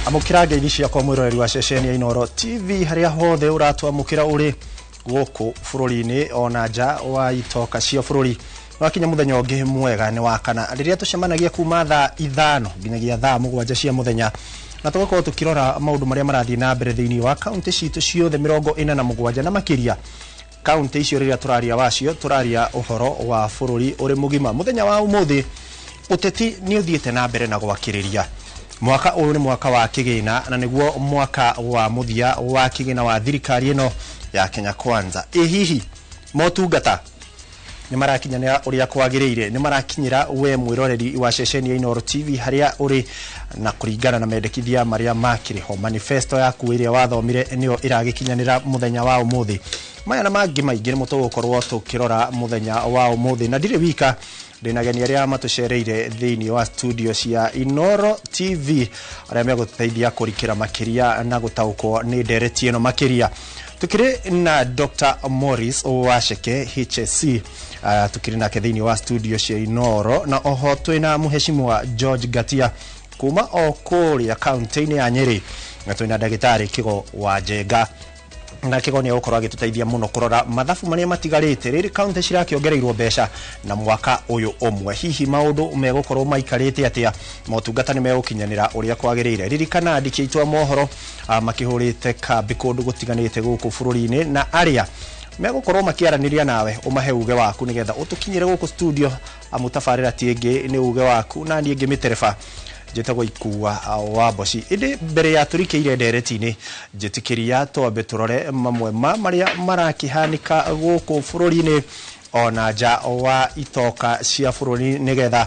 Amũkĩra ngeithi ciakwa mwĩroreri wa ceceni ya Inooro TV harĩa hothe ũratwamũkĩra ũrĩ gũkũ bũrũri-inĩ ona nja wa itoka cia bũrũri. Wakinya mũthenya ũngĩ mwega nĩ wa kana rĩrĩa tũcemanagia kuma thaa 5 nginyagia thaa 7 cia mũthenya, na tũgakorwo tũkĩrora maũndũ marĩa marathiĩ na mbere thĩinĩ wa kaunti citũ ciothe 47 na makĩria kaunti icio rĩrĩa tũraria wacio tũraria ũhoro wa bũrũri ũrĩ mũgima. Mũthenya wa ũmũthĩ ũteti nĩ ũthiĩte na mbere na gwakĩrĩria. Mwaka ũyũ nĩ mwaka wa kĩgĩna na nĩguo mwaka wa mũthia wa kĩgĩna wa thirikari ĩno ya Kenya Kwanza. Ĩ hihi motungata nĩ marakinyanĩra ũrĩa kwagĩrĩire, nĩ marakinyĩra we mwĩroreri wa ceceni ya Inooro TV harĩa ũrĩ na kũringana na mendekithia marĩa makĩrĩ ho, manifesto yaku ĩrĩa wathomire nĩyo ĩragĩkinyanĩra mũthenya wa ũmũthĩ. Maya na mangĩ maingĩ nĩmo tũgũkorwo tũkĩrora mũthenya wa ũmũthĩ, na ndirĩ wika, ndĩna ageni arĩa matũcereire thĩinĩ wa studio cia Inooro TV arĩa megũtũteithia kũrikĩra makĩria na gũtaũkwo nĩ ndereti ĩno makĩria. Tukĩrĩ na Dr. Morris Wacheke HSC, tukĩrĩ nake thĩinĩ wa studio cia Inooro, na oho twĩna mũheshimiwa George Ngatia kuma o kũrĩa kaunti-inĩ ya Nyeri, na twĩna ndagĩtarĩ Kĩgo wa Njenga, na Kĩgo nĩ egũkorwo agĩtũteithia mũno kũrora mathabu marĩa matigarĩte rĩrĩ kaunti cirakĩongereirwo mbeca na mwaka ũyũ ũmwe. Hihi maũndũ megũkorwo maikarĩte atĩa, motungata nĩ megũkinyanĩra ũrĩa kwagĩrĩire. Ririkana andĩki aitũ a mohoro makĩhũrĩte kambĩ kũndũ gũtiganĩte gũkũ bũrũri-inĩ, na arĩa megũkorwo makĩaranĩria nawe ũmahe uge waku nĩgetha ũtũkinyĩre gũkũ studio, amu tabarĩra ti ĩngĩ nĩ uge waku na niĩ ngĩmĩtereba njĩtagwo Ikua wa Mboci. Ĩndĩ mbere ya tũrikĩire ndereti-inĩ, njĩtĩkĩria twambe tũrore mamwe ma marĩa marakĩhanĩka gũkũ bũrũri-inĩ ona nja wa itoka cia bũrũri, nĩgetha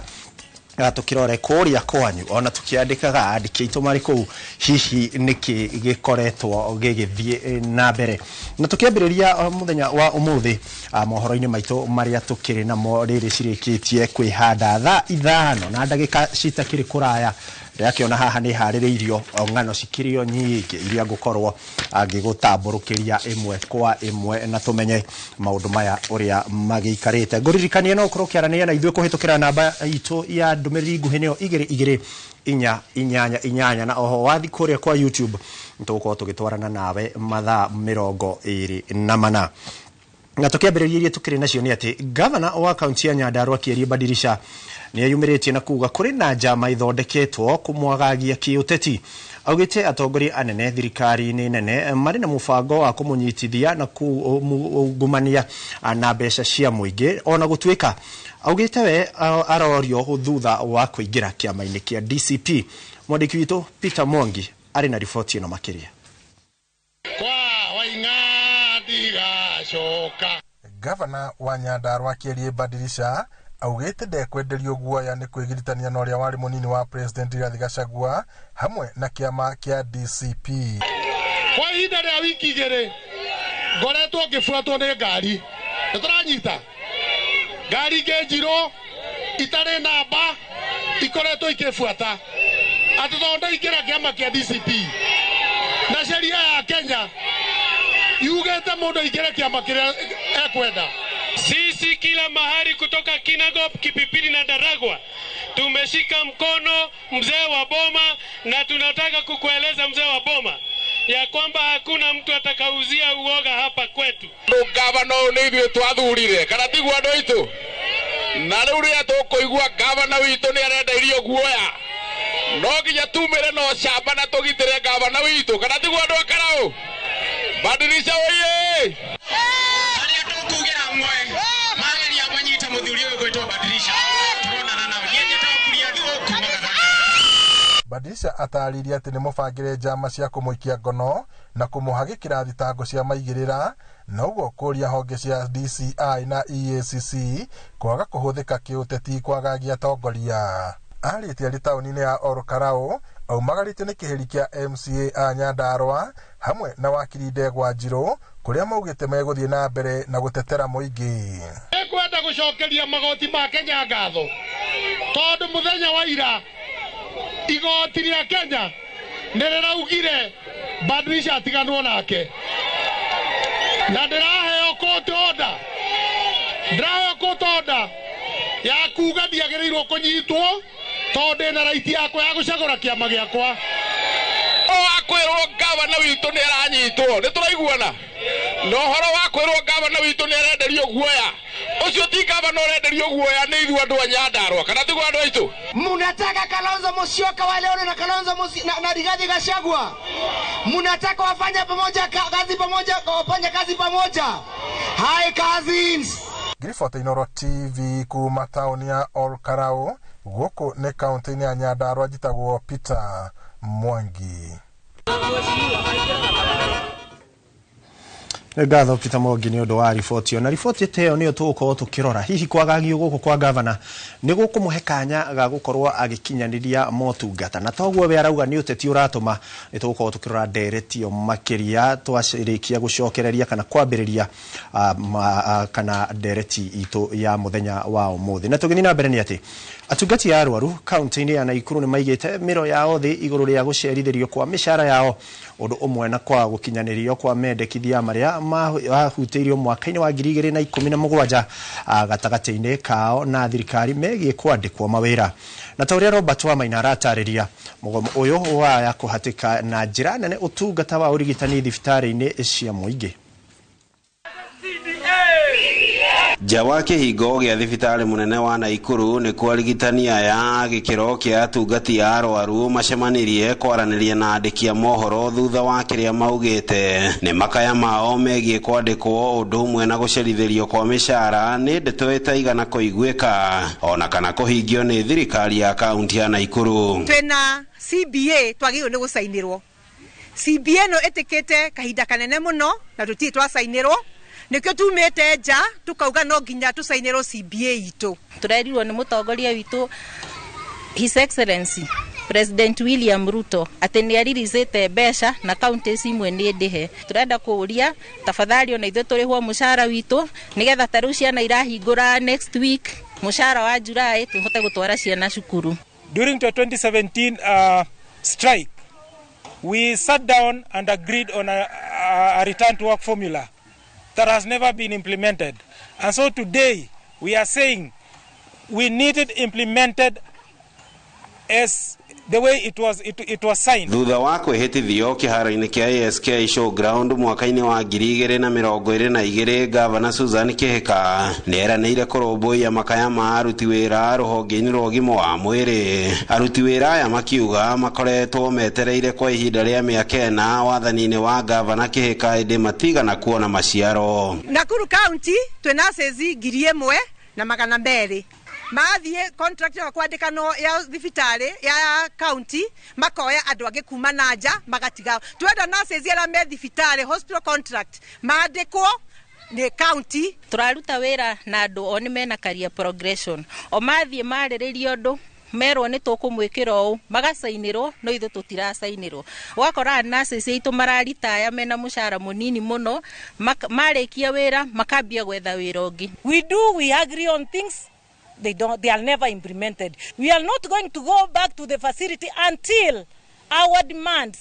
tũkĩrore kũrĩa kwanyu ona tũkĩandĩkaga andĩki aitũ marĩ kũu, hihi nĩkĩ gĩkoretwo gĩgĩthiĩ na mbere. Na tũkĩambĩrĩria mũthenya wa ũmũthĩ mohoro-inĩ maitũ marĩa tũkĩrĩ namo rĩrĩ cirĩkĩtie kwĩhanda thaa 5 na ndagĩka citakĩrĩ kũraya, ndĩrakĩona haha nĩ harĩrĩirio ng'ano cikĩrĩ o nyingĩ iria ngũkorwo ngĩgũtambũrũkĩria ĩmwe kwa ĩmwe na tũmenye maũndũ maya ũrĩa magĩikarĩte. Ngũririkanie no ũkorwo ũkĩaranĩria na ithuĩ kũhĩtũkĩra namba itũ ya ndũmĩrĩri nguhĩ nĩyo 2 2 4 8 8, na oho wathi kũrĩa kwa YouTube nĩtũgũkorwo tũgĩtwarana nawe mathaa 24. Na tũkĩambĩrĩria iria tũkĩrĩ nacio nĩ atĩ gavana wa kaunti ya Nyandarua Kĩerie Badirisha nĩ eyumĩrĩtie na kuga kũrĩ na njama ithondeketwo kũmwagagia kĩũteti. Augĩte atongoria anene thirikari-inĩ nene marĩ na mũbango wa kũmũnyitithia na kũungumania na mbeca cia mũingĩ, ona gũtuĩka augĩte we arorio thutha wa kũingĩra kĩama-inĩ kĩa DCP. Mwandĩki witũ Peter Mwangi arĩ na riboti ĩno makĩria. Gavana wa Nyandarua Kĩerie Badirisha augĩte ndekwenderio guoya nĩ kwĩgiritania na ũrĩa warĩ mũnini wa President Rigathi Gachagua hamwe na kĩama kĩa DCP. Kwa ihinda rĩa wiki 2 ngoretwo ngĩbuatwo nĩ ngari, nĩ tũranyita ngari ingĩ njirũ itarĩ namba ikoretwo ikĩbuata atĩ tondũ ndaingĩra kĩama kĩa DCP na sheria ya Kenya yugĩte mũndũ aingĩre kĩama kĩrĩa ekwenda. Sisi kila mahali kutoka Kinangop, Kipipiri na Ndaragwa tumeshika mkono mzee wa boma, na tunataka kukueleza mzee wa boma ya kwamba hakuna mtu atakauzia uoga hapa kwetu. Gavana nĩ ithuĩ twathurire kana tiguo andũ aitũ, na rĩu rĩrĩa tũkũigua gavana witũ nĩ arenda irio guoya, no nginya tumĩre na ũcamba na tũgitĩre gavana witũ, kana tiguo andũ a Karau? Badirisha oye! Arĩa tũkugĩra mwe mageria manyite mũthuri ũyũ gwĩtwo Badirisha, tũronana nao. Niĩ njĩtagwo Kuria Thuo kuma Gathanga. Badirisha atarĩirie atĩ nĩ mũbangĩre njama cia kũmũikia ngono na kũmũhagĩkĩra thitango cia maigĩrĩra, na ũguo kũria honge cia DCI na EACC kwaga kũhũthĩka kĩũteti kwagagia atongoria. Arĩtie arĩ taũni-inĩ ya Ol Kalou aumagarĩtio nĩ kĩhĩri kĩa MCA a Nyandarua hamwe na wakiri Ndegwa Njirũ kũrĩa maugĩte megũthiĩ na mbere na gũtetera mũingĩ. Nĩngwenda gũcokeria magoti ma Kenya ngatho tondũ mũthenya wa ira igoti rĩa Kenya nĩ rĩraugire Badirisha atiganwo nake, na ndĩraheo court order, ndĩraheo court order ya kuga ndiagĩrĩirwo kũnyitwo tondũ ndĩna right yakwa ya gũcagũra kĩama gĩakwa. kwerwo gavana witũ nĩ aranyitwo, nĩ tũraiguana? Na ũhoro wa kwĩrwo gavana witũ nĩ arenderio guoya, ũcio ti gavana ũrenderio guoya, nĩ ithuĩ andũ a Nyandarua, kana tiguo andũ aitũ? Munataka Kalonzo Musyoka wa Leone na Kalonzo na Rigathi Gachagua, munataka wafanye pamoja kazi pamoja, wafanye kazi pamoja. Hi cousins. Ngiribota Inooro TV kuma taũni ya Olkarau gũkũ nĩ kaũntĩ-inĩ ya Nyandarua, njĩtagwo Peter Mwangi. Nĩ ngatho Peter Mwangi nĩ ũndũ wa riboti ĩyo, na riboti ta ĩyo nĩyo tũgũkorwo tũkĩrora hihi kwagagio gũkũ kwa gavana nĩ gũkũmũhe kanya ga gũkorwo agĩkinyanĩria motungata, na toguo we arauga nĩ ũteti ũratũma. Nĩ tũgũkorwo tũkĩrora ndereti ĩyo makĩria twacĩrĩkia gũcokereria kana kwambĩrĩria kana ndereti itũ ya mũthenya wa ũmũthĩ. Na tũgĩthiĩ na mbere nĩ atĩ atungati a arwaru kaunti-inĩ ya Naikuru nĩ maigĩte mĩro yao thĩ igũrũ rĩa gũcerithĩrio kwa mĩcara yao, ũndũ ũmwe na kwaga gũkinyanĩrio kwa mendekithia marĩa mahutĩirio mwaka-inĩ wa 2017 gatagatĩ-inĩ kao na thirikari megiĩ kwandĩkwo mawĩra. Na ta ũrĩa Robert Wamaina aratarĩria, mũgomo ũyũ waya kũhatĩka na njĩra nene ũtungata wa ũrigitani thibitarĩ-inĩ cia mũingĩ. Nja wa kĩhingo gĩa thibitarĩ mũnene wa Naikuru nĩ kwa arigitani aya gĩkĩro kĩa atungati a arwaru macemanirie kwaranĩria na andĩki a mohoro thutha wa kĩrĩa maugĩte nĩ makaya mao megiĩ kwandĩkwo ũndũ ũmwe na gũcerithĩrio kwa mĩcara nĩ ndeto ĩtaigana kũiguĩka ona kana kũhingio nĩ thirikari ya kaunti ya Naikuru. Twĩna CBA twagĩrĩirwo nĩ gũcainĩrwo. CBA no ĩtĩkĩte kahinda kanene mũno na tũtirĩ twacainĩrwo, nĩkĩo tumĩte nja tukauga no nginya tũcainĩrwo CBA itũ. Tũrerirwo nĩ mũtongoria witũ His Excellency President William Ruto atĩ nĩ aririzĩte mbeca na counties imwe nĩ ndĩhe. Tũrenda kũũria tafadhali ona ithuĩ tũrĩhwo mũcara witũ nĩgetha ta rĩu ciana irahingũra next week mũcara wa July tũhote gũtwara ciana cukuru. During the 2017 strike, we sat down and agreed on a return to work formula that has never been implemented. And so today we are saying we need it implemented as the way it was signed. Thutha wa kwĩhĩtithio kĩharo-inĩ kĩa ASK Showground mwaka-inĩ wa 2022, Gavana Susan Kihika nĩ eranĩire kũrũmbũiya makaya ma aruti wĩra rũhonge-inĩ rwa ũgima wa mwĩrĩ. Aruti wĩra aya makiuga makoretwo metereire kwa ihinda rĩa mĩaka 4 wathani-inĩ wa Gavana Kihika ĩndĩ matigana kuona maciaro. Nakuru County twĩna nurses 1200 mathiĩ contract ya kwandĩkanwo ya thibitarĩ ya county, makoya andũ angĩ kuma na nja magatiga. Twenda nurses arĩa me thibitarĩ hospital contract mandĩkwo nĩ county. Tũraruta wĩra na andũ o nĩ mena career progression, o mathiĩ marĩrĩrio ũndũ merwo nĩ tũkũmwĩkĩra ũũ magacainĩrwo, no ithuĩ tũtiracainĩrwo. Ũgakora nurses aitũ mararitaya mena mũcara mũnini mũno, marĩkia wĩra makambia gwetha wĩra ũngĩ. We agree on things, they are never implemented. We are not going to go back to the facility until our demands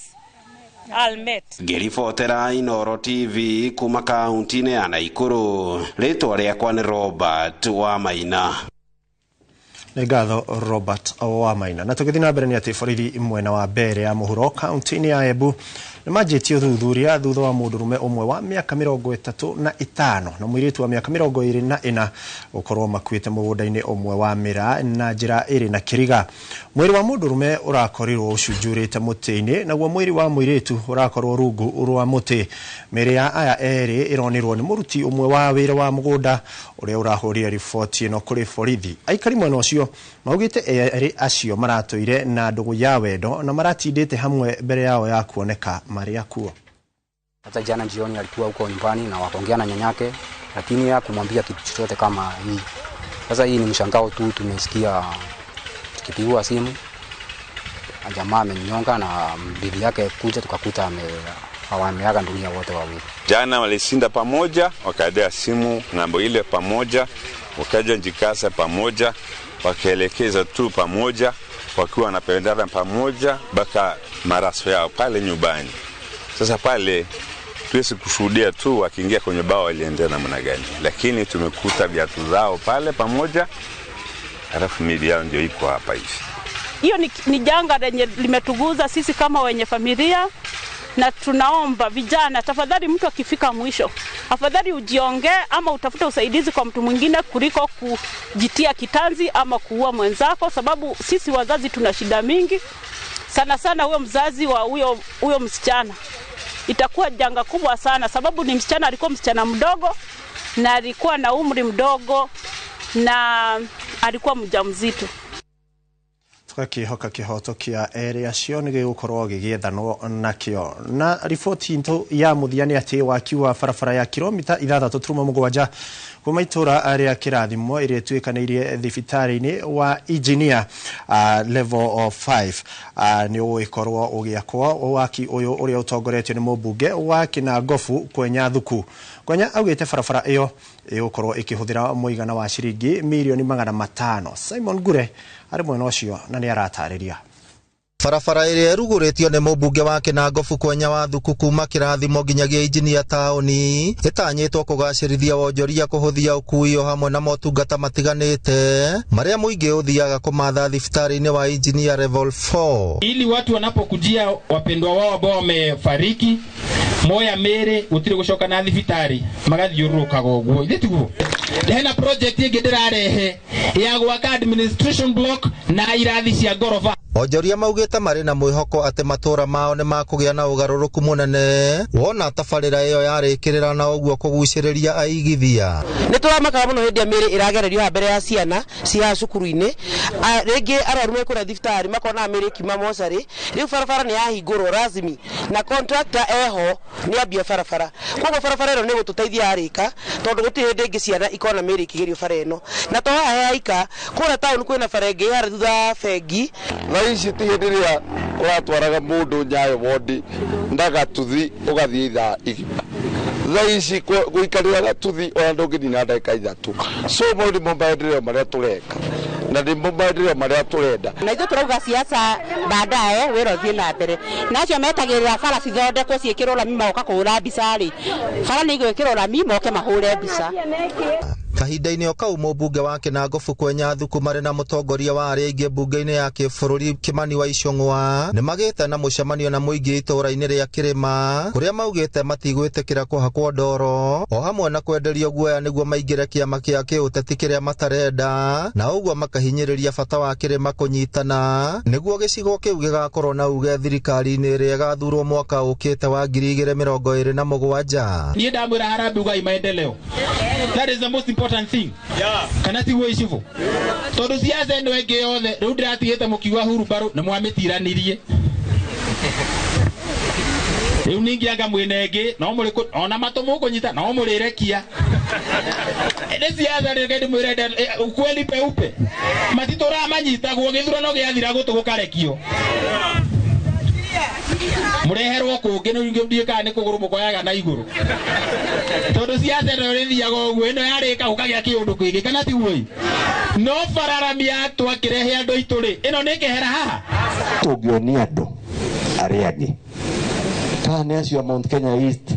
are met. Ngĩribotera Inooro TV kuma kaunti-inĩ ya Naikuru, rĩtwa rĩakwa nĩ Robert Wamaina. Nĩ ngatho Robert Wamaina. Na tũgĩthiĩ na mbere nĩ atĩ borithi mwena wa mbere ya mũhuro kaunti-inĩ ya Embu nĩ manjĩtie ũthuthuria thutha wa mũndũrũme ũmwe wa mĩaka 35 na mũirĩtu wa mĩaka 24 gũkorwo makuĩte mũgũnda-inĩ ũmwe wa mĩraa na njĩra ĩrĩ na kĩriga. Mwĩrĩ wa mũndũrũme ũrakorirwo ũcunjurĩte mũtĩ-inĩ, naguo mwĩrĩ wa mũirĩtu ũrakorwo rungu rwa mũtĩ. Mĩĩrĩ ya aya erĩ ĩronirwo nĩ mũruti ũmwe wa wĩra wa mũgũnda ũrĩa ũrahũrire riboti ĩno kũrĩ borithi. Aikari mwena ũcio maugĩte erĩ acio maratũire na ndũgũ ya wendo na maratindĩte hamwe mbere yao ya kuoneka marĩ akuo. Hata jana jioni alikuwa huko nyumbani na wakaongea na nyanyake, lakini hakumwambia kitu chochote kama hii. Sasa hii ni mshangao tu, tumesikia tukipigiwa simu jamaa amenyonga na bibi yake kuja, tukakuta wameaga dunia wote wawili. Jana walishinda pamoja, wakadea simu ng'ambo ile pamoja, wakaja Njikasa pamoja, wakaelekeza tu pamoja, wakiwa wanapendana pamoja mpaka maraso yao pale nyumbani. Sasa pale tuwezi kushuhudia tu wakiingia kwenye bao waliendea namna gani, lakini tumekuta viatu zao pale pamoja, halafu miili yao ndio iko hapa hivi. Hiyo ni janga lenye limetuguza sisi kama wenye familia. Na tunaomba vijana, tafadhali, mtu akifika mwisho, afadhali ujiongee ama utafute usaidizi kwa mtu mwingine kuliko kujitia kitanzi ama kuua mwenzako, sababu sisi wazazi tuna shida mingi sana sana. Huyo mzazi wa huyo msichana itakuwa janga kubwa sana, sababu ni msichana, alikuwa msichana mdogo na alikuwa na umri mdogo na alikuwa mjamzito. Tugakihoka kihoto kia erĩ acio nĩ gĩgũkorwo gĩgĩethanwo nakĩo. Na riboti itũ ya mũthia nĩ atĩ waki wa barabara ya kilomita 6.7 kuma itũra rĩa Kĩrathimo ĩrĩa ĩtuĩkanĩirie thibitarĩ-inĩ wa Engineer level 5 nĩ ũgũgĩkorwo ũgĩakwo. Waki ũyũ ũrĩa ũtongoretio nĩ mũmbunge wa Kĩnangobu Kwenya Thuku. Kwenya augĩte barabara ĩyo ĩgũkorwo ĩkĩhũthĩra mũigana wa ciringi mirioni 500. Simon Ngure arĩ mwena ũcio na nĩ aratarĩria. Barabara ĩrĩa ĩrugũrĩtio nĩ mũmbunge wa Kĩnangobu Kwenya wa Thuku kuma Kĩrathimo nginyagia Injinia taũni ĩtanyĩtwo kũgacĩrithia wonjoria, kũhũthia ũkui o hamwe na motungata matiganĩte marĩa mũingĩ ũthiaga kũmatha thibitarĩ-inĩ wa Engineer level 4. Ili watu wanapokujia wapendwa wao ambao wamefariki moya mĩĩrĩ gũtirĩ gũcoka na thibitarĩ magathiũrũrũkaga ũguo ithe tiguo. Hena project ĩngĩ ndĩrarehe ya gwaka administration block na irathi cia ngoroba. Onjoria maugĩte marĩ na mwĩhoko atĩ matũra mao nĩ makũgĩa na ũgarũrũku mũnene wona tabarĩra ĩyo yarĩkĩrĩra na ũguo kũgucĩrĩria aigithia. Nĩ tũramakaga mũno hĩndĩ ĩrĩa mĩĩrĩ ĩragererio haha mbere ya ciana cia cukuru-inĩ, rĩngĩ arwaru me kũrĩa thibitarĩ makona mĩĩrĩ ĩkiuma mocarĩ. Rĩu barabara nĩ yahingũrwo rasmi na contractor eho nĩ ambia barabara, koguo barabara ĩno nĩ gũtũteithia yarĩka tondũ gũtirĩ hĩndĩ ĩngĩ ciana ikona mĩĩrĩ ĩkĩgerio bara ĩno. Na to haha yaika kũrĩa taũni kwĩna bara ĩngĩ harĩa thutha wa bengi. Ici ti hĩndĩ ĩrĩa ũratwaraga mũndũ Nyayo wondi na gatuthi ũgathiĩ ithaa igima. Thaa ici gũikarĩra gatuthi ona ndũngĩnina ndagĩka 3. So mau nĩmo maendeleo marĩa tũreka na nĩmo maendeleo marĩa tũrenda. Na ithuĩ tũrauga siasa baadaye, wĩra ũthiĩ na mbere. Na acio metagĩrĩra bara cithondekwo ciĩkĩrwo rami magoka kũhũra mbica rĩ, bara nĩ igwĩkĩrwo rami moke mahũre mbica. Kahinda-inĩ o kau mũmbunge wa Kĩnangobu Kwenya Thuku marĩ na mũtongoria wa arĩa aingĩ mbunge-inĩ ya kĩbũrũri Kĩmani wa Icũng'wa nĩ magĩte na mũcemanio na mũingĩ itũũra-inĩ rĩa Kĩrĩma kũrĩa maugĩte matigwĩtĩkĩra kũhakwo ndoro o hamwe na kwenderio guoya nĩguo maingĩre kĩama kĩa kĩũteti kĩrĩa matarenda, na ũguo makahinyĩrĩria bata wa Kĩrĩma kũnyitana nĩguo gĩcigo kĩu gĩgakorwo na uge thirikari-inĩ ĩrĩa ĩgathurwo mwaka ũkĩte wa 2027. Niĩ ndamwĩra harambee ugai maendeleo. That is the most important thing. Yeah. Kana tiguo icibu tondu siasa ĩno ĩngĩ yothe rĩu ndĩratigĩte mũkiuga hurumbarũ na mwamĩtiranirie. Rĩu ningĩ anga mwĩna ĩngĩ no mũrĩ ona matũ mũkũnyita no mũrĩrekia. Nĩ siasa rĩngĩ ndĩmwĩre ukweli peupe matitũramanyitagwo gĩthurano gĩathira gũtũ gũkarekio mũreherwo kũngĩ nĩ ndiĩ kana nĩ kũgũrũ mũkoyaga na igũrũ tondũ siasa ĩno ĩrĩthiaga ũguo ĩno yarĩka gũkagĩa kĩũndũ kĩngĩ kana tiguo no bararamia twakĩrehe andũ aitũ rĩ ĩno nĩ kehera haha. Tũngĩonia andũ arĩa angĩ kana nĩ acio a Mount Kenya East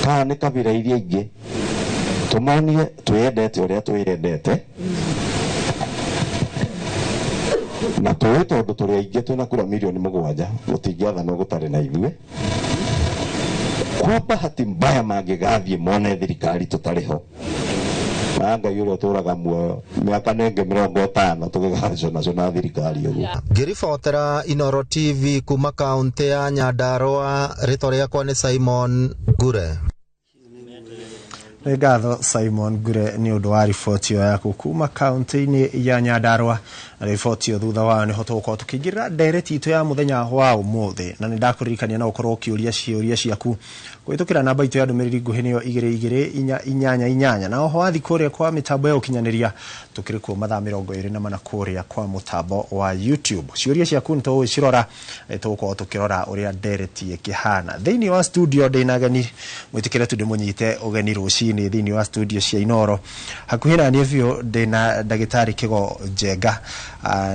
kana nĩ kabira iria ingĩ tũmonie twĩyendete ũrĩa twĩyendete na tũĩ tondũ tũrĩ aingĩ twĩna kura mirioni 7 gũtingĩathanwo gũtarĩ na ithuĩ. Kwa bahati mbaya mangĩgathiĩ mone thirikari tũtarĩ ho na Ngai ũrĩa ũtũraga muoyo mĩaka nenge 50 tũgĩgacũnacũna thirikari ũguo. Ngĩribotera Inooro TV kuma kaũntĩ ya Nyandarũa, rĩtwa rĩakwa nĩ Simon Ngure. Nĩ ngatho Simon Ngure nĩ ũndũ wa riboti ĩyo yaku kuma kaũntĩ-inĩ ya Nyandarũa. Na riboti ĩyo thutha wayo nĩho tũgũkorwo tũkĩingĩrĩra ndereti itũ ya mũthenya wa ũmũthĩ, na nĩ ndakũririkania no ũkorwo ũkĩũria ciũria ciaku kũhĩtũkĩra namba itũ ya ndũmĩrĩri nguhĩ nĩyo 22488, na oho wathiĩ kũrĩa kwa mĩtambo ya ũkinyanĩria tũkĩrĩ kuo mathaa 24 kũrĩa kwa mũtambo wa YouTube. Ciũria ciaku nĩ tũgũcirora, tũgũkorwo tũkĩrora ũrĩa ndereti ĩkĩhana. Thĩinĩ wa studio ndĩna ageni, mwĩtĩkĩre tu ndĩmũnyite ũgeni rũcinĩ thĩinĩ wa studio cia Inooro. Hakuhĩ na niĩ biũ ndĩna ndagĩtarĩ Kĩgo Njenga,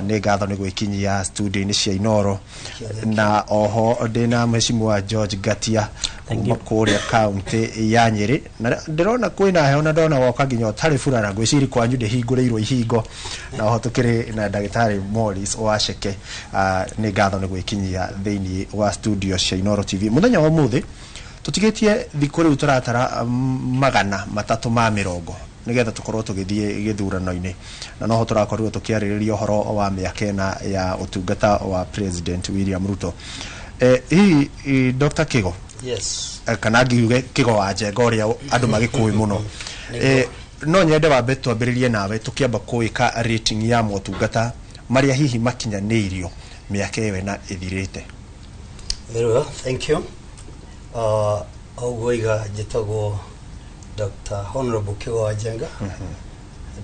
Nĩ ngatho nĩ gwĩkinyia studio-inĩ cia Inoro. Na oho ndĩna mheshimiwa George Ngatia kuma kũrĩa kaunti ya Nyĩrĩ, na ndĩrona kwĩna heho na ndona woka nginya ũtarĩ burana, ngwĩciria kwanyu ndĩhingũrĩirwo ihingo. Na oho tũkĩrĩ na ndagĩtarĩ Morris Waceke. Nĩ ngatho nĩ gwĩkinyia thĩinĩ wa studio cia Inoro TV mũthenya wa ũmũthĩ. Tũtigĩtie thikũ rĩu tũratara 320 nĩgetha tũkorwo tũgĩthiĩ gĩthurano-inĩ, na noho tũrakorirwo tũkĩarĩrĩria ũhoro wa mĩaka 4 ya ũtungata wa President William Ruto. Hihi Dr. Kigo, Yes. Kana ngiuge Kigo wa Njenga ũrĩa andũ magĩkũĩ mũno, no nyende wambe twambĩrĩrie nawe tũkĩamba kũĩka rating ya motungata marĩa hihi makinyanĩirio mĩaka ĩyo 4 ĩthirĩte. Very well, thank you. Ũguo iga njĩtagwo Dr. Honorable Kigo wa Njenga.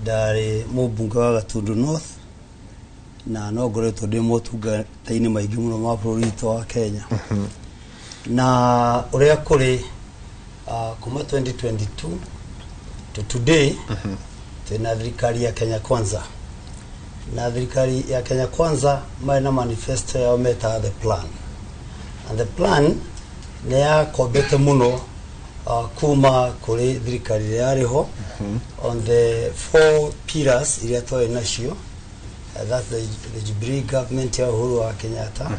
Ndarĩ mũmbunge wa Gatundu North na no ngoretwo ndĩ motungata-inĩ maingĩ mũno ma bũrũri witũ wa Kenya. Na ũrĩa kũrĩ, kuma 2022 to today twĩna thirikari ya Kenya Kwanza, na thirikari ya Kenya Kwanza marĩ na manifesto yao metaga the plan, and the plan nĩ yakombete mũno kuma kũrĩ thirikari ĩrĩa yarĩ ho on the four pillars iria twarĩ nacio. That's the Jubilee government ya Uhuru wa Kenyatta,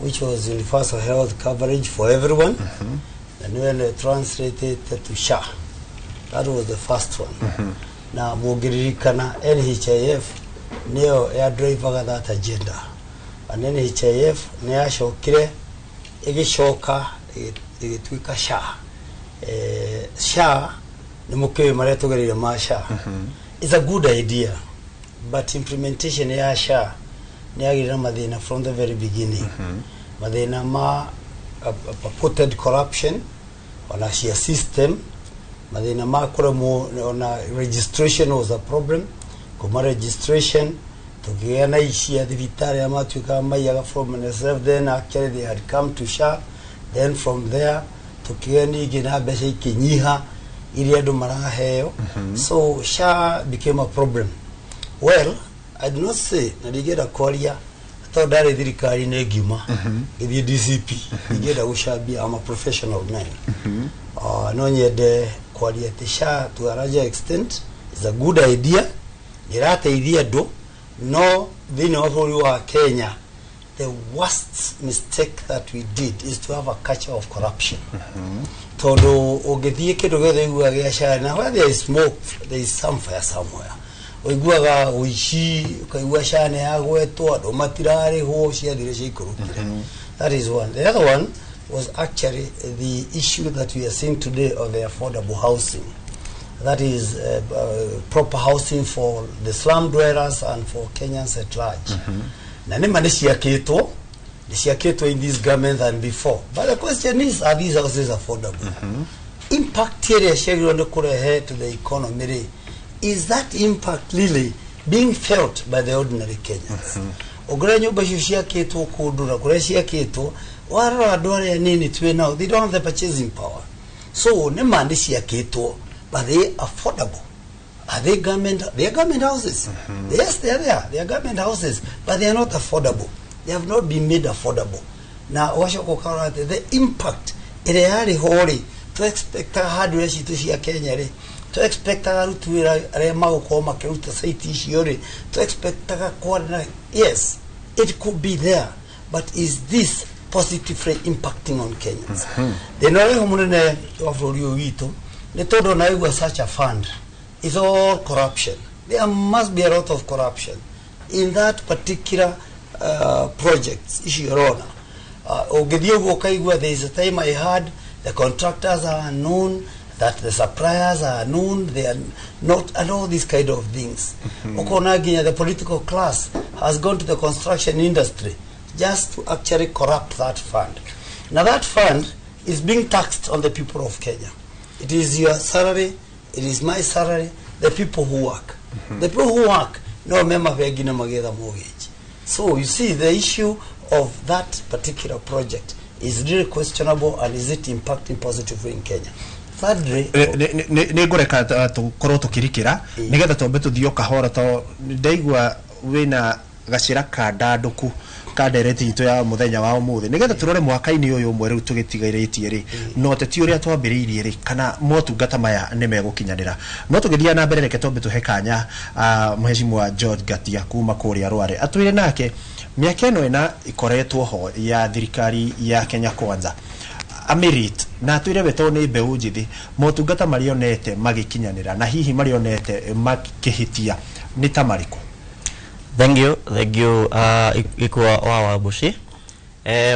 which was universal health coverage for everyone, and when they translated to SHA. That was the first one. Na mũngĩririkana, NHIF nĩyo ya drivaga that agenda, and NHIF nĩ yacokire ĩgĩcoka ĩgĩtuĩka SHA. SHA nĩ mũkĩũĩ marĩa tũgereire ma SHA. It's a good idea, but implementation ya SHA nĩ yagĩire na mathĩna from the very beginning, mathĩna ma purported corruption ona cia system, mathĩna ma kũremwo ona registration was a problem. Kuma registration tũkĩgĩa na ici a thibitarĩ arĩa matuĩkaga maiyaga from NSSF, then actually they had come to SHA. Then from there tũkĩgĩa ningĩ na mbeca ikĩnyiha iria andũ maraheo. So SHA became a problem. Well, I do not say, na ndingĩenda kwaria tondũ ndarĩ thirikari-inĩ ngiuma ngĩthiĩ DCP, ndingĩenda gũcambia. I'm a professional man. No nyende kwaria atĩ SHA to a larger extent is a good idea, nĩ ĩrateithia andũ, no thĩinĩ wa bũrũri wa Kenya the worst mistake that we did is to have a culture of corruption, tondũ ũngĩthiĩ kĩndũ gĩothe ũiguaga gĩa SHA, na where there is smoke there is some fire somewhere. Ũiguaga ũici, ũkaigua SHA nĩ yagwetwo, andũ matirarĩhwo, ciathire ciaikũrũkire. That is one. The other one was actually the issue that we are seeing today of the affordable housing, that is proper housing for the slum dwellers and for Kenyans at large. Na nĩma nĩ ciakĩtwo in this government than before, but the question is, are these houses affordable? Impact ĩrĩa ciagĩrĩirwo nĩ kũrehe to the economy rĩ, is that impact really being felt by the ordinary Kenyans? Ũngĩrora nyũmba icio ciakĩtwo kũndũ na kũrĩa ciakĩtwo, warora andũ arĩa nini twĩ nao, they don't have the purchasing power. So nĩma nĩ ciakĩtwo, but they affordable? Are they government? They are government houses. Yes, they are there. They are government houses, but they are not affordable. They have not been made affordable. Na ũgacoka ũkarora atĩ the impact ĩrĩa yarĩ ho rĩ, tũ-expectaga hardware citũ cia Kenya rĩ, tũ-expectaga aruti wĩra arĩa magũkorwo makĩruta site icio rĩ, tũ-expectaga kwarĩ na, yes, it could be there, but is this positively impacting on Kenyans? Thĩna ũrĩa ho mũnene wa bũrũri ũyũ witũ nĩ tondũ ona waigua such a fund is all corruption. There must be a lot of corruption in that particular project icio ũrona. Ũngĩthiĩ ũguo ũkaigua there is a time I heard the contractors are known, that the suppliers are known, they are not, and all these kind of things. Ũkona nginya the political class has gone to the construction industry just to actually corrupt that fund. Now that fund is being taxed on the people of Kenya. It is your salary, it is my salary, the people who work. The people who work no mema bengi na magetha mortgage. So you see, the issue of that particular project is really questionable, and is it impacting positively in Kenya? Thirdly, Nĩ ngũreka tũkorwo tũkĩrikĩra nĩgetha twambe tũthiĩ o kahora, to ndaigua Wĩna gacĩra kandandũku ka ndereti itũ ya mũthenya wa ũmũthĩ, nĩgetha tũrore mwaka-inĩ ũyũ ũmwe rĩu tũgĩtigarĩtie rĩ, na ũteti ũrĩa twambĩrĩirie rĩ, kana motungata maya nĩ megũkinyanĩra. No tũgĩthiĩ na mbere, reke twambe tũhe kanya Mheshimiwa George Ngatia kuma kũrĩa Rware, atwĩre nake mĩaka ĩno ĩna ĩkoretwo ho ya thirikari ya Kenya Kwanza amĩrate, na atwĩre we tondũ nĩ mbeũ njĩthĩ, motungata marĩa onete magĩkinyanĩra na hihi marĩa onete makĩhĩtia nĩ ta marĩkũ. Thank you, thank you, Ikua wa Wambuci.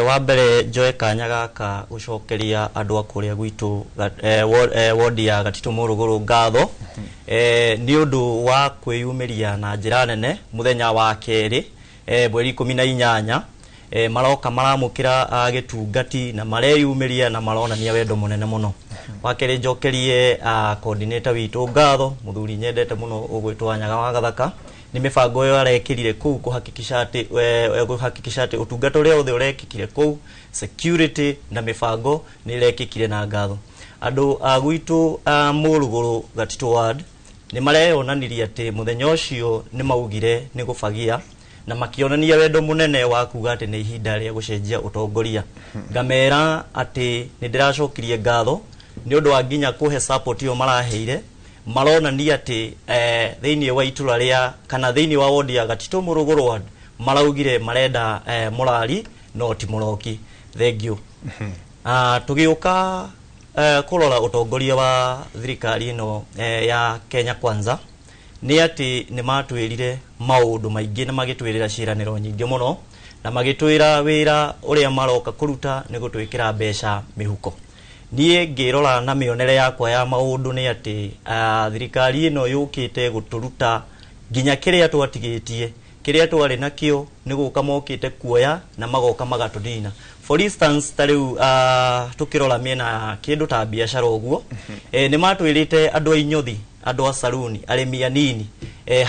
Wa mbere njoe kanya gaka gũcokeria andũ a kũrĩa gwitũ wodi ya Gatitũ Mũrũgũrũ ngatho nĩ ũndũ wa kwĩyumĩria na njĩra nene mũthenya wa kerĩ, mweri 18, maroka maramũkĩra gĩtungati na mareyumĩria na maronania wendo mũnene mũno. Wa kerĩ, njokerie coordinator witũ ngatho, mũthuri nyendete mũno ũgwĩtwo Wanyaga wa Gathaka, nĩ mĩbango ĩyo arekĩrire kũu kũhakikisha atĩ ũtungata ũrĩa wothe ũrekĩkire kũu, security na mĩbango nĩ ĩrekĩkire na ngatho. Andũ a gwitũ a Mũrũgũrũ Gatitũ ward nĩ mareyonanirie atĩ mũthenya ũcio nĩ maugire nĩ gũbagia na makĩonania wendo mũnene wa kuga atĩ nĩ ihinda rĩa gũcenjia ũtongoria. Ngamera atĩ nĩ ndĩracokirie ngatho nĩ ũndũ wa nginya kũhe support ĩyo maraheire, maronania atĩ thĩinĩ wa itũra rĩa kana thĩinĩ wa wodi ya Gatitũ Mũrũgũrũ ward maraugire marenda mũrari no ti mũroki. Thank you. Tũgĩũka kũrora ũtongoria wa thirikari ĩno ya Kenya Kwanza, nĩ atĩ nĩ matwĩrire maũndũ maingĩ na magĩtwĩrĩra ciĩranĩro nyingĩ mũno, na magĩtwĩra wĩra ũrĩa maroka kũruta nĩ gũtwĩkĩra mbeca mĩhuko. Niĩ ngĩrora na mĩonere yakwa ya maũndũ nĩ atĩ thirikari ĩno yũkĩte gũtũruta nginya kĩrĩa twatigĩtie, kĩrĩa twarĩ nakĩo nĩ gũka mokĩte kuoya na magoka magatũnina. For instance, ta rĩu tũkĩrora mĩena ya kĩndũ ta biacara ũguo, nĩ matwĩrĩte andũ a inyothi, andũ a saruni, arĩmi anini,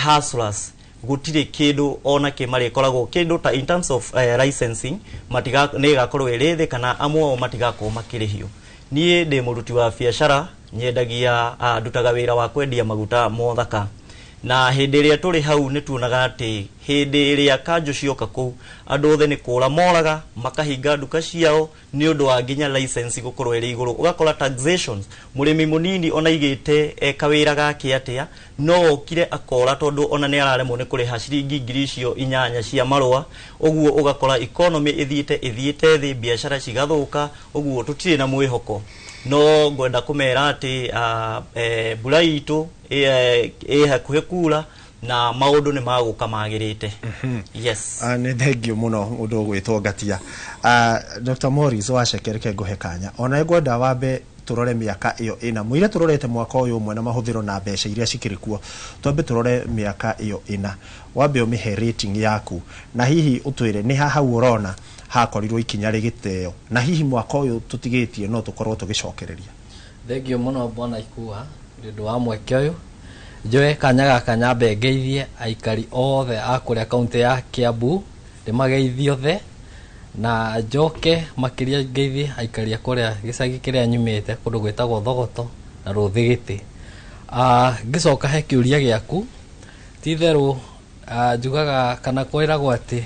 hustlers, gũtirĩ kĩndũ ona kĩ marĩkoragwo kĩndũ ta in terms of licensing matiga nĩ ĩgakorwo ĩrĩ thĩ kana amwe ao matigakorwo makĩrĩhio. Niĩ ndĩ mũruti wa biacara, nyendagia, ndutaga wĩra wa kwendia maguta mothaka, na hĩndĩ ĩrĩa tũrĩ hau nĩ tuonaga atĩ hĩndĩ ĩrĩa kanjũ cioka kũu, andũ othe nĩ kũra moraga makahinga nduka ciao nĩ ũndũ wa nginya license gũkorwo ĩrĩ igũrũ. Ũgakora taxations, mũrĩmi mũnini ona igĩte kawĩra gake atĩa no okire akora tondũ ona nĩ araremwo nĩ kũrĩha ciringi 8,000 cia marũa. Ũguo ũgakora economy ĩthiĩte thĩ, biacara cigathũka, ũguo tũtirĩ na mwĩhoko. No ngwenda kũmera atĩ mbura itũ ĩ hakuhĩ kura na maũndũ nĩ magũka magĩrĩte. Yes. Nĩ thengio mũno ũndũ ũgwĩtwo Ngatia. Dr. Morris Waceke, reke ngũhe kanya ona ngwenda wambe tũrore mĩaka ĩyo ĩna mũire tũrorete mwaka ũyũ ũmwe na mahũthĩro na mbeca iria cikĩrĩ kuo. Twambe tũrore mĩaka ĩyo ĩna, wambe ũmĩhe rating yaku, na hihi ũtwĩre nĩ ha hau ũrona hakorirwo ikinya rĩgĩteo, na hihi mwaka ũyũ tũtigĩtie no tũkorwo tũgĩcokereria. Thengio mũno, bwana Ikua, nĩ ũndũ wa mweke ũyũ. Njoe kanya gaka nyambe ngeithie aikari othe a kũrĩa kaũntĩ ya Kiambu, ndĩmageithie othe, na njoke makĩria ngeithie aikari a kũrĩa gĩcagi kĩrĩa nyumĩte, kũndũ gwĩtagwo Thogoto na Rũthĩgĩtĩ. Ngĩcoka he kĩũria gĩaku, ti itherũ njugaga kana kwĩragwo atĩ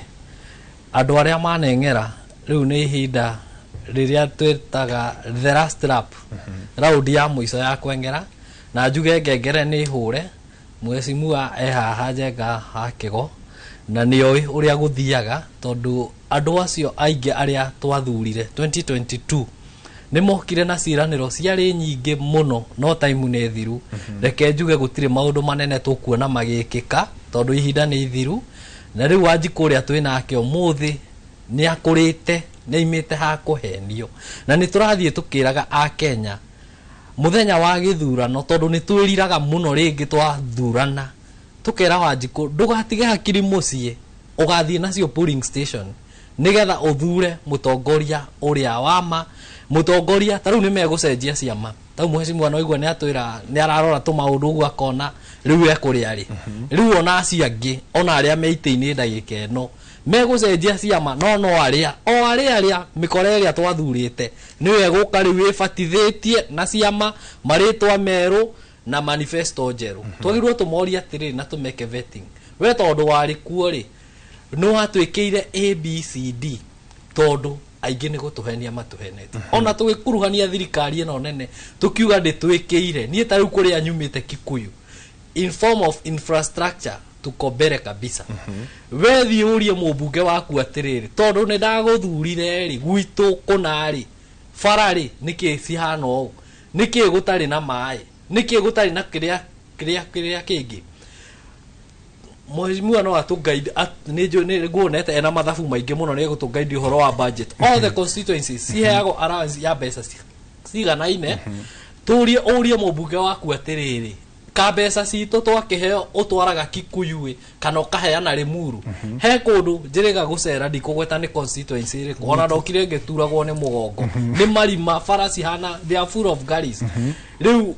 andũ arĩa maneng'era rĩu nĩ ihinda rĩrĩa twĩtaga the last lap, raundi ya mũico ya kweng'era, na njuge ngengere nĩ hũre. Mheshimiwa e haha Njenga ha Kĩgo na nĩoĩ ũrĩa gũthiaga, tondũ andũ acio aingĩ arĩa twathurire 2022 nĩ mokire na ciĩranĩro ciarĩ nyingĩ mũno, no time nĩ thiru. Reke njuge gũtirĩ maũndũ manene tũkuona magĩkĩka tondũ ihinda nĩ ithiru, na rĩu Wanjikũ ũrĩa twĩ nake ũmũthĩ nĩ akũrĩte, nĩ aimĩte ha kũhenio, na nĩ tũrathiĩ tũkĩraga akenya mũthenya wa gĩthurano, tondũ nĩ twĩriraga mũno rĩngĩ twathurana, tũkera Wanjikũ ndũgatige hakiri mũciĩ, ũgathiĩ nacio polling station nĩgetha ũthure mũtongoria ũrĩa wama mũtongoria. Ta rĩu nĩ megũcenjia ciama, tau mheshimiwa no igua nĩ atwĩra nĩ ararora tũmaũndũ ũguo akona rĩu ekũrĩa rĩ rĩu, ona acio angĩ ona arĩa me itĩ-inĩ ndagĩka ĩno megũcenjia ciama, no arĩa o arĩa arĩa mĩkora ĩrĩa twathurĩte nĩyo ĩgũka rĩu ĩbatithĩtie na ciama, marĩtwa merũ na manifesto njerũ. Twagĩrĩirwo tũmorie atĩrĩrĩ na tũmeke vetting. We tondũ warĩ kuo rĩ, nĩ watwĩkĩire ABCD, tondũ aingĩ nĩ gũtũhenia matũhenete. Ona tũgĩkuruhania thirikari ĩno nene, tũkiuga ndĩtwĩkĩire. Niĩ ta rĩu kũrĩa nyumĩte Kikuyu, in form of infrastructure tuko mbere kabisa. We thiĩ ũrie mũmbunge waku atĩrĩrĩ, tondũ nĩ ndagũthurire rĩ, gwitũ kũna rĩ, bara rĩ, nĩkĩ cihana ũũ, nĩkĩ gũtarĩ na maĩ, nĩkĩ gũtarĩ na kĩrĩa kĩrĩa kĩrĩa kĩngĩ. Mheshimiwa no atũguide, nĩ njũĩ nĩ nguonete ena mathabu maingĩ mũno, nĩ egũtũguide ũhoro wa budget. All the constituencies ciheagwo allowance ya mbeca ciganaine. Tũrie, ũrie mũmbunge waku atĩrĩrĩ, ka mbeca citũ twakĩheo ũtwaraga Kikuyu ĩ, kana ũkaheana Limuru? He kũndũ njĩrĩga gũcera, ndikũgweta nĩ constituency ĩrĩkũ, ona ndokire ngĩturagwo nĩ mũgongo nĩ marima, bara cihana they are full of gullies. Rĩu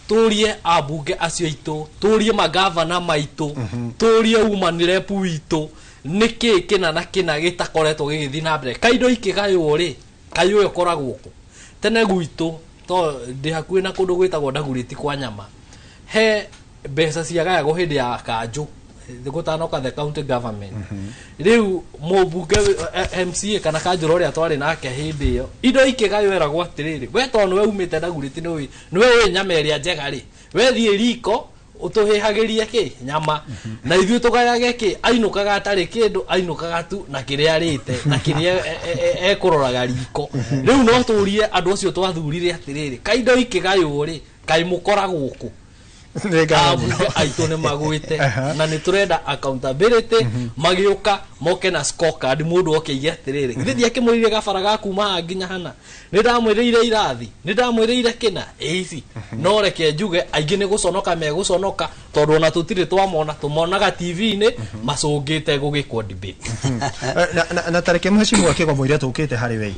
tũrie ambunge acio aitũ, tũrie magavana maitũ, tũrie woman rep witũ, nĩkĩ kĩna na kĩna gĩtakoretwo gĩgĩthiĩ na mbere. Kaindo ikĩgaywo rĩ, kaĩ ũyũ ũkoragwo kũ? Tene gwitũ to ndĩ hakuhĩ na kũndũ gwĩtagwo Ndagurĩti kwa nyama, he mbeca ciagayagwo hĩndĩ ya kanjũ gũtanoka the county government. Rĩu mũmbunge MCA kana kanjũra ũrĩa twarĩ nake hĩndĩ ĩyo, indo ikĩgaywo eragwo atĩrĩrĩ, we tondũ nĩwe umĩte Ndagurĩti, nĩwe nĩwe wĩ nyama ĩrĩa njega rĩ, we thiĩ riko ũtũhĩhagĩrie kĩ nyama na ithuĩ tũgayage kĩ. Ainũkaga atarĩ kĩndũ, ainũkaga tu na kĩrĩa arĩte na kĩrĩa ekũroraga riko. Rĩu no tũrie andũ acio twathurire atĩrĩrĩ, kaindo ikĩgaywo rĩ, kaĩ mũkoragwo kũ? Ambunge aitũ nĩ magwĩte na nĩ tũrenda accountability. Magĩũka moke na scorecard, mũndũ oke aige atĩrĩrĩ, githĩ ndiakĩmwĩrire gabara ga kuma haha nginya hana, nĩ ndamwĩrĩire irathi, nĩ ndamwĩrĩire kĩna ĩ ici. No reke njuge aingĩ nĩ gũconoka megũconoka, tondũ ona tũtirĩ twamona, tũmonaga TV-inĩ macũngĩte gũgĩkwo debate. Na tareke mheshimiwa Kĩgo mũire tũkĩte harĩ we,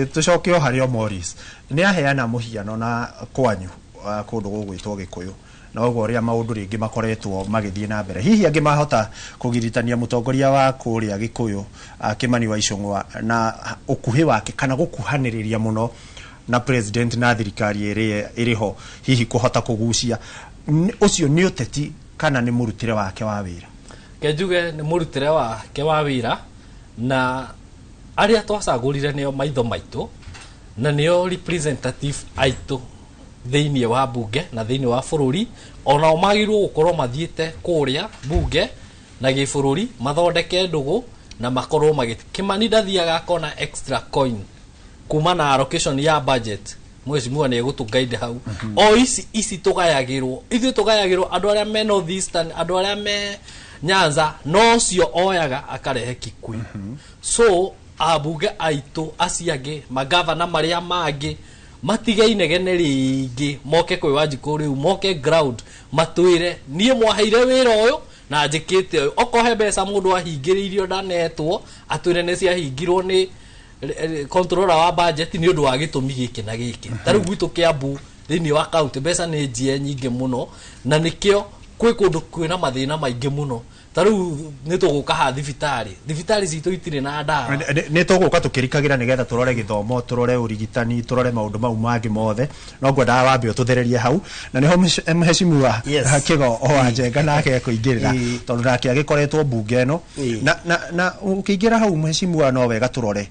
tũcoke o harĩ o Morris nĩ aheana mũhiano na kwanyu, kũndũ gũgwĩtwo Gĩkũyũ, na ũguo ũrĩa maũndũ rĩngĩ makoretwo magĩthiĩ na mbere, hihi angĩ mahota kũgiritania mũtongoria wa kũrĩa Gĩkũyũ, Kĩmani wa Ichung'wa, na ũkuhĩ wake kana gũkuhanĩrĩria mũno na president na thirikari ĩrĩa ĩrĩ ho, hihi kũhota kũgucia ũcio nĩ ũteti kana nĩ mũrutĩre wake wa wĩra? Ke njuge nĩ mũrutĩre wake wa wĩra, na arĩa twacagũrire nĩo maitho maitũ na nĩo representative aitũ thĩinĩ wa bunge na thĩinĩ wa bũrũri. Onao magĩrĩirwo gũkorwo mathiĩte kũrĩa bunge na gĩbũrũri, mathondeke ndũgũ na makorwo magĩ Kĩmani ndathiaga akona extra coin kuma na allocation ya budget. Mheshimiwa nĩ egũtũguide hau. O ici ici tũgayagĩrwo, ithuĩ tũgayagĩrwo andũ arĩa me North Eastern, andũ arĩa me Nyanza, no cio oyaga akarehe Kikuyu. So ambunge aitũ acio angĩ, magavana marĩa mangĩ, matige inegene rĩingĩ, moke kwĩ Wanjikũ rĩu, moke ground matwĩre, niĩ mwaheire wĩra ũyũ na njĩkĩte ũyũ. Okorwo he mbeca mũndũ ahingĩrĩirio ndanetwo, atwĩre nĩ ciahingirwo nĩ controller wa budget nĩ ũndũ wa gĩtũmi gĩkĩ na gĩkĩ. Ta rĩu gwitũ Kiambu, thĩinĩ wa county, mbeca nĩ njie nyingĩ mũno, na nĩkĩo kwĩ kũndũ kwĩna mathĩna maingĩ mũno. Ta rĩu nĩ tũgũka haha thibitarĩ, thibitarĩ citũ itirĩ na ndawa. Nĩ tũgũka tũkĩrikagĩra nĩgetha tũrore gĩthomo, tũrore ũrigitani, tũrore maũndũ mau mangĩ mothe, no ngwendaga wambe ũtũthererie hau, na nĩho mheshimiwa Kĩgo o wa Njenga nake ekũingĩrĩra, tondũ nake agĩkoretwo mbunge ĩno. Na ũkĩingĩra hau, mheshimiwa, no wega tũrore,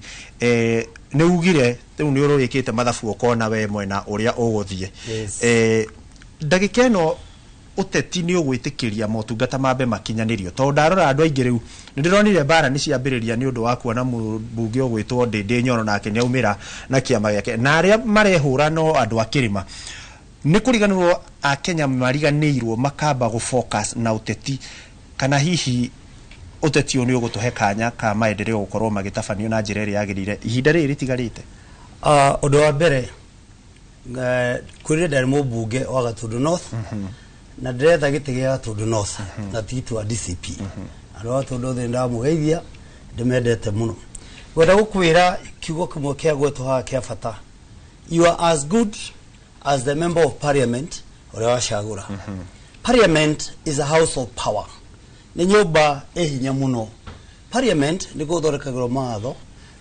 nĩ ugire rĩu nĩ ũrũrĩkĩte mathabu ũkona we mwena ũrĩa ũgũthiĩ. Ndagĩka ĩno ũteti nĩ ũgwĩtĩkĩria motungata mambe makinyanĩrio? Tondũ ndarora andũ aingĩ rĩu nĩ ndĩronire mbara nĩ ciambĩrĩria nĩ ũndũ wa kuona mũmbunge ũgwĩtwo Ndĩndĩ Nyoro nake nĩ aumĩra na kĩama gĩake, na arĩa marehũra no andũ a kĩrĩma. Nĩ kũriganĩrwo akenya mariganĩirwo makamba gũ focus na ũteti, kana hihi ũteti ũyũ nĩ ũgũtũhe kanya ka maendeleo gũkorwo magĩtabanio na njĩra ĩrĩa yagĩrĩire ihinda rĩrĩ rĩtigarĩte? Ũndũ wa mbere, kwĩrire ndarĩ mũmbunge wa Gatundu North na ndĩretha gĩtĩ gĩa Gatundu North na tigiti wa DCP. Andũ a Gatundu othe ndamũgeithia, ndĩmendete mũno. Ngwenda gũkwĩra kiugo kĩmwe kĩa gwetwo haha kĩa bata: you are as good as the member of parliament ũrĩa wacagũra. Parliament is a house of power, nĩ nyũmba ĩ hinya mũno. Parliament nĩ gũthondekagĩrwo mawatho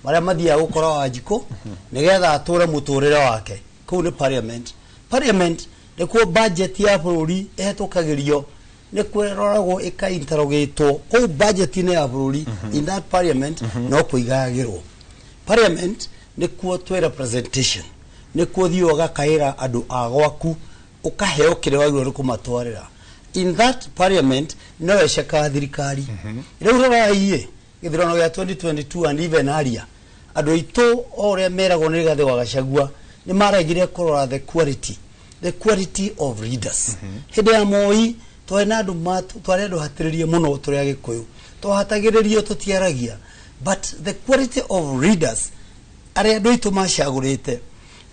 marĩa mathiaga gũkora Wanjikũ nĩgetha atũre mũtũrĩre wake. Kũu nĩ parliament. Parliament nĩkuo budget ya bũrũri ĩhetũkagĩrio. Nĩ kwĩroragwo ĩka-interrogatwo kũu budget-inĩ ya bũrũri in that parliament. No kũigagĩrwo parliament nĩkuo twĩ representation, nĩkuo thiĩ ũgakaĩra andũ a gwaku, ũkaheo kĩrĩa wagĩrĩirwo nĩ kũmatwarĩra. In that parliament no ĩcekaga thirikari. Rĩu rorai gĩthurano gĩa 2022 and even earlier, andũ aitũ o ũrĩa meragwo nĩ Rigathĩ wa Gachagua nĩ maregire kũrora the quality of leaders. Hĩndĩ ya Moi twarĩ na andũ twarĩ andũ hatĩrĩrie mũno, tũrĩ Agĩkũyũ twahatagĩrĩrio, tũtiaragia, but the quality of leaders arĩa andũ aitũ macagũrĩte,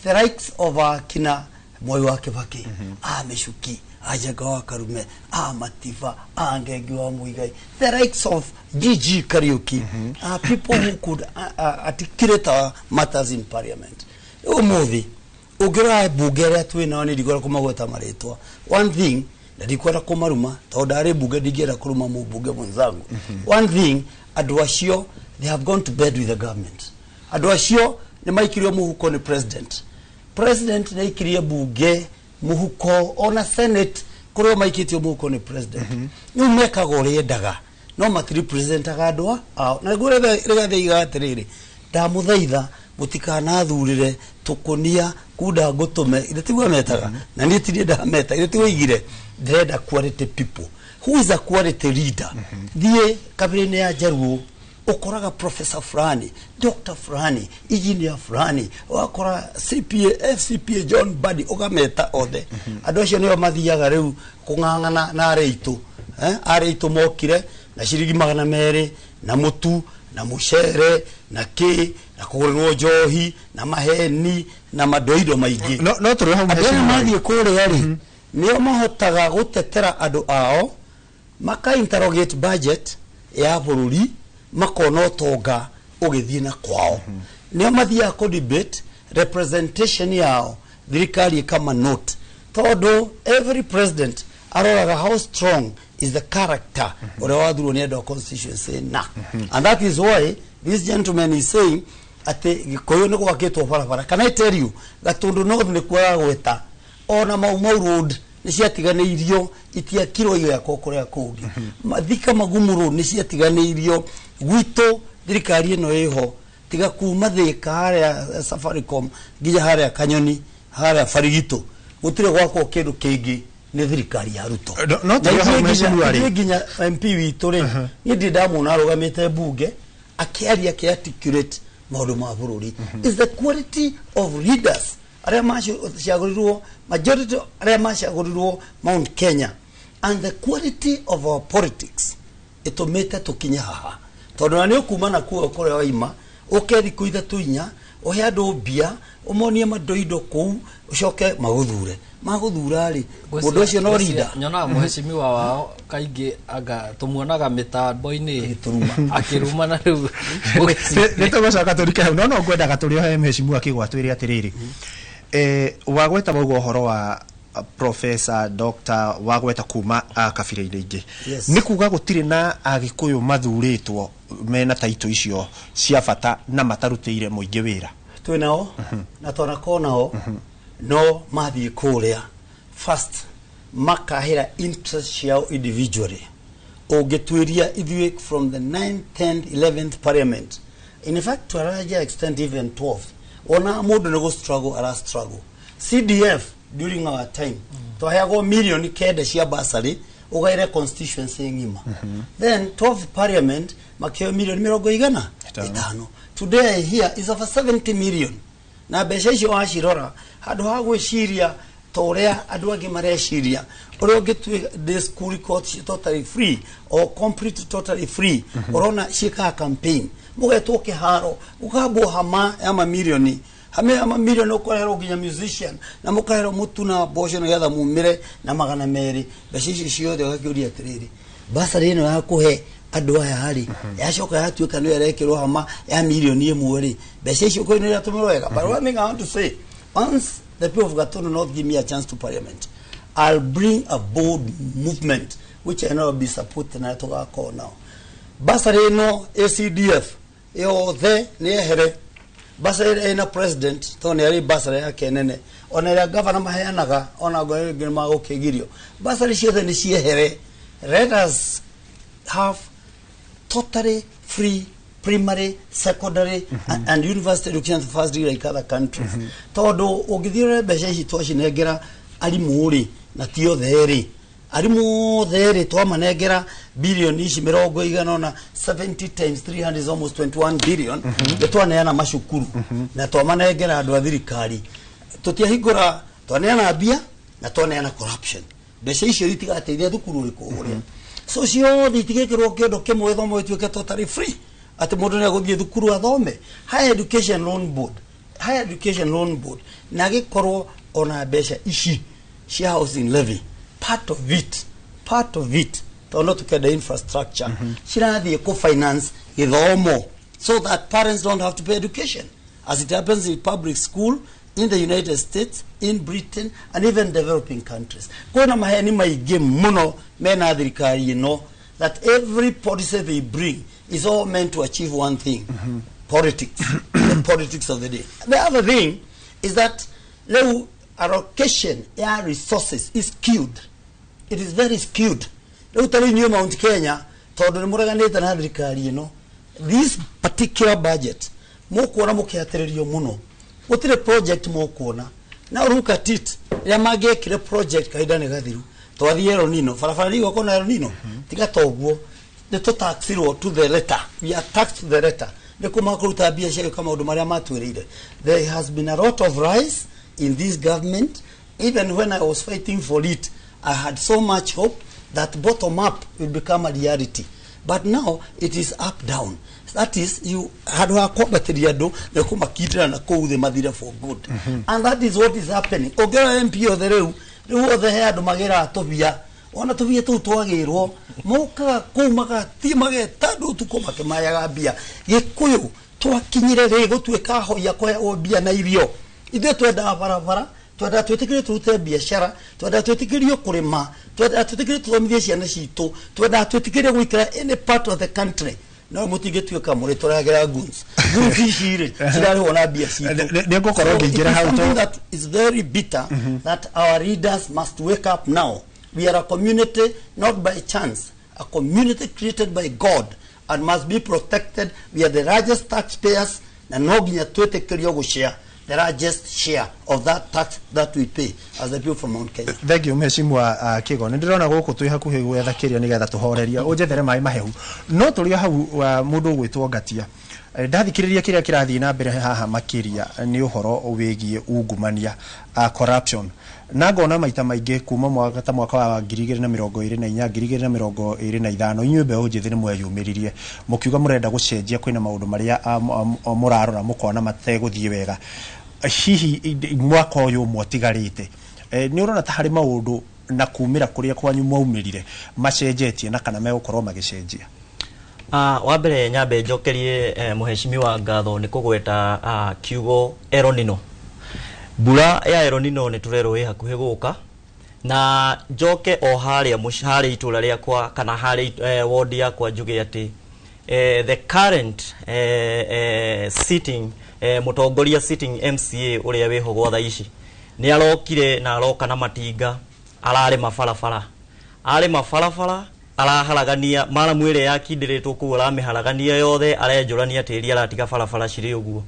the likes of akina Moi wa Kibaki, a Michuki, a Njenga wa Karume, a Matiba, a Ngengi wa Muigai, the likes of GG Kariuki, people who could articulate our matters in parliament. Ũmũthĩ ũngĩrora mbunge ĩrĩa twĩ nao, nĩ ndikwenda kũmagweta marĩtwa. One thing, na ndikwenda kũmaruma tondũ ndarĩ mbunge, ndingĩenda kũruma mũmbunge mwenzangu. One thing, andũ acio, they have gone to bed with the government. Andũ acio nĩ maikirio mũhuko nĩ president. President nĩ aikirie bunge mũhuko, ona senate kũrĩa maikĩtio mũhuko nĩ president. Rĩu mekaga ũrĩa endaga, no matirepresentaga andũ ao. Na nĩguo Rigathĩ aigaga atĩrĩrĩ, ndamũthaitha mũtikanathurĩre tũkũnia kunda ngũtũme. Ithe tiguo metaga, na niĩ ti niĩ ndameta, ithe tiguo oigire ndĩrenda quality people. Who is a quality leader? Thiĩ kabira-inĩ ya Njaruo, ũkoraga professor fulani, doctor fulani, engineer fulani, ũgakora CPA, FCPA, John Mbadi, ũgameta othe. Andũ acio nĩo mathiaga rĩu kũng'ang'ana na arĩa aitũ, eh? Arĩa aitũ mokire na ciringi 200 na mũtu na mũcere na kĩ na kũgũrĩrwo njohi na maheni na mandoindo maingĩ. No tũrĩ hau. Andũ aya mathiĩ kũrĩa rĩ, nĩo mahotaga gũtetera andũ ao, maka interrogate budget ya bũrũri, makona ũtonga ũgĩthiĩ na kwao. Nĩo mathiaga kũ debate representation yao, thirikari ĩkama note, tondũ every president aroraga how strong is the character ũrĩa wathurwo nĩ andũ a constituency na. And that is why this gentleman is saying atĩ Gĩkũyũ nĩ gwakĩtwo barabara. Can I tell you, Gatundu North nĩ kuaga gweta ona Mau Mau Road nĩ ciatiganĩirio, itiakirwo igĩakwo kũrĩa kũngĩ. Thika Magumu Road nĩ ciatiganĩirio. Gwitũ thirikari ĩno ĩho, tiga kuma Thika harĩa Safaricom nginya harĩa Kanyoni, harĩa Barigito, gũtirĩ gwakwo kĩndũ kĩngĩ nĩ thirikari ya Ruto. No Na tũrĩ hau, ithuĩ mheshimiwa rĩ. ithuĩ nginya MP witũ rĩ, niĩ ndirĩ ndamuona arũgamĩte mbunge akĩaria, akĩarticulate maũndũ ma bũrũri. Is the quality of leaders arĩa macagũrirwo, majority arĩa macagũrirwo Mount Kenya, and the quality of our politics ĩtũmĩte tũkinye haha, tondũ na nĩ ũkuma na kuo kũrĩa waima, ũke thikũ ithatũ inya, ũhe andũ mbia, ũmonie mandoindo kũu, ũcoke magũthure. Magũthura rĩ, mũndũ ũcio no leader. Nyonaga mũhecimiwa wao kaingĩ anga tũmuonaga mĩtambo-inĩ akĩruma na rĩu. Nĩ tũgũcoka tũrike hau, no ngwendaga tũrĩ o he mheshimiwa Kĩgwa twĩre atĩrĩrĩ, wagweta wauga ũhoro wa professor, doctor, wagweta kuma kabira-inĩ ingĩ. Nĩ kuga gũtirĩ na Agĩkũyũ mathurĩtwo mena taito icio cia bata na matarutĩire mũingĩ wĩra? Twĩ nao na twanakorwo nao, no mathiĩ kũrĩa first makahĩra interest ciao individually. Ũngĩtuĩria ithuĩ from the 9th, 10th, 11th parliament, in fact to a larger extent even 12th, ona mũndũ nĩ gũ struggle ara struggle. CDF during our time twaheagwo 9 mirioni cia bursary ũgaĩre constituency ng'ima. Then 12th parliament makĩoyo mirioni mĩrongo igana ĩtano. Today here is over 70 million, na mbeca icio wacirora, handũ ha gwĩciria ta ũrĩa andũ angĩ mareciria, ũrĩa ũngĩtuĩka the school records totally free or complete totally free, ũrona ciĩkaga campaign, mũgetwo kĩharo, gũkambwo hama ya mamirioni, hama ya mamirioni, ũkoherwo nginya musician na mũkaherwo mũtu na mboco nĩgetha mumĩre na 200. Mbeca icio ciothe ũgakĩũria atĩrĩrĩ, basarĩ ĩno ya kũhe andũ aya rĩ, yacoka yatuĩka nĩyo ĩrekĩrwo hama ya 1 mirioni rĩ, mbeca icio kwĩ nĩ iratũmĩrwo wega? But one thing I want to say, once the people of Gatundu North give me a chance to parliament, I'll bring a bold movement which I know will be supported na tũgakorwo nao. Basarĩ ĩno ACDF yothe nĩ ehere. Basarĩ ĩrĩa ĩna president, tondũ nĩ arĩ basarĩ yake nene, ona ĩrĩa gavana maheanaga, ona ngoro ĩngĩ magũkĩgirio, basarĩ ciothe nĩ ciehere. Let us have totally free primary, secondary and university education first degree like other countries. Tondũ ũngĩthiĩ ũrore mbeca ici twacinengera arimũ rĩ, na ti othe rĩ, arimũ othe rĩ twamanengera bilioni ici mĩrongo igana ũna, 70 times 300 is almost 21 billion. Nĩ twaneana macukuru na twamanengera andũ a thirikari, tũtiahingũra, twaneana mbia na twaneana corruption. Mbeca icio itigateithia thukuru ũrĩkũ ũrĩa, so ciothe itigĩkĩrwo kĩondo kĩmwe, gĩthomo gĩtuĩke totally free, atĩ mũndũ nĩ agũthiĩ thukuru athome. Higher Education Loan Board, Higher Education Loan Board, na gĩkorwo ona mbeca ici cia housing levy, part of it, tondũ no tũkenda infrastructure, cirathiĩ kũ finance gĩthomo so that parents don't have to pay education, as it happens in public school in the United States, in Britain and even developing countries. Kwĩna maheni maingĩ mũno mena thirikari ĩno, that every policy they bring is all meant to achieve one thing: politics, the politics of the day. The other thing is that rĩu allocation ya resources is skewed. It is very skewed. Rĩu ta rĩu inyuĩ Mount Kenya, tondũ nĩ mũreganĩte na thirikari ĩno, this particular budget mũkuona mũkĩhatĩrĩrio mũno, gũtirĩ project mũkuona. Now look at it, rĩrĩa mangĩekire project kahinda nĩ gathiru, twathiĩ El Nino, barabara nĩ igũkorwo na El Nino, tiga toguo nĩ tũtaxirwo to the letter. We are taxed to the letter. Nĩ kũ makũruta mbia cia gwĩka maũndũ marĩa matwĩrĩire? There has been a lot of rise in this government. Even when I was fighting for it, I had so much hope that bottom up will become a reality, but now it is up down. That is, you handũ ha kwambatĩria andũ nĩ kũmakindĩra na kũu thĩ mathire for good, and that is what is happening. Ũngĩrora MP othe rĩu othe he andũ magĩraga tũbia, ona tũbia tũu twagĩrwo mokaga kũu magathiĩ mageta andũ ũtukũ makĩmayaga mbia. Gĩkũyũ twakinyire rĩ gũtuĩka ahoia kũheagwo mbia na irio? Ithuĩ twendaga barabara, twendaga twĩtĩkĩrio tũrute biacara, twendaga twĩtĩkĩrio kũrĩma, twendaga twĩtĩkĩrio tũthomithie ciana citũ, twendaga twĩtĩkĩrio gũikara any part of the country. No mũtingĩtuĩka mũrĩ tũragĩra goons. Goons ici rĩ cirarĩhwo na mbia citũ. Nĩ ngũkorwo ngĩingĩra hau. So it is something that is very bitter, that our leaders must wake up now. We are a community not by chance, a community created by God and must be protected. We are the largest taxpayers, na no nginya twĩtĩkĩrio gũshare the largest share of that tax that we pay as the people from Mount Kenya. Thank you, mheshimiwa Kigo. Nĩ ndĩrona gũkũ twĩ hakuhĩ gwetha kĩrĩa nĩgetha tũhoreria ũnjethere maĩ mahehu, no tũrĩ o hau mũndũ ũgwĩtwo Ngatia. Ndathikĩrĩria kĩrĩa kĩrathiĩ na mbere haha, makĩria nĩ ũhoro wĩgiĩ ungumania, corruption, na ngona maita maingĩ kuma mwaka ta mwaka wa 2024, 2025, inyuĩ mbeũ njĩthĩ nĩ mweyumĩririe mũkiuga mũrenda gũcenjia, kwĩna maũndũ marĩa mũrarora mũkona mategũthiĩ wega. Hihi mwaka ũyũ ũmwe ũtigarĩte, nĩ ũrona ta harĩ maũndũ na kumĩra kũrĩa kwanyu mwaumĩrire macenjetie, na kana megũkorwo magĩcenjia? Wa mbere nyambe njokerie mũheshimiwa ngatho nĩ kũgweta kiugo El Nino. Mbura ya El Nino nĩ tũrerwo ĩ hakuhĩ gũka, na njoke o harĩa harĩa itũra rĩakwa kana harĩa ward yakwa, njuge atĩ the current sitting mũtongoria, sitting MCA ũrĩa wĩho gwa thaa ici, nĩ arokire na aroka na matinga, ararĩma barabara, arĩma barabara, araharagania maramu ĩrĩa yakindĩrĩtwo kũu, aramĩharagania yothe, arenjũrania tĩri, aratiga barabara cirĩ ũguo.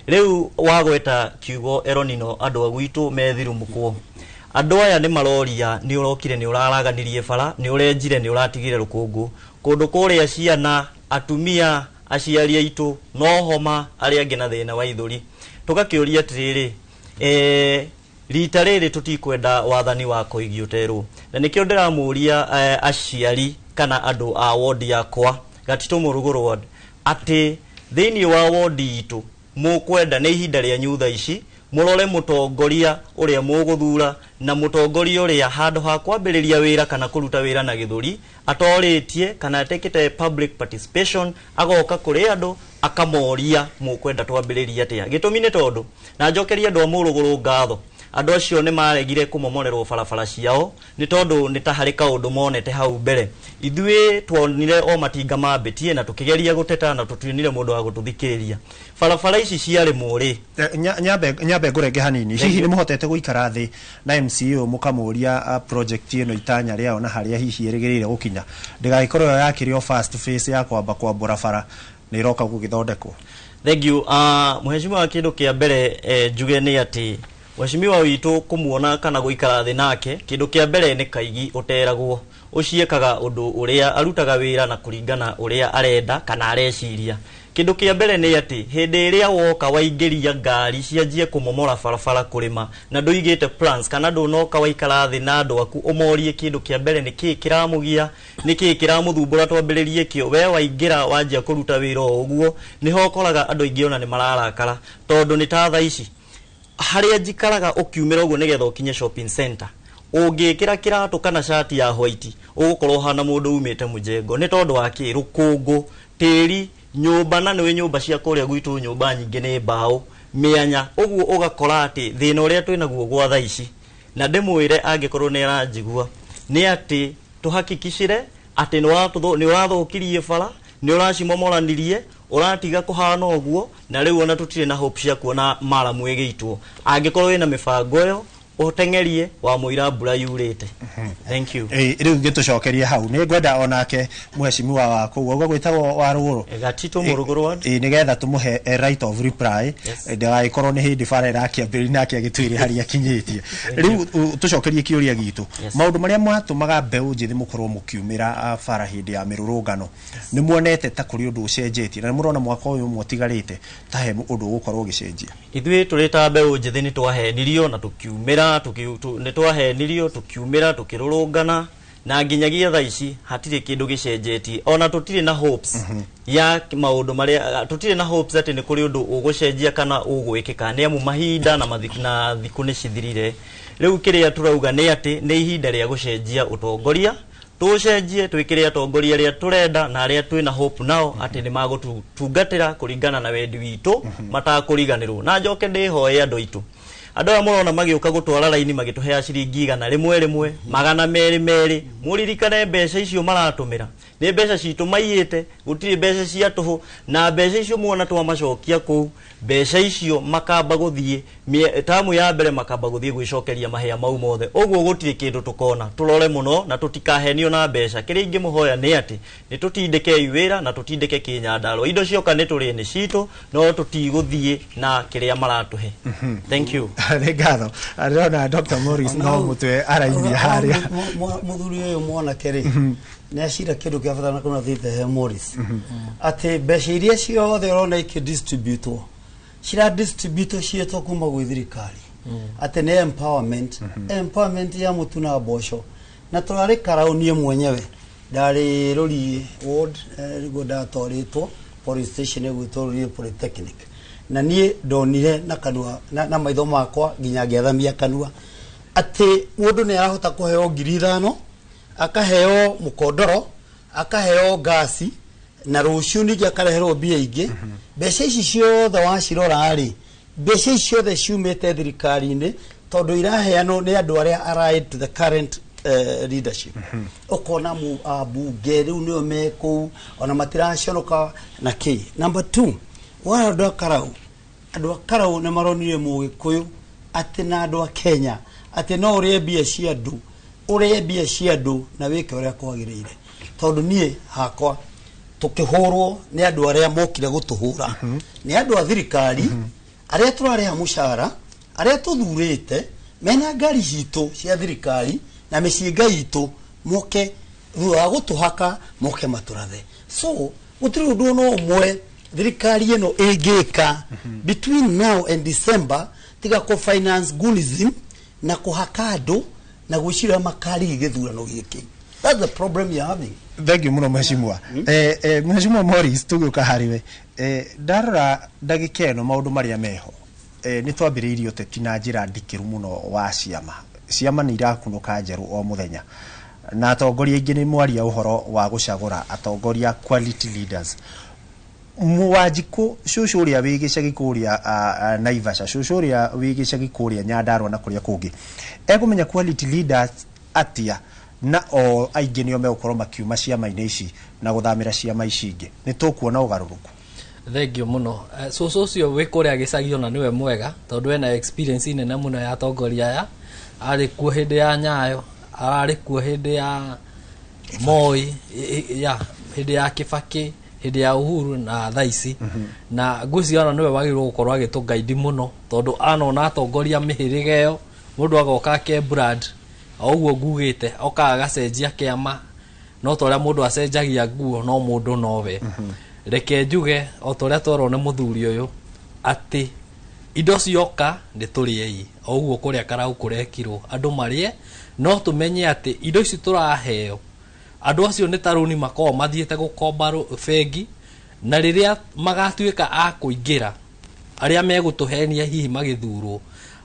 Rĩu wagweta kiugo El Nino, andũ a gwitũ methirumũkwo, andũ aya nĩ maroria, nĩ ũrokire, nĩ ũraraganirie bara, nĩ ũrenjire, nĩ ũratigire rũkũngũ kũndũ kũrĩa, ciana, atumia, aciari aitũ no homa, arĩa angĩ na thĩna wa ithũri. Tũgakĩũria atĩrĩrĩ, rita rĩrĩ tũtikwenda wathani wa koigi ũterwo, na nĩkĩo ndĩramũria aciari kana andũ a wodi yakwa Gatitũ Mũrugũrũ ward, atĩ thĩinĩ wa wodi itũ mũkwenda nĩ ihinda rĩanyu thaa ici mũrore mũtongoria ũrĩa mũgũthura, na mũtongoria ũrĩa handũ ha kwambĩrĩria wĩra kana kũruta wĩra na gĩthũri atorĩtie kana atekĩte public participation, agoka kũrĩ andũ. Akamoria mũkwenda twambĩrĩrie atĩa. Gĩtũmi nĩ tondũ na njokerie andũ a Mũrũgũrũ ngatho, andũ acio nĩ maregire kũmomorerwo barabara ciao nĩ tondũ nĩ ta harĩ kaũndũ monete hau mbere. Ithuĩ tuonire o matinga mambĩtie na tũkĩgeria gũteta na tũtionire mũndũ wa gũtũthikĩrĩria. Barabara ici ciarĩmwo rĩ, Nyambe ngũrenge hanini. Hihi nĩ mũhotete gũikara thĩ na MCA ũyũ mũkamũria project ĩno itanya rĩao na harĩa hihi ĩrĩgĩrĩire gũkinya, ndĩgagĩkorwo ĩyo yakĩrĩ o first phase ya kwamba kwambũra bara nĩ ĩroka gũgĩthondekwo? Thank you. Mheshimiwa, kĩndũ kĩa mbere njuge nĩ atĩ mheshimiwa witũ kũmuona kana gũikara thĩ nake, kĩndũ kĩa mbere nĩ kaigi ũteragwo. Ũciĩkaga ũndũ ũrĩa arutaga wĩra na kũringana ũrĩa arenda kana areciria. Kĩndũ kĩa mbere nĩ atĩ hĩndĩ ĩrĩa woka waingĩria ngari cianjie kũmomora barabara kũrĩma na ndũigĩte plans kana ndũnoka waikara thĩ na andũ aku ũmorie kĩndũ kĩa mbere nĩ kĩĩ kĩramũgia, nĩ kĩĩ kĩramũthumbũra, twambĩrĩrie kĩo, we waingĩra wanjia kũruta wĩra o ũguo, nĩho ũkoraga andũ aingĩ ona nĩ mararakara. Tondũ nĩ ta thaa ici harĩa njikaraga ũkiumĩra ũguo nĩgetha ũkinye shopping center, ũngĩkĩra kĩratũ kana cati ya white ũgũkorwo ũhana mũndũ umĩte mũjengo. Nĩ tondũ wa kĩ? Rũkũngũ, tĩri, nyũmba, na nĩwĩ nyũmba cia kũrĩa gwitũ nyũmba nyingĩ nĩ mbaũ mĩanya. Ũguo ũgakora atĩ thĩna ũrĩa twĩnaguo gwa thaa ici, na ndĩmwĩre angĩkorwo nĩ aranjigua, nĩ atĩ tũhakikicire atĩ nĩ ũrathũkirie bara, nĩ ũracimomoranirie, ũratiga kũhana ũguo, na rĩu ona tũtirĩ na hope cia kuona maramu ĩgĩitwo. Angĩkorwo wĩna mĩbango ĩyo, ũteng'erie wa mũira mbura yurĩte. Thank you. Rĩu ngĩtũcokerie hau nĩ ngwenda onake mheshimiwa wa kũu ũguo gwĩtagwo wa Rũgũrũ, Gatito Mũrũgũrũ ward, nĩgetha tũmũhe right of reply, ndĩgagĩkorwo nĩ hĩndĩ bara ĩrakĩambĩrĩria nake agĩtwĩre harĩa akinyĩtie. Rĩu tũcokerie kĩũria gitũ. Maũndũ marĩa matũmaga mbeũ njĩthĩ mũkorwo mũkiumĩra bara hĩndĩ ya mĩrũrũngano, nĩ muonete ta kũrĩ ũndũ ũcenjetie, na nĩ mũrona mwaka ũyũ ũmwe ũtigarĩte ta he ũndũ ũgũkorwo ũgĩcenjia? Ithuĩ tũrĩ ta mbeũ njĩthĩ nĩ twahenirio na tũkiumĩra, nĩ twahenirio tũkiumĩra tũkĩrũrũngana, na nginyagia thaa ici hatirĩ kĩndũ gĩcenjetie. Ona tũtirĩ na hopes ya maũndũ marĩa, tũtirĩ na hopes atĩ nĩ kũrĩ ũndũ ũgũcenjia kana ũgwĩkĩka, nĩ amu mahinda na na thikũ nĩ cithirire. Rĩu kĩrĩa tũrauga nĩ atĩ nĩ ihinda rĩa gũcenjia ũtongoria, tũcenjie twĩkĩre atongoria arĩa tũrenda na arĩa twĩna hope nao atĩ nĩ magũtũtungatĩra kũringana na wendi witũ matakũriganĩrwo. Na njoke ndĩhoe andũ aitũ, andũ aya mũrona magĩũka gũtwara raini magĩtũhea ciringi 100 rĩmwe, 200 merĩ, mũririkane mbeca icio maratũmĩra nĩ mbeca citũ maiyĩte. Gũtirĩ mbeca cia tũhũ, na mbeca icio muona twamacokia kũu, mbeca icio makamba gũthiĩ tamu ya mbere, makamba gũthiĩ gwĩcokeria mahĩa mau mothe. Ũguo gũtirĩ kĩndũ tũkona. Tũrore mũno na tũtikahenio na mbeca. Kĩrĩa ingĩmũhoya nĩ atĩ nĩ tũtindĩkei wĩra na tũtindĩke kĩnyandarũa. Indo cioka nĩ tũrĩe, nĩ citũ, no tũtigũthiĩ na kĩrĩa maratũhe. Thank you. Nĩ ngatho. Ndĩrona Dr. Morris no mũtwe arainia harĩa. Mũthuri ũyũ mwanake rĩ, nĩ acira kĩndũ kĩa bata na kuna thiĩte he Morris atĩ mbeca iria ciothe ũrona ikĩdistributwo, ciradistributwo ciĩtwo kuma gwĩ thirikari atĩ nĩ empowerment, empowerment ya mũtu na mboco. Na tũrarĩ karau, niĩ mwenyewe ndarĩ Rũriĩ ward, nĩguo ndatwarĩtwo police station ĩgwĩtwo Rũriĩ Polytechnic, na niĩ ndonire na kanua na maitho makwa nginya ngĩathamia kanua atĩ mũndũ nĩ arahota kũheo 5,000, akaheo mũkondoro, akaheo ngasi, na rũciũ ningĩ akareherwo mbia ingĩ. Mbeca ici ciothe wacirora rĩ, mbeca ici ciothe ciumĩte thirikari-inĩ tondũ iraheanwo nĩ andũ arĩa allied to the current leadership. Ũkona ambunge rĩu nĩo me kũu ona matiraconoka na kĩ. Number two, wara andũ a Karau, andũ a Karau nĩ maronire mũgĩkũyũ atĩ na andũ a Kenya atĩ no ũrĩe mbia cia andũ, ũrĩe mbia cia andũ na wĩke ũrĩa kwagĩrĩire. Tondũ niĩ hakwa tũkĩhũrwo nĩ andũ arĩa mokire gũtũhũra, nĩ andũ a thirikari arĩa tũrarĩha mũcara, arĩa tũthurĩte, mena ngari citũ cia thirikari na mĩcinga itũ, moke thutha wa gũtũhaka moke matũrathe. So gũtirĩ ũndũ ona ũmwe thirikari ĩno ĩngĩka between now and December tiga kũ finance goonism na kũhaka andũ na gwĩciria makari gĩthurano gĩkĩ. That's the problem you're having. Thank you muno, mheshimiwa. Mheshimiwa Morris, tũgĩũka harĩ we, ndarora ndagĩka ĩno maũndũ marĩa meho, nĩ twambĩrĩirie ũteti na njĩra ndikĩru mũno wa ciama. Ciama nĩ irakunũka njerũ o mũthenya, na atongoria aingĩ nĩ mwaria ũhoro wa gũcagũra atongoria quality leaders. Wanjikũ cũcũ ũrĩa wĩ gĩcagi kũrĩa Naivasha, cũcũ ũrĩa wĩ gĩcagi kũrĩa Nyandarua na kũrĩa kũngĩ, ekũmenya quality leaders atĩa na o aingĩ nĩo megũkorwo makiuma ciama-inĩ ici na gũthamĩra ciama ici ingĩ? Nĩ tũkuona ũgarũrũku? Thengio mũno. Cũcũ ũcio wĩ kũrĩa gĩcagi ona nĩwe mwega, tondũ ena experience nene mũno ya atongoria aya. Arĩ kuo hĩndĩ ya Nyayo, ararĩ kuo hĩndĩ ya Moi, ya hĩndĩ ya Kibaki, hĩndĩ ya Uhuru na thaa ici. Na ngwĩciria ona nĩwe wagĩrĩirwo gũkorwo agĩtũgaidi mũno, tondũ anona atongoria mĩhĩrĩga ĩyo, mũndũ agoka ake brand o ũguo ngugĩte, okaga agacenjia kĩama, no ta ũrĩa mũndũ acenjagia nguo, no mũndũ nowe. Reke njuge o ta ũrĩa twerwo nĩ mũthuri ũyũ atĩ indo cioka nĩ tũrĩei, o ũguo kũrĩa karau kũrekirwo andũ marĩe, no tũmenye atĩ indo ici tũraheo andũ acio nĩ tarũni makoragwo mathiĩte gũkomba bengi, na rĩrĩa magatuĩka a kũingĩra, arĩa megũtũhenia hihi magĩthurwo,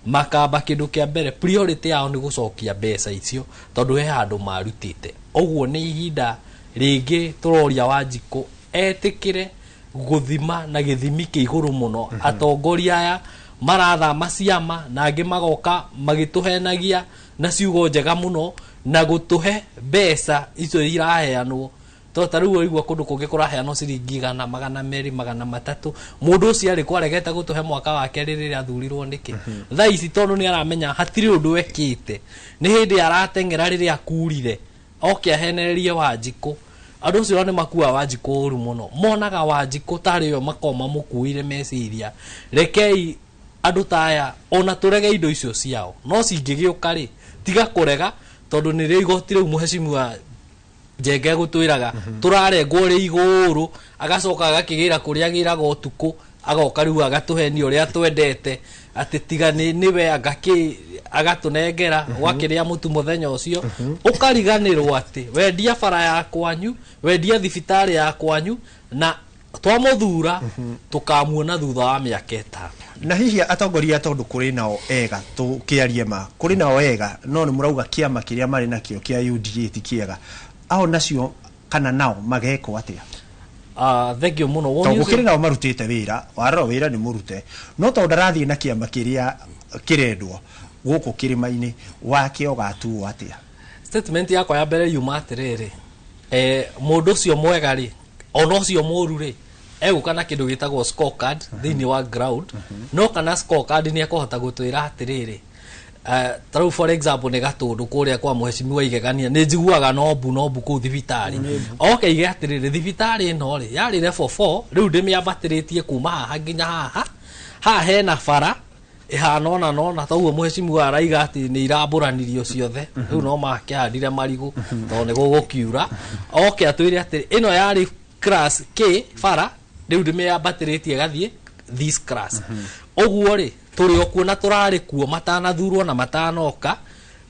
makamba kĩndũ kĩa mbere priority yao nĩ gũcokia mbeca icio, tondũ he handũ marutĩte. Ũguo nĩ ihinda rĩngĩ tũroria Wanjikũ etĩkĩre gũthima na gĩthimi kĩa igũrũ mũno atongoria aya marathama ciama na angĩ magoka magĩtũhenagia na ciugo njega mũno na gũtũhe mbeca icio iraheanwo. To ta rĩu ũigua kũndũ kũngĩ kũraheanwo ciringi 100, 200, 300. Mũndũ ũcio arĩ kwaregete gũtũhe mwaka wa kerĩ rĩrĩa athurirwo nĩkĩ? Thaa ici tondũ nĩ aramenya hatirĩ ũndũ ekĩte, nĩ hĩndĩ arateng'era rĩrĩa akurire oke ahenererie Wanjikũ. Andũ acio nĩ makuaga Wanjikũ ũru mũno, monaga Wanjikũ tarĩ we makoragwo mamũkuĩire meciria. Rekei andũ ta aya ona tũrege indo icio ciao, no cingĩgĩũka rĩ, tiga kũrega, tondũ nĩrĩo igoti rĩu mũhecimiwa Njenge gũtwĩraga tũrarengwo rĩ igũrũ, agacoka agakĩgĩra kũrĩa agĩraga ũtukũ, agoka rĩu agatũhenia ũrĩa twendete atĩ tiga nĩwe angakĩ agatũnengera ũgakĩrĩa mũtu mũthenya ũcio, ũkariganĩrwo atĩ wendia bara ya kwanyu, wendia thibitarĩ ya kwanyu, na twamũthura tũkamuona thutha wa mĩaka 5. Na hihi atongoria, tondũ kũrĩ nao ega, tũkĩarie ma, kũrĩ nao ega, no nĩ mũrauga kĩama kĩrĩa marĩ nakĩo kĩa UDA ti kĩega, ao nacio kana nao magekwo atĩa? Thengio mũno. Tondũ gũkĩrĩ nao marutĩte wĩra, warora wĩra nĩ mũrute, no tondũ ndarathiĩ na kĩama kĩrĩa kĩrendwo gũkũ kĩrĩma-inĩ, wake ũgatuo atĩa? Statement yakwa ya mbere yuma atĩrĩrĩ, mũndũ ũcio mwega rĩ, ona ũcio mũru rĩ, egũka na kĩndũ gĩtagwo scorecard thĩinĩ wa ground. No kana scorecard nĩ ekũhota gũtwĩra atĩrĩrĩ, ta rĩu for example nĩ Gatũndũ kũrĩa kwa mũhecimiwa Igegania, nĩ njiguaga nombu nombu kũu thibitarĩ. Oke ige atĩrĩrĩ, thibitarĩ ĩno rĩ yarĩ level 4, rĩu ndĩmĩambatĩrĩtie kuma haha nginya haha, haha hena bara ĩhana ona nona, toguo mũhecimiwa araiga atĩ nĩ irambũranirio ciothe, rĩu no makĩhandire marigũ tondũ nĩ gũgũkiura. Oke atwĩre atĩrĩ, ĩno yarĩ class K bara, rĩu ndĩmĩambatĩrĩtie gathiĩ this class. Ũguo rĩ, tũrĩ o kuo na tũrarĩ kuo matanathurwo na matanoka,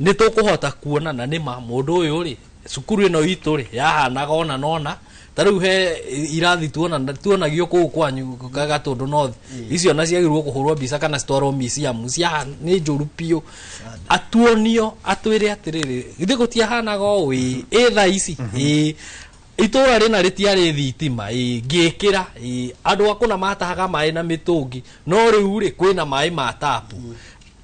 nĩ tũkũhota kuona na nĩma mũndũ ũyũ rĩ, cukuru ĩno itũ rĩ yahanaga ona nona. Ta rĩu he irathi tuonagio kũu kwanyu Gatũndũ North, icio na ciagĩrĩirwo kũhũrwo mbica kana citwarwo museum, cia nĩ njũru biũ. Atuonio atwĩre atĩrĩrĩ, githĩ gũtiahanaga ũũ? Ĩ, ĩ thaa ici ĩ itũra rĩna rĩtiarĩ thitima, ĩ ngĩkĩra, ĩ andũ a kũna matahaga maĩ na mĩtũngi, no rĩu rĩ kwĩna maĩ ma tapu.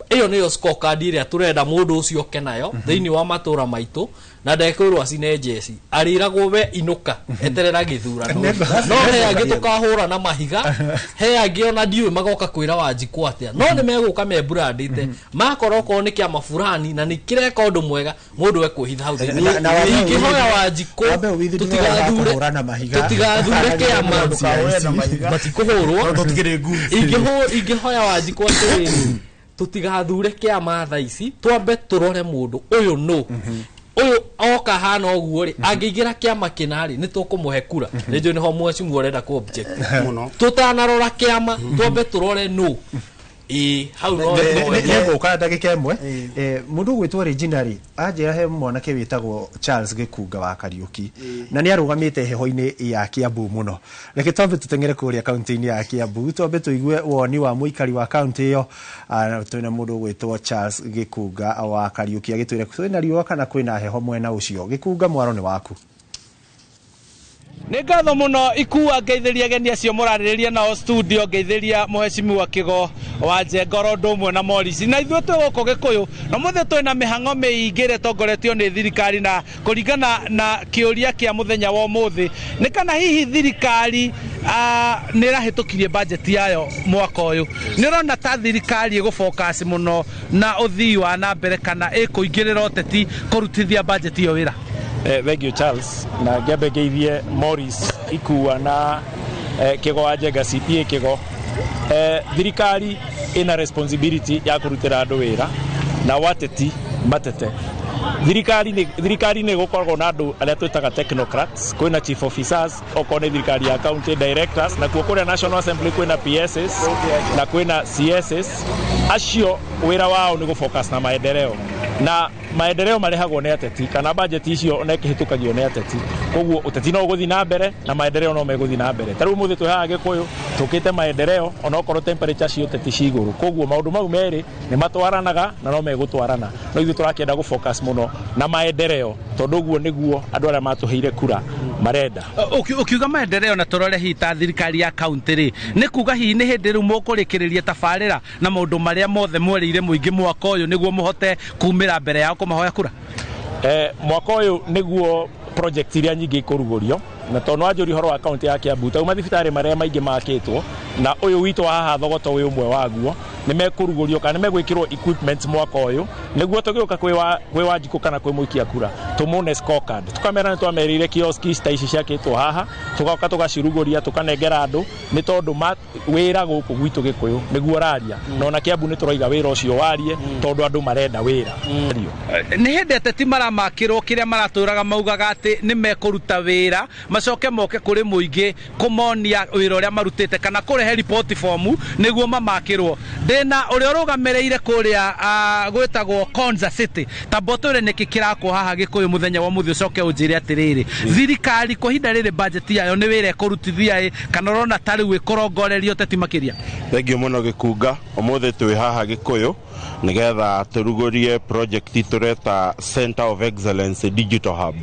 Ĩyo nĩyo scorecard ĩrĩa tũrenda mũndũ ũcio oke nayo thĩinĩ wa matũra maitũ, na ndekwĩrwo acine njeci, arĩragwo we inũka, eterera gĩthurano. No he angĩ tũkahũra na mahiga, he angĩ ona ndiũĩ magoka kwĩra Wanjikũ atĩa, no nĩ megũka memburandĩte, makorwo okorwo nĩ kĩama fulani na nĩ kĩreka ũndũ mwega, mũndũ ekwĩhitha hau thĩinĩ. Ingĩhoya Wanjikũ tũtigathure kĩama, matikũhũrwo. Ingĩhoya Wanjikũ atĩrĩrĩ, tũtigathure kĩama thaa ici, twambe tũrore mũndũ ũyũ nũ ũyũ oka hana ũguo rĩ, angĩingĩra kĩama kĩna rĩ, nĩ tũkũmũhe kura. Nĩ njũĩ nĩho mheshimiwa ũrenda kũ object tũtanarora kĩama, twambe tũrore nũ. Ĩ hau no nĩngũka ndagĩka ĩmwe. Mũndũ ũgwĩtwo Regina rĩ, anjĩra he mwanake wĩtagwo Charles Gĩkunga wa Kariũki, na nĩ arũgamĩte heho-inĩ ya Kiambu mũno. Reke twambe tũteng'ere kũrĩa kaunti-inĩ ya Kiambu, twambe tũigue woni wa mũikari wa kaunti ĩyo. Twĩna mũndũ ũgwĩtwo Charles Gĩkunga wa Kariũki, agĩtwĩre kwĩna riũa kana kwĩna heho mwena ũcio. Gĩkunga, mwaro nĩ waku. Nĩ ngatho mũno Ikua, ngeithĩria ageni acio mũrarĩrĩria nao studio, ngeithĩria mũhecimiwa Kĩgo wa Njenga oro ũndũ ũmwe na Morris. Na ithuĩ twĩ gũkũ Gĩkũyũ na mũthĩ twĩna mĩhang'o mĩingĩ ĩrĩa ĩtongoretio nĩ thirikari, na kũringana na kĩũria kĩa mũthenya wa ũmũthĩ nĩ kana hihi thirikari nĩ ĩrahĩtũkirie bajeti yayo mwaka ũyũ. Nĩ ũrona ta thirikari ĩgũfocus mũno na ũthii wa na mbere kana ĩkũingĩrĩra ũteti kũrutithia bajeti ĩyo wĩra? Thank you Charles, na ngĩambe ngeithie Morris Ikua na Kĩgo wa Njenga CPA Kĩgo. Thirikari ĩna responsibility ya kũrutĩra andũ wĩra na wateti matete. Thirikari nĩ gũkoragwo na andũ arĩa twĩtaga technocrats, kwĩna chief officers, okorwo nĩ thirikari ya county directors, na kuo kũrĩa National Assembly kwĩna PSs na kwĩna CSs. Acio wĩra wao nĩ gũfocus na maendeleo, na maendeleo marehagwo nĩ ateti, kana budget icio na ĩkĩhĩtũkagio nĩ ateti. Koguo ũteti no ũgũthiĩ na mbere na maendeleo no megũthiĩ na mbere. Ta rĩu ũmũthĩ twĩ haha Gĩkũyũ tũkĩte maendeleo, onokorwo temperature cia ũteti ci igũrũ. Koguo maũndũ mau merĩ nĩ matwaranaga na no megũtwarana, no ithuĩ tũrakĩenda gũfocus mũno na maendeleo tondũ ũguo nĩguo andũ arĩa matũheire kura marenda. Ũkiuga maendeleo na tũrore hihi ta thirikari ya county rĩ, nĩ kuga hihi nĩ hĩndĩ rĩu mũkũrĩkĩrĩria tabarĩra na maũndũ marĩa mothe mwerĩire mũingĩ mwaka ũyũ nĩguo mũhote kumĩra mbere yao kũmahoya kura? Mwaka ũyũ nĩguo project iria nyingĩ ikũrugũrio, na tondũ wanjũria ũhoro wa kaunti ya Kiambu, ta mathibitarĩ marĩa maingĩ makĩtwo na ũyũ witũ wa haha Thogoto wĩ ũmwe waguo, nĩ mekũrugũrio kana nĩ megwĩkĩrwo equipment mwaka ũyũ nĩguo tũgĩũka kwĩ Wanjikũ kana kwĩ mũikia kura tũmũne scorecard, tũkamera nĩ twamerĩire kioski ta ici ciakĩtwo haha, tũgoka tũgacirugũria tũkanengera andũ, nĩ tondũ wĩra gũkũ gwitũ Gĩkũyũ nĩguo ũraria, na ona Kiambu nĩ tũraiga wĩra ũcio warie tondũ andũ marenda wĩra. Nĩ hĩndĩ ateti maramakĩrwo kĩrĩa maratũraga maugaga atĩ nĩ mekũruta wĩra macoke moke kũrĩ mũingĩ kũmonia wĩra ũrĩa marutĩte kana kũrehe report form nĩguo mamakĩrwo. Ndĩna ũrĩa ũrũgamĩrĩire kũrĩa gwĩtagwo Konza City, ta mbotũre nĩkĩ kĩrakwo haha Gĩkũyũ mũthenya wa ũmũthĩ, ũcoke ũnjĩre atĩrĩrĩ, thirikari kwa ihinda rĩrĩ bajeti yayo nĩ wĩra ĩkũrutithia ĩ kana ũrona ta rĩu ĩkũrongoreria ũteti makĩria? Thengiũ mũno Gĩkunga, ũmũthĩ twĩ haha Gĩkũyũ nĩgetha tũrugũrie project tũreta Center of Excellence Digital Hub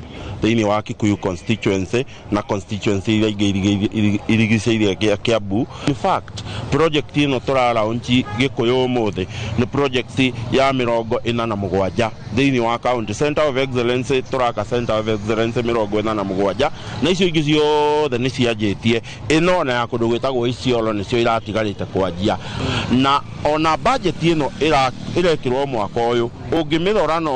thĩinĩ wa Kikuyu constituency na constituency iria ingĩ irigicĩirie Kiambu. In fact, project ĩno tũraraunchi Gĩkũyũ ũmũthĩ nĩ project ya 47 thĩinĩ wa county. Center of Excellence tũraka Center of Excellence 47 na icio ingĩ ciothe nĩ cianjĩtie, ĩno na ya kũndũ gwĩtagwo Isiolo nĩcio iratigarĩte kwanjia. Na ona budget ĩno ĩrekĩrwo mwaka ũyũ ũngĩmĩrora na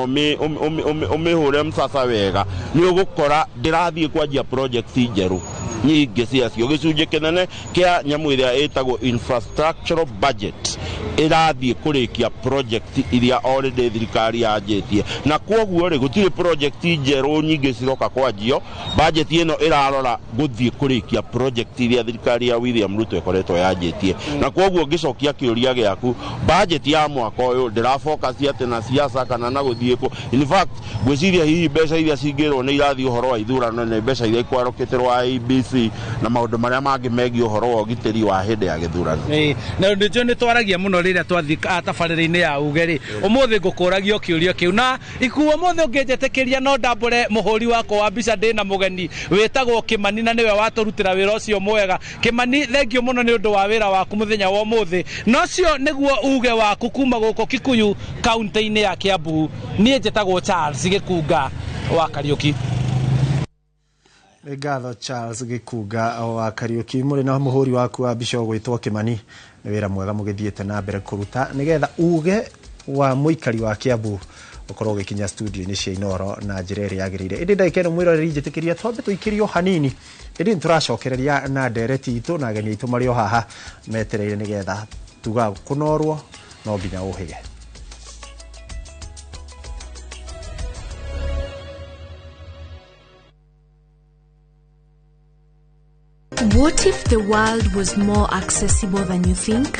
ũmĩhũre msasa wega nĩ ũgũkora ndĩrathiĩ kwanjia project njerũ nyingĩ ciacio. Gĩcunjĩ kĩnene kĩa nyamũ ĩrĩa ĩtagwo infrastructural budget ĩrathiĩ kũrĩkia project iria already thirikari yanjĩtie, na kwoguo rĩ gũtirĩ project njerũ nyingĩ ciroka kwanjio. Budget ĩno ĩrarora gũthiĩ kũrĩkia project iria thirikari ya William Ruto ĩkoretwo yanjĩtie, na kwoguo ngĩcokia kĩũria gĩaku, budget ya mwaka ũyũ ndĩrafocus atĩ na siasa kana na gũthiĩ kũ. In fact ngwĩciria hihi mbeca iria cingĩrwo nĩ irathiĩ ũhoro wa ithurano nĩ mbeca iria ikwarũkĩtĩrwo IEBC na maũndũ marĩa mangĩ megiĩ ũhoro wa ũgitĩri wa hĩndĩ ya gĩthurano. Na ũndũ ũcio nĩ twaragia mũno rĩrĩa twathiĩ tabarĩra-inĩ ya uge rĩ, ũmũthĩ ngũkũragia kĩũria kĩu na Ikuo ũmũthĩ ũngĩnjĩtĩkĩria no ndambũre mũhũri wakwa wa mbica, ndĩna mũgeni wĩtagwo Kĩmani na nĩwe watũrutĩra wĩra ũcio mwega. Kĩmani, thengio mũno nĩ ũndũ wa wĩra waku mũthenya wa ũmũthĩ, na ũcio nĩguo uge waku kuma gũkũ Kikuyu kaunti-inĩ ya Kiambu. Niĩ njĩtagwo Charles Gĩkunga wa Kariũki. Nĩ ngatho Charles Gĩkunga wa Kariũki, mũrĩ na mũhũri waku wa mbica ũgwĩtwo Kĩmani, nĩ wĩra mwega mũgĩthiĩte na mbere kũruta nĩgetha uge wa mũikari wa Kiambu ũkorwo ũgĩkinya studio-inĩ cia Inooro na njĩra ĩrĩa yagĩrĩire. Ĩndĩ ndagĩka ĩno mwĩroreri njĩtĩkĩria twambe tũikĩrio hanini, ĩndĩ nĩ tũracokereria na ndereti itũ na ageni aitũ marĩ o haha metereire nĩgetha tuga kũnorwo no nginya ũhĩge. What if the world was more accessible than you think?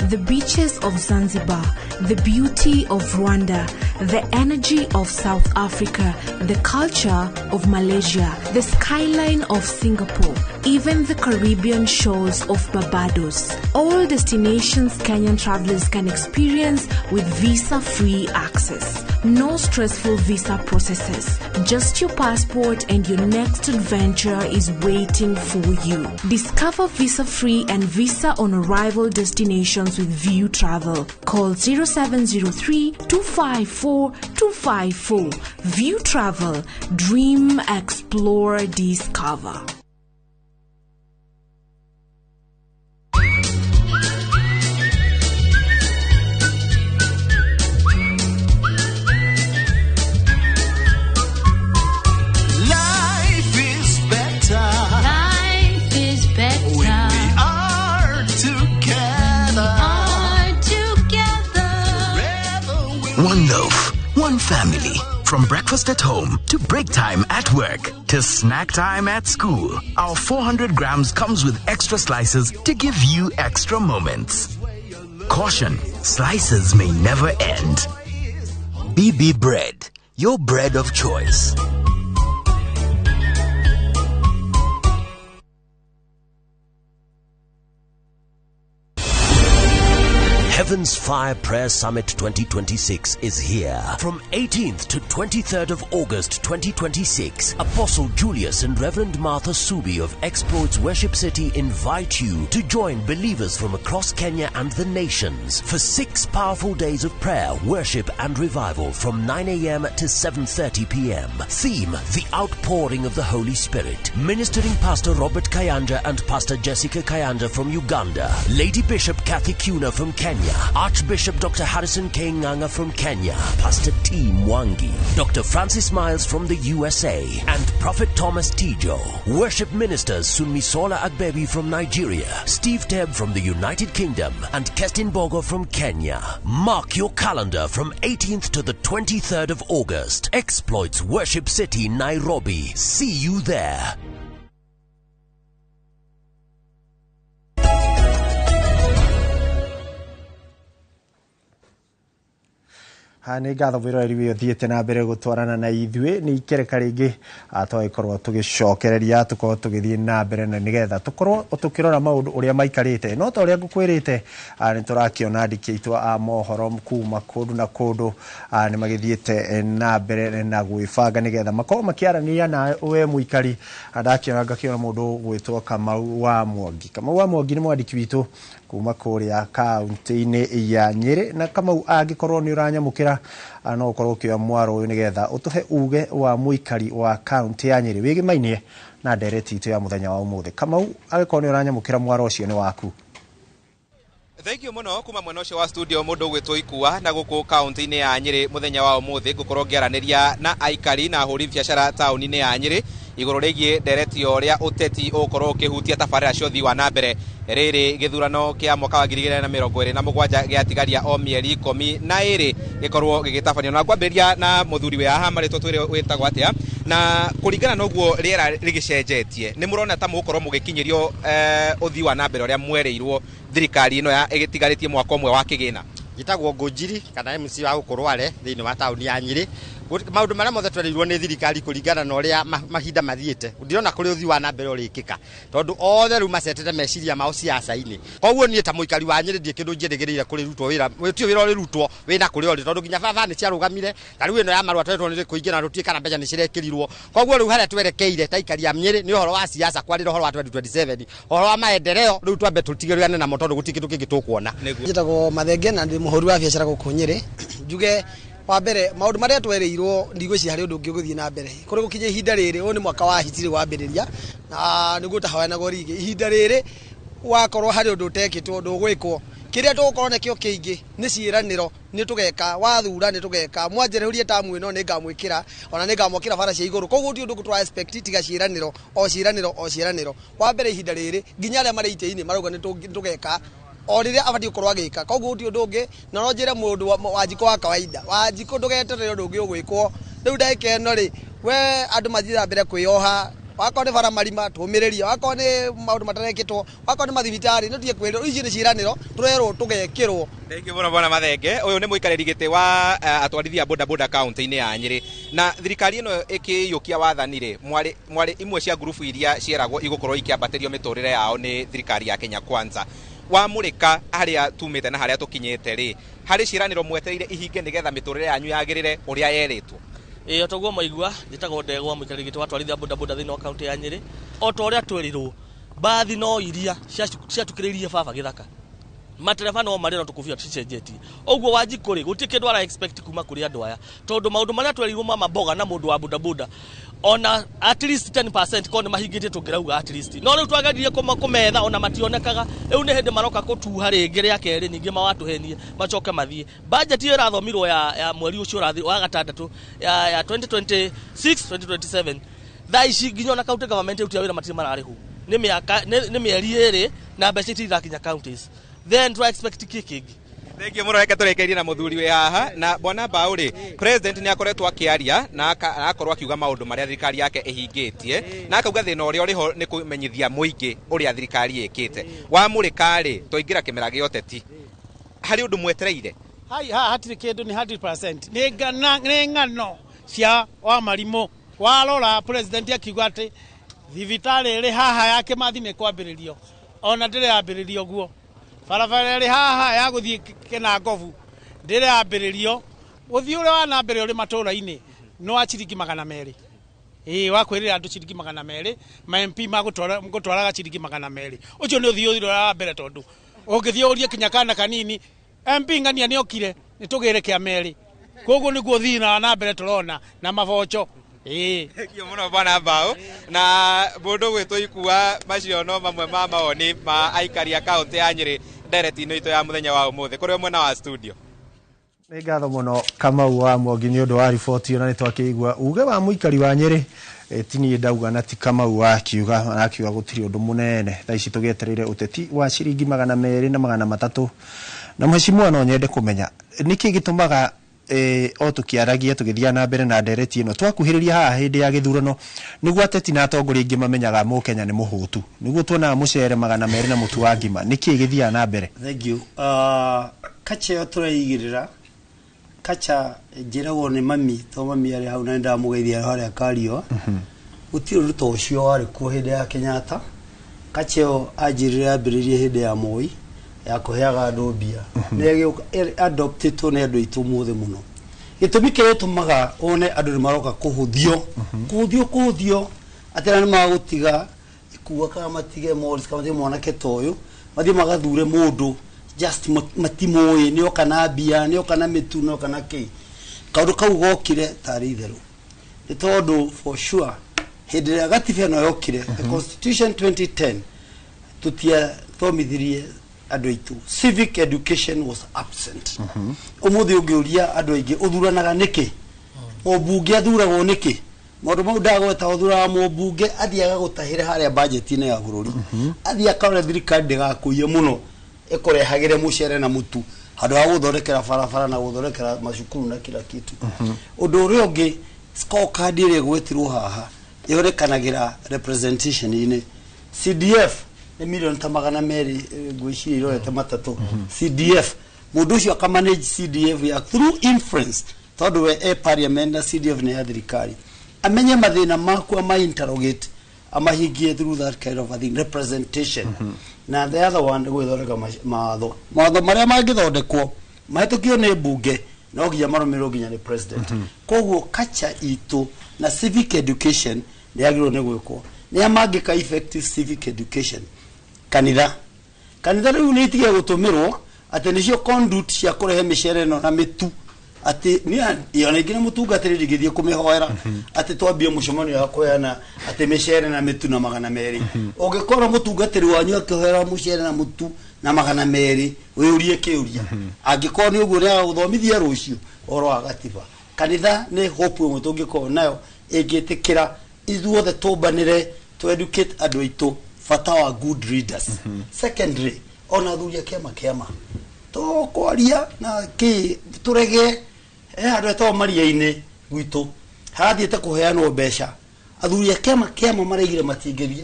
The beaches of Zanzibar, the beauty of Rwanda, The energy of South Africa, the culture of Malaysia, the skyline of Singapore, even the Caribbean shores of Barbados. All destinations Kenyan travelers can experience with visa-free access. No stressful visa processes. Just your passport and your next adventure is waiting for you. Discover visa-free and visa on arrival destinations with View Travel. Call 0703 254 254. View Travel. Dream, explore, discover. Life is better. Life is better. When we are together. Are together. One loaf, one family. From breakfast at home to break time at work to snack time at school, our 400 grams comes with extra slices to give you extra moments. Caution, slices may never end. BB Bread, your bread of choice. Heaven's Fire Prayer Summit 2026 is here. From 18th to 23rd of August 2026, Apostle Julius and Reverend Martha Subi of Exploits Worship City invite you to join believers from across Kenya and the nations for 6 powerful days of prayer, worship and revival from 9 a.m. to 7:30 p.m. Theme, The Outpouring of the Holy Spirit. Ministering Pastor Robert Kayanja and Pastor Jessica Kayanja from Uganda. Lady Bishop Kathy Kuna from Kenya. Archbishop Dr. Harrison K. Nganga from Kenya, Pastor T. Mwangi, Dr. Francis Miles from the USA, and Prophet Thomas Tijo. Worship ministers Sunmisola Agbebi from Nigeria, Steve Teb from the United Kingdom, and Kestin Bogo from Kenya. Mark your calendar from 18th to the 23rd of August. Exploits Worship City, Nairobi. See you there. Ha nä ngatho mwä wä thiä na mbere gå twarana na ithuä nä ikereka rä ngä twagäkorwo tå gä cokereria tå korwo tå gä thiä na mbere na nä getha tå korwo tå kä rora maå ndå å rä a maikarä te no ta å rä a ngå kwä rä te nä tå rakä andä ki aitå a mohoro kuma kå ndå na kå ndå nä magä thiä te na mbere na gwä banga nä getha makorwo makä aranä na we må ikari. Ndakä ngakä ona må ndå gwä two Kamau wa Mwangi. Kamau wa Mwangi nä mwandiki witå kuma kũrĩa kaunti-inĩ ya Nyĩrĩ, na Kamau angĩkorwo nĩ ũranyamũkĩra no ũkorwo ũkĩoya mwaro ũyũ nĩgetha ũtũhe uge wa mũikari wa kaunti ya Nyĩrĩ wĩgĩmainie na ndereti itũ ya mũthenya wa ũmũthĩ. Kamau, angĩkorwo nĩ ũranyamũkĩra mwaro ũcio nĩ waku. Thank you muno kuma mwena ũcio wa studio mũndũ ũgwĩtwo Ikua na gũkũ kaunti-inĩ ya Nyĩrĩ mũthenya wa ũmũthĩ ngũkorwo ngĩaranĩria na aikari na ahũri biacara taũni-inĩ ya Nyĩrĩ igũrũ rĩgiĩ ndereti ũrĩa ũteti ũgũkorwo ũkĩhutia tabarĩra cia ũthii wa na mbere rĩrĩ gĩthurano kĩa mwaka wa 2027 gĩatigaria o mĩeri 12 gĩkorwo gĩgĩtabanio. Na ngwambĩrĩria na mũthuri wĩ haha marĩtwa twĩre wĩtagwo atĩa, na kũringana na ũguo rĩera rĩgĩcenjetie nĩ mũrona ta mũgũkorwo mũgĩkinyĩrio ũthii wa na mbere ũrĩa mwerĩirwo thirikari ĩno ya ĩgĩtigarĩtie mwaka ũmwe wa kĩgĩna? Njĩtagwo Ngũnjiri kana MC wa gũkũ Rware thĩinĩ wa taũni ya Nyĩrĩ. Maũndũ marĩa mothe twerĩirwo nĩ thirikari kũringana na ũrĩa mahinda mathiĩte ndirona kũrĩ ũthii wa na mbere ũrĩkĩka tondũ othe rĩu macetete meciria mao siasa-inĩ. Koguo niĩ ta mũikari wa Nyĩrĩ ndirĩ kĩndũ njĩrĩgĩrĩire kũrĩ rutwo wĩra gũtirĩ wĩra ũrĩrutwo wĩna kũrĩa ũrĩ tondũ nginya barabara nĩ ciarũgamire ta rĩu ĩno ya marũa tweretwo nĩ kũingĩra na tũtiĩ kana mbeca nĩ cirekĩrirwo. Koguo rĩu harĩa twerekeire ta aikari a Nyĩrĩ nĩ ũhoro wa siasa kwarĩra ũhoro wa 2027 ũhoro wa maendeleo rĩu twambe tũtigĩrĩrane namo tondũ gũtirĩ kĩndũ kĩngĩ tũkuona. Njĩtagwo Mathenge na ndĩ mũhũri wa biacara gũkũ Nyĩrĩ. Njuge wa mbere maũndũ marĩa twereirwo ndigwĩciria harĩ ũndũ ũngĩ ũgũthiĩ na mbere kũrĩ gũkinya ihinda rĩrĩ. Ũyũ nĩ mwaka wa hitirĩ wambĩrĩria na nĩguo ũtahoyanagwo rĩngĩ. Ihinda rĩrĩ wakorwo harĩ ũndũ ũtekĩtwo ndũgwĩkwo kĩrĩa tũgũkorwo nakĩo kĩingĩ nĩ ciĩranĩro nĩ tũgeka wathura nĩ tũgeka mwanjerehurie tamu ĩno nĩ ngamwĩkĩra ona nĩ ngamwakĩra bara cia igũrũ. Koguo ti ũndũ twa expect tiga ciĩranĩro o ciĩranĩro o ciĩranĩro. Wa mbere ihinda rĩrĩ nginya arĩa marĩ itĩ-inĩ marauga nĩ tũgeka o rĩrĩa abatiĩ gũkorwo agĩka. Koguo ti ũndũ ũngĩ na no njĩre mũndũ Wanjikũ wa kawaida, Wanjikũ ndũgeterere ũndũ ũngĩ ũgwĩkwo. Rĩu ndagĩka ĩno rĩ we andũ mathiĩ na mbere kwĩyoha Wakorwo nĩ bara marima tũmĩrĩrie, wakorwo nĩ maũndũ matarekĩtwo, wakorwo nĩ mathibitarĩ nĩ tutige kwĩrwo. Icio nĩ ciĩranĩro tũrerwo tũgekĩrwo. Thank you mũno bwana Mathenge. Ũyũ nĩ mũikarĩri gĩtĩ wa atwarithia boda boda kaunti-inĩ ya Nyĩrĩ. Na thirikari ĩno ĩkĩiyũkia wathani rĩ, mwarĩ imwe cia ngurubu iria cieragwo igũkorwo ikĩambatĩrio mĩtũrĩre yao nĩ thirikari ya Kenya Kwanza. Wamũrĩka harĩa tumĩte na harĩa tũkinyĩte rĩ, harĩ ciĩranĩro mwetereire ihinge nĩgetha mĩtũrĩre yanyu yagĩrĩre ũrĩa yerĩtwo? Ĩĩ, o taguo maigua, njĩtagwo Ndegwa, mũikarĩri gĩtĩ wa atwarithia bodaboda thĩinĩ wa kaunti ya Nyĩrĩ. O ta ũrĩa twerirwo, mbathi no iria ciatukĩrĩirie baba gĩthaka, matereba no marĩ no tũkũbia tũcicenjetie. Ũguo Wanjikũ rĩ, gũtirĩ kĩndũ ara expect kuma kũrĩ andũ aya, tondũ maũndũ marĩa twerirwo ma maboga na mũndũ wa bodaboda ona at least 10% korwo nĩ mahingĩtie tũngĩrauga at least, no rĩu twageririe kũmetha ona mationekaga. Rĩu nĩ hĩndĩ maroka kũtuha rĩngĩ rĩa kerĩ, ningĩ mawatũhenie macoke mathiĩ. Budget ĩyo ĩrathomirwo ya mweri ũcio ũrathi wa gatandatũ ya 2026 2027, thaa ici nginya ona county government ĩrutia wĩra matirĩ mararĩhwo, nĩ mĩaka nĩ mĩeri 2 na mbeca itirakinya counties, then twa expect kĩ kĩngĩ? Thank you mũno. Reke tũrĩkĩrie na mũthuri wĩ haha na bwana Mbaũ rĩ, president nĩ akoretwo akĩaria na akorwo akiuga maũndũ marĩa thirikari yake ĩhingĩtie, na akauga thĩna ũrĩa ũrĩho nĩ kũmenyithia mũingĩ ũrĩa thirikari ĩkĩte. Wamũrĩka rĩ, twaingĩra kĩmera gĩa ũteti, harĩ ũndũ mwetereire? Hai, haha hatirĩ kĩndũ, nĩ 100% nĩ ng'ano cia wa marimũ. Warora president akiuga atĩ thibitarĩ ĩrĩ haha ya Kĩmathi nĩ kwambĩrĩrio, ona ndĩrĩ yambĩrĩrio guo. Barabara ĩrĩ haha ya gũthiĩ Kĩnangobu ndĩrĩ yambĩrĩrio. Ũthiĩ ũrĩa wa na mbere ũrĩ matũũra-inĩ nĩ wa ciringi 200, ĩĩ, wa kwĩrĩra andũ ciringi 200, ma MP magũtwaraga ciringi 200. Ũcio nĩ ũthiĩ ũrĩa wa mbere, tondũ ũngĩthiĩ ũrie kinya kana kanini, MP ng'ania nĩ okire nĩ tũgĩre kĩa merĩ. Koguo nĩguo ũthii na mbere tũrona na maboco, ĩĩ. Thank you mũno bwana Mbaũ. Na mũndũ gwĩtwo Ikua, macio no mamwe ma mawoni ma aikari a kaunti ya Nyĩrĩ ndereti-inĩ itũ ya mũthenya wa ũmũthĩ. Kũrĩ o mwena wa studio. Nĩ ngatho mũno Kamau wa Mwangi nĩ ũndũ wa riboti ĩyo, na nĩ twakĩigua uge wa mũikari wa Nyĩrĩ. Ti niĩ ndauga na ti Kamau wakiuga, arakiuga gũtirĩ ũndũ mũnene thaa ici, tũgĩetereire ũteti wa ciringi 200 na 300. Na mheshimiwa, no nyende kũmenya nĩkĩ gĩtũmaga o tũkĩaragia tũgĩthiaga na mbere na ndereti ĩno, twakuhĩrĩria haha hĩndĩ ya gĩthurano nĩguo ateti na atongoria aingĩ mamenyaga mũkenya nĩ mũhũtu, nĩguo tuonaga mũcere 200 na mũtu wa ngima. Nĩkĩ gĩthiaga na mbere? Thank you. Kacha ĩyo tũreigĩrĩra kacha njĩragwo nĩ mami, to mami arĩ hau na nĩndamũgeithia harĩa Kariũa. Gũtirĩ ũndũ ta ũcio warĩ kuo hĩndĩ ya Kenyatta. Kacha ĩyo anjĩrire yambĩrĩirie hĩndĩ ya Moi ya kũheaga andũ mbia, nĩ ĩgĩũka adoptĩtwo nĩ andũ aitũ ũmũthĩ mũno. Gĩtũmi kĩrĩa gĩtũmaga wone andũ nĩ maroka kũhũthio kũhũthio kũhũthio atĩ na nĩ magũtiga Ikua kana matige Morris kana matige mwanake ta ũyũ, mathiĩ magathure mũndũ just matimũĩ, nĩ oka na mbia, nĩ oka na mĩtu, nĩ oka na kĩ. Kaũndũ kau gokire tarĩ itherũ, nĩ tondũ for sure hĩndĩ ĩrĩa gatiba ĩno yokire, the constitution 2010, tũtiathomithirie andũ aitũ. Civic education was absent. Ũmũthĩ ũngĩũria andũ aingĩ, ũthuranaga nĩkĩ, mũmbunge athuragwo nĩkĩ, maũndũ mau ndagweta, ũthuraga mũmbunge athiĩ agagũtahĩre harĩa bajeti-inĩ ya bũrũri, athiĩ akarore thirikari ndĩgakũiye mũno, ĩkũrehagĩre mũcere na mũtu handũ ha gũthondekera barabara na gũthondekera macukuru na kila kitu. Ũndũ ũrĩa ũngĩ, scorecard ĩrĩa ĩgwetirwo haha ĩonekanagĩra representation-inĩ. CDF nĩ milioni ta 200, ngwĩciria irorete 3. CDF, mũndũ ũcio akamanage CDF ya through influence, tondũ we e parliament na CDF nĩ ya thirikari, amenye mathĩna maku, ama interrogate, amahingie through that kind of a thing, representation. Na the other one nĩ gwĩthondeka mawatho. Mawatho marĩa mangĩthondekwo mahĩtũkio nĩ mbunge no nginya marũmĩrĩrwo nginya nĩ president. Koguo kacha itũ na civic education nĩ yagĩrĩirwo nĩ gwĩkwo nĩ mangĩka effective civic education. Kanitha, kanitha rĩu nĩ itige gũtũmĩrwo atĩ nĩcio conduit cia kũrehe mĩcere ĩno na mĩtu, atĩ niĩ ona ingĩ nĩ mũtungatĩri ndingĩthiĩ kũmĩhoera atĩ twambie mũcemanio wa kũheana atĩ mĩcere na mĩtu na 200. Ũngĩkorwo mũtungatĩri wanyu akĩhoera mũcere na mũtu na 200, wĩũrie kĩũria angĩkorwo nĩ ũguo nĩ agũthomithia rũciũ ũhoro wa gatiba. Kanitha nĩ hope ĩmwe tũngĩkorwo nayo ĩngĩtĩkĩra ithuothe tũmbanĩre to educate andũ aitũ bata wa good leaders. Secondary, ona athuri a kĩama kĩama tũkwaria na kĩ tũrege he handũ hetagwo maria-inĩ gwitũ harathiĩte kũheanwo mbeca. Athuri a kĩama maraigire matingĩthiĩ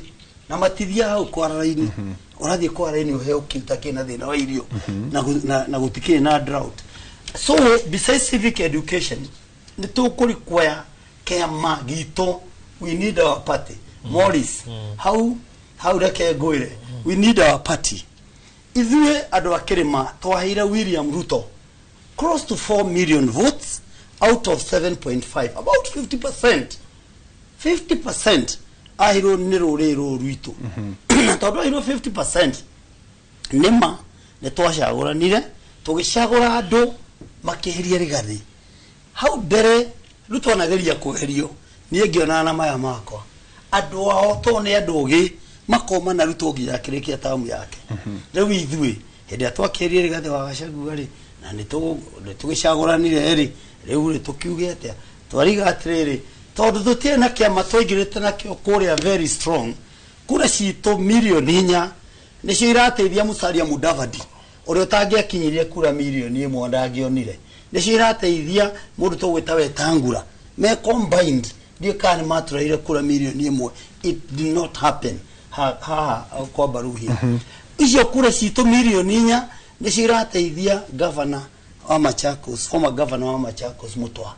na matithiaga hau kwara raini. Ũrathiĩ kwara raini ũheo kĩu ta kĩna thĩna wa irio na gũtikĩrĩ na drought. So besides civic education, nĩ tũkũrequire kĩama gitũ. We need our party. Morris, hau reke ngwĩre, we need our party. Ithuĩ andũ a kĩrĩma twaheire William Ruto close to 4 million votes out of 7.5, about 50%. 50% aheirwo nĩ rũrĩrĩ rũrũ rwitũ. Na tondũ aheirwo 50%, nĩma nĩ twacagũranire, tũgĩcagũra andũ makĩeheria Rigathĩ. Hau mbere Ruto anageria kweherio, niĩ ngĩonaga na maya makwa andũ ao to nĩ andũ ogĩ makoma na Ruto nginya akĩrĩkia tamu yake. Rĩu ithuĩ hĩndĩ ĩrĩa twakĩeheria Rigathĩ wa Gachagua rĩ, na nĩ tũgĩcagũranire rĩ, rĩu rĩ tũkiuge atĩa? Twariga atĩrĩrĩ, tondũ tũtirĩ na kĩama twaingĩrĩte nakĩo kũrĩa very strong, kura citũ mirioni 4 nĩcio irateithia Musalia Mudavadi ũrĩa ũtangĩakinyirie kura mirioni 1 ndangĩonire, nĩcio irateithia mũndũ tũgwĩta Wetangula. Me combined ndiĩ kana nĩ matũraire kura mirioni 1. It did not happen haha kwa Baruhia. Icio kura citũ mirioni 4 nĩcio irateithia governor wa Machakos, former governor wa Machakos Mutwa,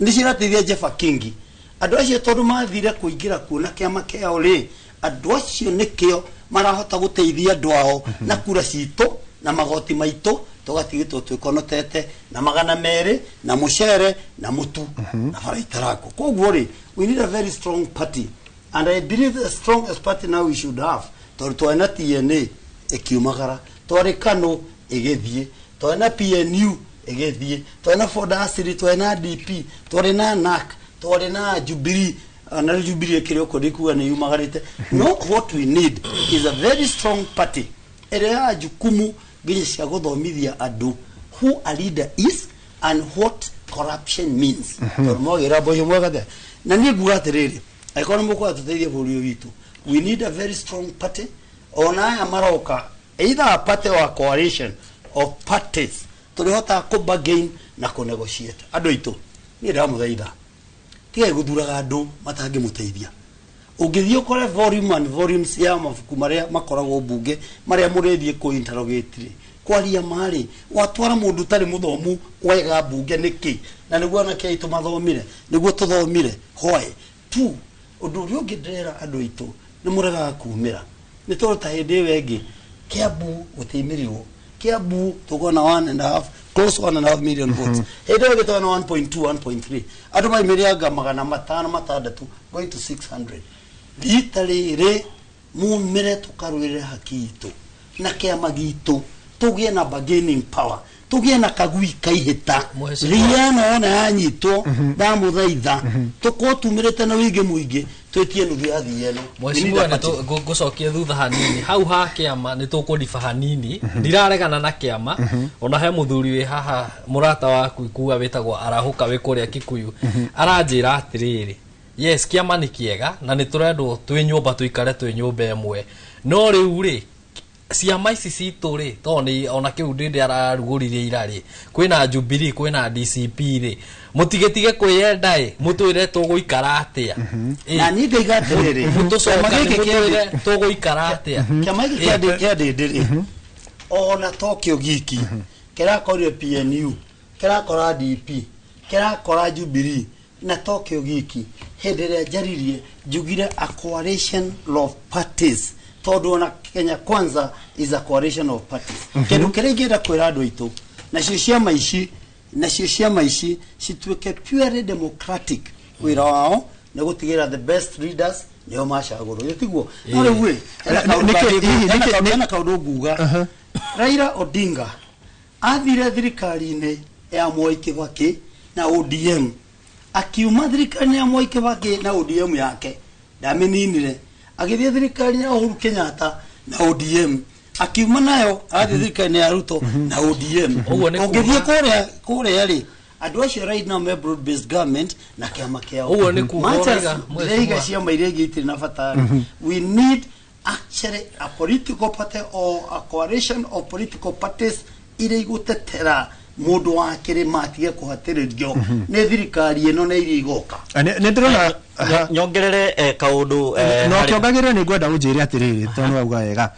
nĩcio irateithia Jeffa Kingi. Andũ acio tondũ mathire kũingĩra kuo na kĩama kĩao rĩ, andũ acio nĩkĩo marahota gũteithia andũ ao na kura citũ na magoti maitũ, tũgatigĩtwo twĩkonotete na 200 na mũcere na mũtu na bara itarako. Koguo rĩ, we need a very strong party, and I believe the strongest party now we should have, tondũ twarĩ na TNA ĩkiumagara, twarĩ KANU ĩgĩthiĩ, twarĩ na PNU ĩgĩthiĩ, twarĩ na Ford Asili, twarĩ na DP, twarĩ na NAC, twarĩ na Jubilee, na rĩu Jubilee ĩkĩrĩ ũkũ ndikuga nĩ yumagarĩte. No what we need is a very strong party ĩrĩa ya jukumu nginya cia gũthomithia andũ who a leader is and what corruption means, tondũ mwagĩra mboco mwega. Na niĩ nguga atĩrĩrĩ, angĩkorwo nĩ mũkwenda tũteithie bũrũri ũyũ witũ, we need a very strong party. Ona aya maroka, either a party or a coalition of parties, tũrĩhotaga kũ bargain na kũ negotiate. Andũ aitũ, niĩ ndamũthaitha, tigai gũthuraga andũ matangĩmũteithia. Ũngĩthiĩ ũkore volume and volumes ya mabuku marĩa makoragwo mbunge marĩa mũrĩthiĩ kũ interrogate rĩ, kwaria marĩ watwara mũndũ ũtarĩ mũthomu wega mbunge nĩkĩ? Na nĩguo anake aitũ mathomire, nĩguo tũthomire. Why two? Ũndũ ũrĩa ũngĩ ndĩrera andũ aitũ, nĩ mũregaga kumĩra nĩ tondũ ta hĩndĩ ĩyo ĩngĩ Kiambu gũtiaimĩrirwo. Kiambu tũkona one and a half, close 1.5 million votes. Hĩndĩ ĩyo ĩngĩ twana 1.2, 1.3, andũ maimĩrĩanga 500, 600 going to 600. Rita rĩrĩ mumĩre tũkarũĩrĩre haki itũ na kĩama gitũ, tũgĩe na bargaining power, tũgĩe na kagui kaihĩta. Mheshimiwa. Riana ona yanyitwo, ndamũthaitha, tũkorwo tumĩrĩte na wĩingĩ mũingĩ, twĩtie nuthu ya thiĩ ĩno. Mheshimiwa, nĩ ngũcokia thutha hanini hau ha kĩama, nĩ tũkũriba hanini. Ndiraregana na kĩama. Ona he mũthuri wĩ haha, mũrata waku ikuga, wĩtagwo Arahũka, wĩ kũrĩa Kikuyu, aranjĩra atĩrĩrĩ, yes, kĩama nĩ kĩega na nĩ tũrendwo twĩ nyũmba, tũikare twĩ nyũmba ĩmwe, no rĩu rĩ, ciama ici citũ rĩ, tondũ nĩ ona kĩu ndĩndĩ ararugũririe ira rĩ, kwĩna Jubilee, kwĩna DCP rĩ, mũtigetige kwĩyenda ĩ, mũtwĩre tũgũikara atĩa. Na niĩ ngaiga atĩrĩrĩ, mũtũcoka kĩama gĩkĩ mũtwĩre tũgũikara atĩa. Kĩama gĩkĩ kĩa ndĩndĩ rĩ, ona tokĩo giki kĩrakorire PNU, kĩrakora DP, kĩrakora Jubilee, na tokĩo giki. Hĩndĩ ĩrĩa njaririe njugire a coalition of parties, tondũ ona Kenya Kwanza is a coalition of parties. Kĩndũ kĩrĩa ingĩenda kwĩra andũ aitũ, nacio ciama ici cituĩke purely democratic. Wĩra wao nĩ gũtigĩrĩra the best leaders nĩo macagũrwo. Ĩ tiguo? No rĩu ĩ, hena kaũndũ nguga. Raila Odinga athire thirikari-inĩ ya Mwai Kibaki na ODM, akiuma thirikari-inĩ ya Mwai Kibaki na ODM yake ndamĩninire, agĩthiĩ thirikari ya Uhuru Kenyatta na ODM, akiuma nayo agathiĩ thirikari-inĩ ya Ruto na ODM. Ũguo nĩ Ũngĩthiĩ kũrĩa rĩ, andũ acio right now me broad based government na kĩama kĩao. Ũguo nĩ kuga Much as ũraiga, ndĩraiga Mheshimiwa. ciama iria ingĩ itirĩ na bata rĩ, we need actually a political party or a coalition of political parties iria igũtetera Mũndũ wa kĩrĩma atige kũhatĩrĩrio nĩ thirikari ĩno na iria igoka. Nĩ ndĩrona. Nyongerere kaũndũ. No kĩongagĩrĩre, nĩ ngwenda ũnjĩre atĩrĩrĩ, tondũ nĩ wauga wega,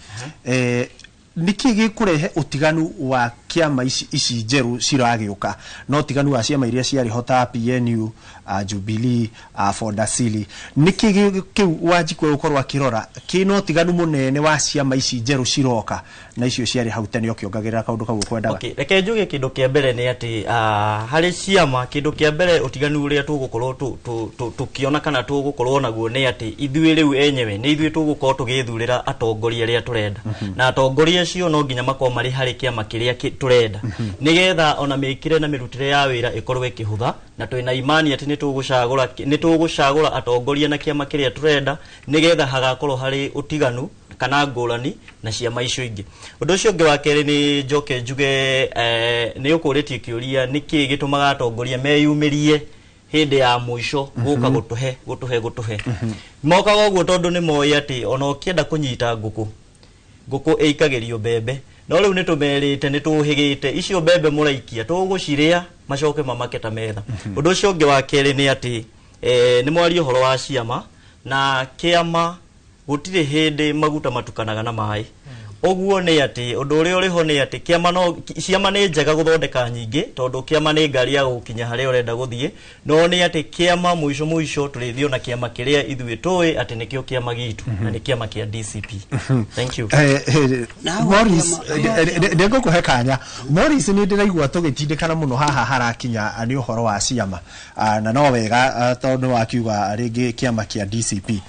nĩkĩ gĩkũrehe ũtiganu wa kĩama ici njerũ ciragĩũka na ũtiganu wa ciama iria ciarĩ ho ta PNU, Jubilee, Ford-Asili? Nĩkĩ kĩu Wanjikũ egũkorwo akĩrora kĩna ũtiganu mũnene wa ciama ici njerũ ciroka na icio ciarĩ hau tene, ũkĩongagĩrĩra kaũndũ kau ũkwendaga? Okay, reke njuge kĩndũ kĩa mbere nĩ atĩ harĩ ciama, kĩndũ kĩa mbere, ũtiganu ũrĩa tũgũkorwo tũkĩona kana tũgũkorwo naguo nĩ atĩ ithuĩ rĩu enyewe nĩ ithuĩ tũgũkorwo tũgĩthurĩra atongoria arĩa tũrenda, na atongoria acio no nginya makorwo marĩ harĩ kĩama kĩrĩa tũrenda, nĩgetha ona mĩkĩre na mĩrutĩre ya wĩra ĩkorwo ĩkĩhũtha. Na twĩna imani atĩ nĩ tũgũcagũra atongoria na kĩama kĩrĩa tũrenda, nĩgetha hagakorwo harĩ ũtiganu kana ngũrani na ciama icio ingĩ. Ũndũ ũcio ũngĩ wa kerĩ, nĩ njoke njuge, nĩ ũkũrĩtie kĩũria nĩkĩ gĩtũmaga atongoria meyumĩrie hĩndĩ ya mũico gũka gũtũhe. Mokaga ũguo tondũ nĩ moĩ atĩ ona ũkĩenda kũnyita ngũkũ, ngũkũ ĩikagĩrio mbembe. No rĩu nĩ tũmerĩte, nĩ tũhĩgĩte icio mbembe mũraikia, tũgũcirĩa macoke mamake ta metha. Ũndũ ũcio ũngĩ wa kerĩ nĩ atĩ nĩ mwaria ũhoro wa ciama na kĩama, gũtirĩ hĩndĩ maguta matukanaga na maĩ. Ũguo nĩ atĩ ũndũ ũrĩa ũrĩ ho nĩ atĩ kĩama no ciama nĩ njega gũthondeka nyingĩ, tondũ kĩama nĩ ngari ya gũkinya harĩa ũrenda gũthiĩ, no nĩ atĩ kĩama mũico mũico tũrĩthiĩ na kĩama kĩrĩa ithuĩ tũĩ atĩ nĩkĩo kĩama gitũ, na nĩ kĩama kĩa DCP. Thank you. Morris, ndĩngũkũhe kanya. Morris, nĩ ndĩraigua tũgĩtindĩkana mũno haha harakinya nĩ ũhoro wa ciama. Na no wega, tondũ wakiuga rĩngĩ kĩama kĩa DCP,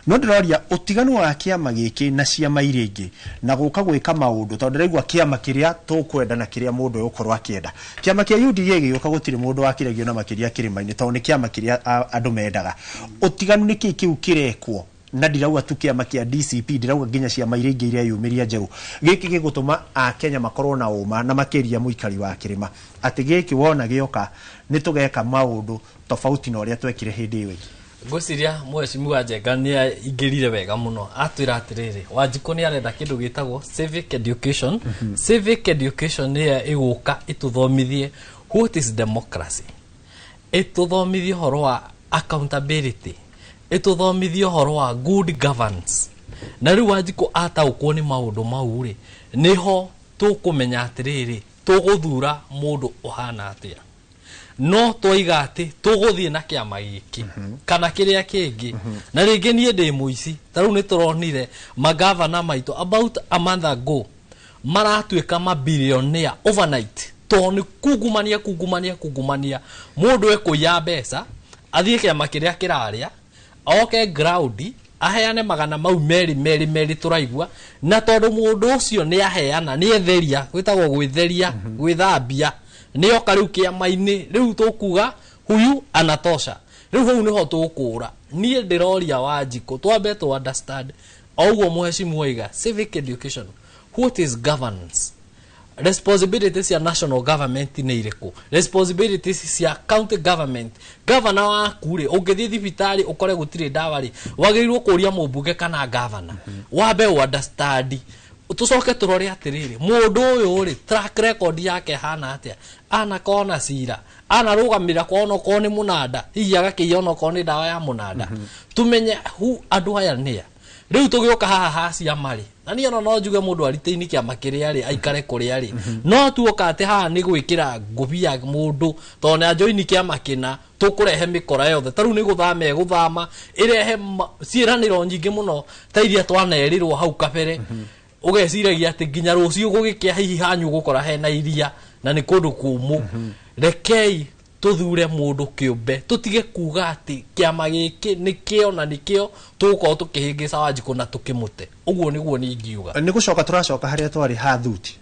no ndĩroria ũtiganu wa kĩama gĩkĩ na ciama iria ingĩ na gũka gwĩka maũndũ, tondũ ndĩraigua kĩama kĩrĩa tũkwenda na kĩrĩa mũndũ egũkorwo akĩenda. Kĩama kĩa UDA gĩgĩũka, gũtirĩ mũndũ wakĩregio na makĩria kĩrĩma-inĩ, tondũ nĩ kĩama kĩrĩa andũ mendaga. Ũtiganu nĩ kĩĩ kĩu kĩrekwo? Na ndirauga tu kĩama kĩa DCP, ndirauga nginya ciama iria ingĩ ireyumĩria njerũ. Gĩkĩ gĩgũtũma akenya makorwo na ũma, na makĩria mũikari wa kĩrĩma, atĩ gĩkĩ wona gĩoka nĩ tũgeka maũndũ tofauti na ũrĩa twekire hĩndĩ ĩyo ĩngĩ. Ngwĩciria mheshimiwa Njenga nĩ aingĩrire wega mũno, atwĩra atĩrĩrĩ, Wanjikũ nĩ arenda kĩndũ gĩtagwo civic education. Civic education nĩyo ĩgũka ĩtũthomithie what is democracy, ĩtũthomithie ũhoro wa accountability, ĩtũthomithie ũhoro wa good governance. Na rĩu Wanjikũ ataũkwo nĩ maũndũ mau rĩ, nĩho tũkũmenya atĩrĩrĩ, tũgũthura mũndũ ũhana atĩa. No twaiga atĩ tũgũthiĩ na kĩama gĩkĩ kana kĩrĩa kĩngĩ, na rĩngĩ niĩ ndĩ mũici, ta rĩu nĩ tũronire magavana maitũ about a month ago maratuĩka mabilionaire overnight, tondũ nĩ kungumania, kungumania, kungumania. Mũndũ ekũiya mbeca, athiĩ kĩama kĩrĩa kĩrarĩa, oke ground aheane magana mau merĩ merĩ merĩ tũraigua. Na tondũ mũndũ ũcio nĩ aheana, nĩ etheria, gwĩtagwo gwĩtheria, gwĩthambia, nĩ oka rĩu kĩama-inĩ, rĩu tũkuga huyu anatosha. Rĩu hau nĩho tũkũra. Niĩ ndĩroria Wanjikũ twambe tũ understand o ũguo mheshimiwa oiga, civic education, what is governance, responsibilities cia national government nĩ irĩkũ, responsibilities cia county government. Governor waku rĩ, ũngĩthiĩ thibitarĩ ũkore gũtirĩ ndawa rĩ, wagĩrĩirwo kũria mũmbunge kana governor. Wambe ũ understand, tũcoke tũrore atĩrĩrĩ, mũndũ ũyũ rĩ, track record yake hana atĩa, anakorwo na cira, anarũgamĩra kwa onokorwo nĩ mũnanda, hihi agakĩiya onokorwo nĩ ndawa ya mũnanda. Tumenye hu andũ aya nĩa. Rĩu tũgĩũka haha ha ciama rĩ, na niĩ ona no njuge mũndũ aritaini kĩama kĩrĩa rĩ, aikare kũrĩa rĩ, no tuoka atĩ haha nĩ gwĩkĩra ngũbia mũndũ tondũ nĩ anjoini kĩama kĩna, tũkũrehe mĩkora yothe. Ta rĩu nĩ gũthama ĩgũthama, ĩrehe ciĩranĩro nyingĩ mũno ta iria twanerĩrwo hau kabere. Ũgeciragia atĩ nginya rũciũ gũgĩkĩa, hihi hanyu gũkora hena iria na nĩ kũndũ kũmũ. Rekei tũthure mũndũ kĩũmbe, tũtige kuga atĩ kĩama gĩkĩ nĩkĩo na nĩkĩo tũgũkorwo tũkĩhĩngĩca Wanjikũ na tũkĩmũte. Ũguo nĩguo niĩ ingiuga. Nĩ gũcoka tũracoka harĩa twarĩ ha thuti.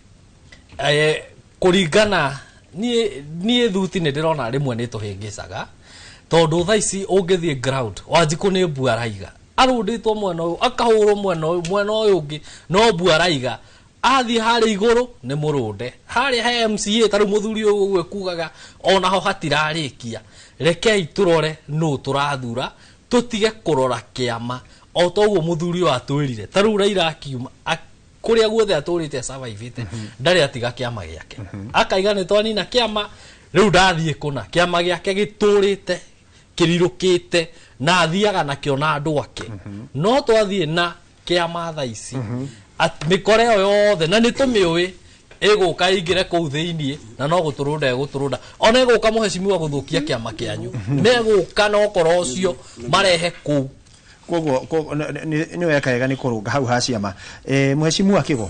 Kũringana niĩ thuti nĩ ndĩrona rĩmwe nĩ tũhĩngĩcaga, tondũ thaa ici ũngĩthiĩ ground, Wanjikũ nĩ mbu araiga, arũndĩtwo mwena ũyũ, akahũrwo mwena ũyũ, mwena ũyũ ũngĩ, no mbu araiga. Athiĩ harĩa igũrũ nĩ mũrũnde, harĩa he MCA, ta rĩu mũthuri ũyũ ũguo kugaga onaho hatirarĩkia. Rekei tũrore nũ tũrathura, tũtige kũrora kĩama. O ta ũguo mũthuri ũyũ atwĩrire, ta rĩu Raila akiuma Kũrĩa guothe atũrĩte survivĩte, ndarĩ atiga kĩama gĩake. Akaiga nĩ twanina kĩama, rĩu ndathiĩ kũna. Kĩama gĩake gĩtũrĩte kĩrirũkĩte na athiaga nakĩo na andũ ake. No twathiĩ na kĩama tha ici, mĩkora ĩyo yothe na nĩ tũmĩũĩ ĩgũka ĩingĩre kũu thĩiniĩ na no gũtũrũnda ĩgũtũrũnda. Ona ĩgũka, mũhecimiwa, gũthũkia kĩama kĩanyu. Megũka na ũkoro ũcio marehe kũu. Koguo nĩ weka wega nĩ kũrũnga hau ha ciama. Mũhecimu wa Kĩgo,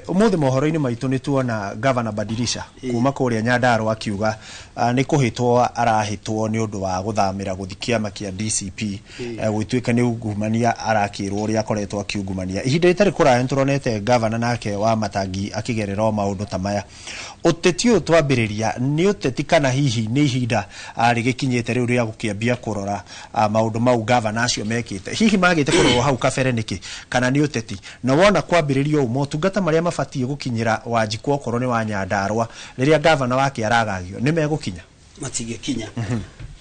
ũmũthĩ mohoro-inĩ maitũ nĩ tuona Gavana Badilisha kuma kũrĩa Nyandarua akiuga nĩ kũhĩtwo arahĩtwo nĩ ũndũ wa gũthamĩra gũthi kĩama kĩa DCP, gũgĩtuĩka nĩ ungumania arakĩrwo ũrĩa akoretwo akiungumania. Ihinda rĩtarĩ kũraya nĩ tũronete gavana nake wa Matangi akĩgerera o maũndũ ta maya. Ũteti ũyũ twambĩrĩria nĩ ũteti kana hihi nĩ ihinda rĩgĩkinyĩte rĩu rĩa gũkĩambia kũrora maũndũ mau gavana acio mekĩte, hihi magĩte kũrorwo hau kabere nĩkĩ, kana nĩ ũteti? Na wona kwambĩrĩria ũũ, motungata marĩa mabatiĩ gũkinyĩra Wanjikũ okorwo nĩ wa Nyandarua rĩrĩa gavana wake aragagio nĩ megũkinya? Matingĩkinya.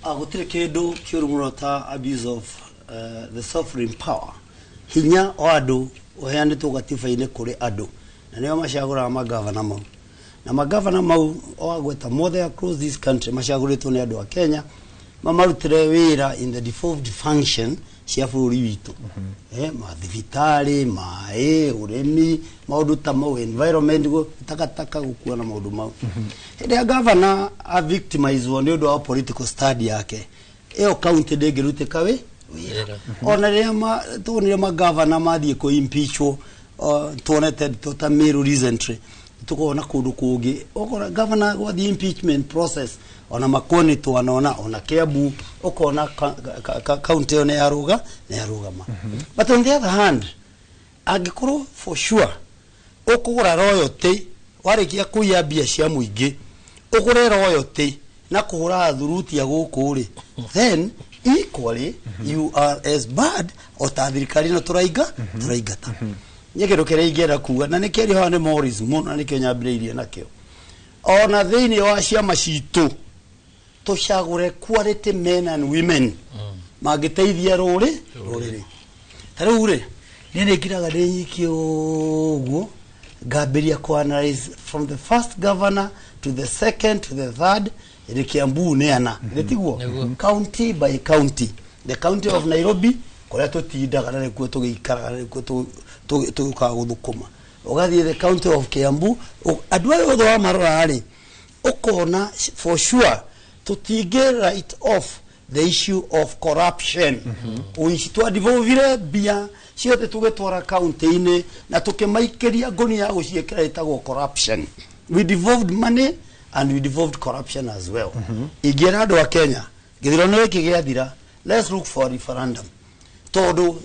Gũtirĩ kĩndũ kĩũru mũno ta abuse of the sovereign power, hinya wa andũ ũheanĩtwo gatiba-inĩ kũrĩ andũ, na nĩo macagũraga magavana mau. Na magavana mau wagweta mothe across this country macagũrĩtwo nĩ andũ a Kenya mamarutĩre wĩra in the devolved function cia bũrũri witũ, mathibitarĩ, maĩ, ũrĩmi, maũndũ ta mau, environment, takataka gũkua na maũndũ mau. Hĩndĩ ya gavana a victimizwo nĩ ũndũ wa political stand yake, ĩyo county ndĩngĩrutĩka wĩra. Ona rĩrĩa tuonire magavana mathiĩ kũ impeachwo, tuonete ndeto ta Meru recently, tukona kũndũ kũngĩ ũkona gavana gwathiĩ impeachment process, ona Makueni twanona, ona Kiambu ũkona county ĩyo nĩ yarũga nĩ yarũgama. But on the other hand, angĩkorwo for sure ũkũgũra royalty, warĩkia kũiya mbia cia mũingĩ ũgũre royalty na kũhũra thurutia gũkũ rĩ, then equally you are as bad o ta thirikari ĩno tũraingata. Niĩ kĩndũ kĩrĩa ingĩenda kuga na nĩkĩario haha nĩ Morris mũno na nĩkĩo nyambĩrĩirie nakĩo, ona thĩinĩ wa ciama citũ tũcagũre quality men and women mangĩteithia rũrĩrĩ. Ta rĩu rĩ, niĩ nĩ ngiraga ndĩ nyiki ũguo ngambĩria ku analyze from the first governor to the second to the third, ĩrĩ Kiambu nĩ ana ĩrĩ tiguo, county by county, the county of Nairobi kũrĩa tũtindaga na nĩkuo tũgĩikaraga na nĩkuo tũkaga gũthũkũma, ũgathiĩ the county of Kiambu, andũ aya othe wamarora rĩ, ũkona for sure tũtingĩ write off the issue of corruption. Ũici twadevolvire mbia ciothe tũgĩtwara kaunti-inĩ na tũkĩmaikĩria ngũnia ya gũciĩkĩra ĩtagwo corruption. We devolved money and we devolved corruption as well. Ingĩra andũ a Kenya, gĩthurano gĩkĩ gĩathira, let's look for a referendum, tondũ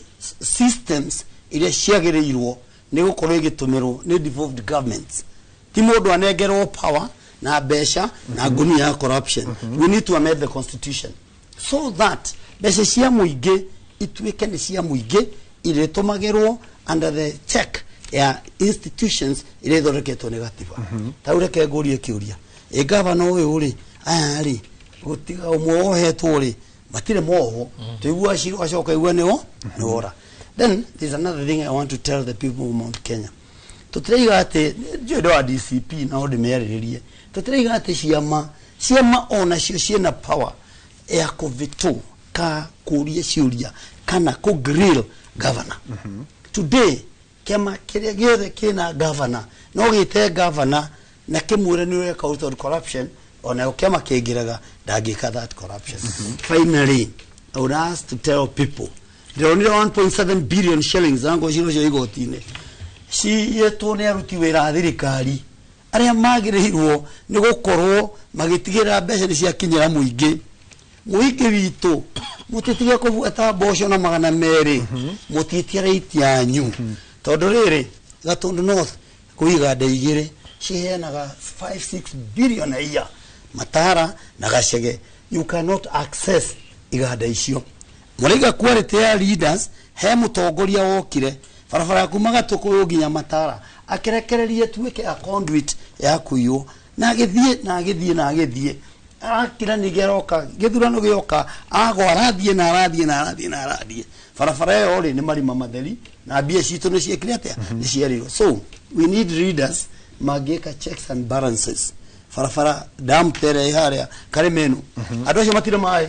systems iria ciagĩrĩirwo nĩ gũkorwo igĩtũmĩrwo nĩ devolved governments, ti mũndũ anengerwo power na mbeca na ngunia ya corruption. We need to amend the constitution so that mbeca cia mũingĩ ituĩke nĩ cia mũingĩ, irĩtũmagĩrwo under the check ya institutions iria ithondeketwo nĩ gatiba. Ta rĩu reke ngũrie kĩũria, ĩ gavana ũyũ rĩ, aya rĩ, gũtiga ũmwe wohetwo rĩ, matirĩ mohwo, tũigua cira acoka igua nĩwo nĩwora. Then there's another thing I want to tell the people of Mount Kenya. Tũtiraiga atĩ njũĩ ndĩ wa DCP no ndĩmĩarĩrĩrie. Tũtiraiga atĩ ciama onacio ciĩna power ya kũveto ka kũria ciũria kana kũ grill governor. Today kĩama kĩrĩa gĩothe kĩna governor no gĩte governor na kĩmwĩre nĩ ũreka ũtondũ corruption, onayo kĩama kĩngĩrega ndangĩka that corruption. Finally, I would ask to tell people, ndĩronire 1.7 billion shillings ango ciro cio igoti-inĩ ciyetwo nĩ aruti wĩra a thirikari arĩa magĩrĩirwo nĩ gũkorwo magĩtigĩrĩra mbeca nĩ ciakinyĩra mũingĩ. Mũingĩ witũ, mũtitige kũbuata mboco na 200, mũtitie rate yanyu, tondũ rĩrĩ Gatundu North kwĩ iganda igĩrĩ ciheanaga 5 6 billion a year, Matara na Gacege. You cannot access iganda icio. Mũraiga quality ya leaders. He mũtongoria wokire barabara ya kuma Gatũkũyũ nginya Matara akĩrekereria tuĩke a conduit ya kũiywo, na agĩthiĩ na agĩthiĩ na agĩthiĩ, arakira ningĩ aroka gĩthurano gĩoka agwa, arathiĩ na arathiĩ na arathiĩ na arathiĩ. Barabara ĩyo rĩ, nĩ marima matheri Na mbia citũ nĩ ciekire atĩa? Nĩ ciarirwo. So we need leaders mangĩka checks and balances. Barabara dam tere harĩa Karemeno, andũ acio matirĩ maĩ,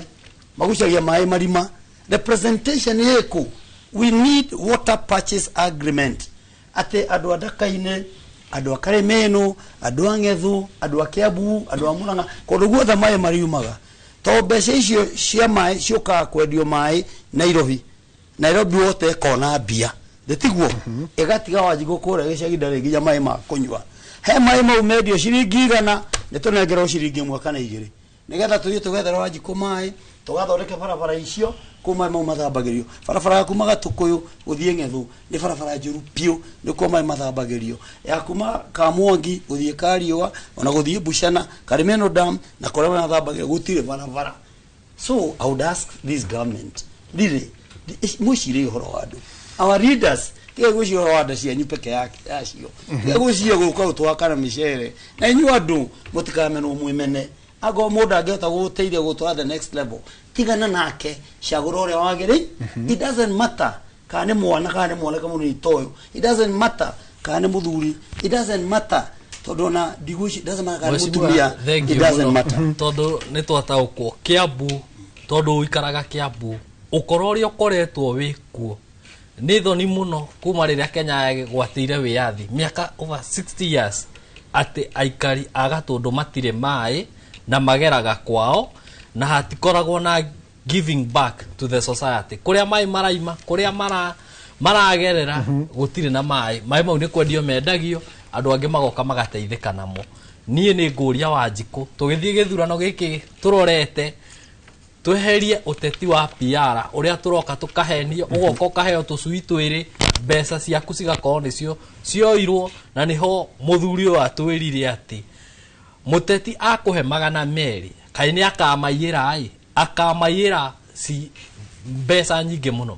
magucagia maĩ marima. Representation ĩkũ? We need water purchase agreement, atĩ andũ a Ndaka-inĩ, andũ a Karemeno, andũ a Ng'ethu, andũ a Kiambu, andũ a Murang'a, kũndũ guothe maĩ mariumaga, tondũ mbeca icio cia maĩ ciũkaga kwendio maĩ Nairobi. Nairobi wote ĩkona mbia, ndĩtiguo ĩgatiga Wanjikũ kũrĩa gĩcagi ndarĩ nginya maĩ ma kũnyua. He maĩ mau mendio ciringi 100, nĩ tũnengerwo ciringi 1 kana 2, nĩgetha tũthiĩ tũgethere Wanjikũ maĩ, tũgathondeke barabara icio kũu maĩ mau mathambagĩrio. Barabara ya kuma Gatũkũyũ gũthiĩ Ng'ethu nĩ barabara njũru biũ, nĩkuo maĩ mathambagĩrio. Ya kuma Kamwangi gũthiĩ Kariũa ona gũthiĩ Buchana, Karimeno Dam na kũrĩa maĩ mathambagĩrio gũtirĩ barabara. So I would ask this government really, mwĩcirie ũhoro wa andũ, our leaders. Tiga gwĩciria ũhoro wa nda cianyu peke yake yacio, tiga gwĩciria gũka gũtwakana mĩcere na inyuĩ andũ mũtikamenwo mwĩmene. Angorwo mũndũ angĩhota gũgũteithia gũtwara the next level, tigana nake, cagũra ũrĩa wagĩrĩire. It doesn't matter kana nĩ mwana kana nĩ mwanake mũnini toyũ, it doesn't matter kana nĩ mũthuri, it doesn't matter, tondũ ona ndigwĩci, it doesn't matter kana nĩ mũtumia, it doesn't matter. Tondũ nĩ twataũkwo Kiambu, tondũ ũikaraga Kiambu, ũkoro ũrĩa ũkoretwo wĩ kuo nĩ thoni mũno kuma rĩrĩa Kenya yagwatĩire wĩyathi mĩaka over 60 years, atĩ aikari a Gatũndũ matirĩ maĩ na mageraga kwao na hatikoragwo na giving back to the society. Kũrĩa maĩ maraima, kũrĩa maragerera gũtirĩ na maĩ. Maĩ mau nĩ kwendio mendagio, andũ angĩ magoka magateithĩka namo. Niĩ nĩ ngũria Wanjikũ, tũgĩthiĩ gĩthurano gĩkĩ tũrorete tweherie ũteti wa PR ũrĩa tũroka tũkahenio, ũgoka ũkaheo tũcui twĩrĩ, mbeca ciaku cigakorwo nĩcio cioirwo. Na nĩho mũthuri ũyũ atwĩrire atĩ mũteti akũhe 200, kaĩ nĩ akamaiyĩra ĩ, akamaiyĩra ci mbeca nyingĩ mũno.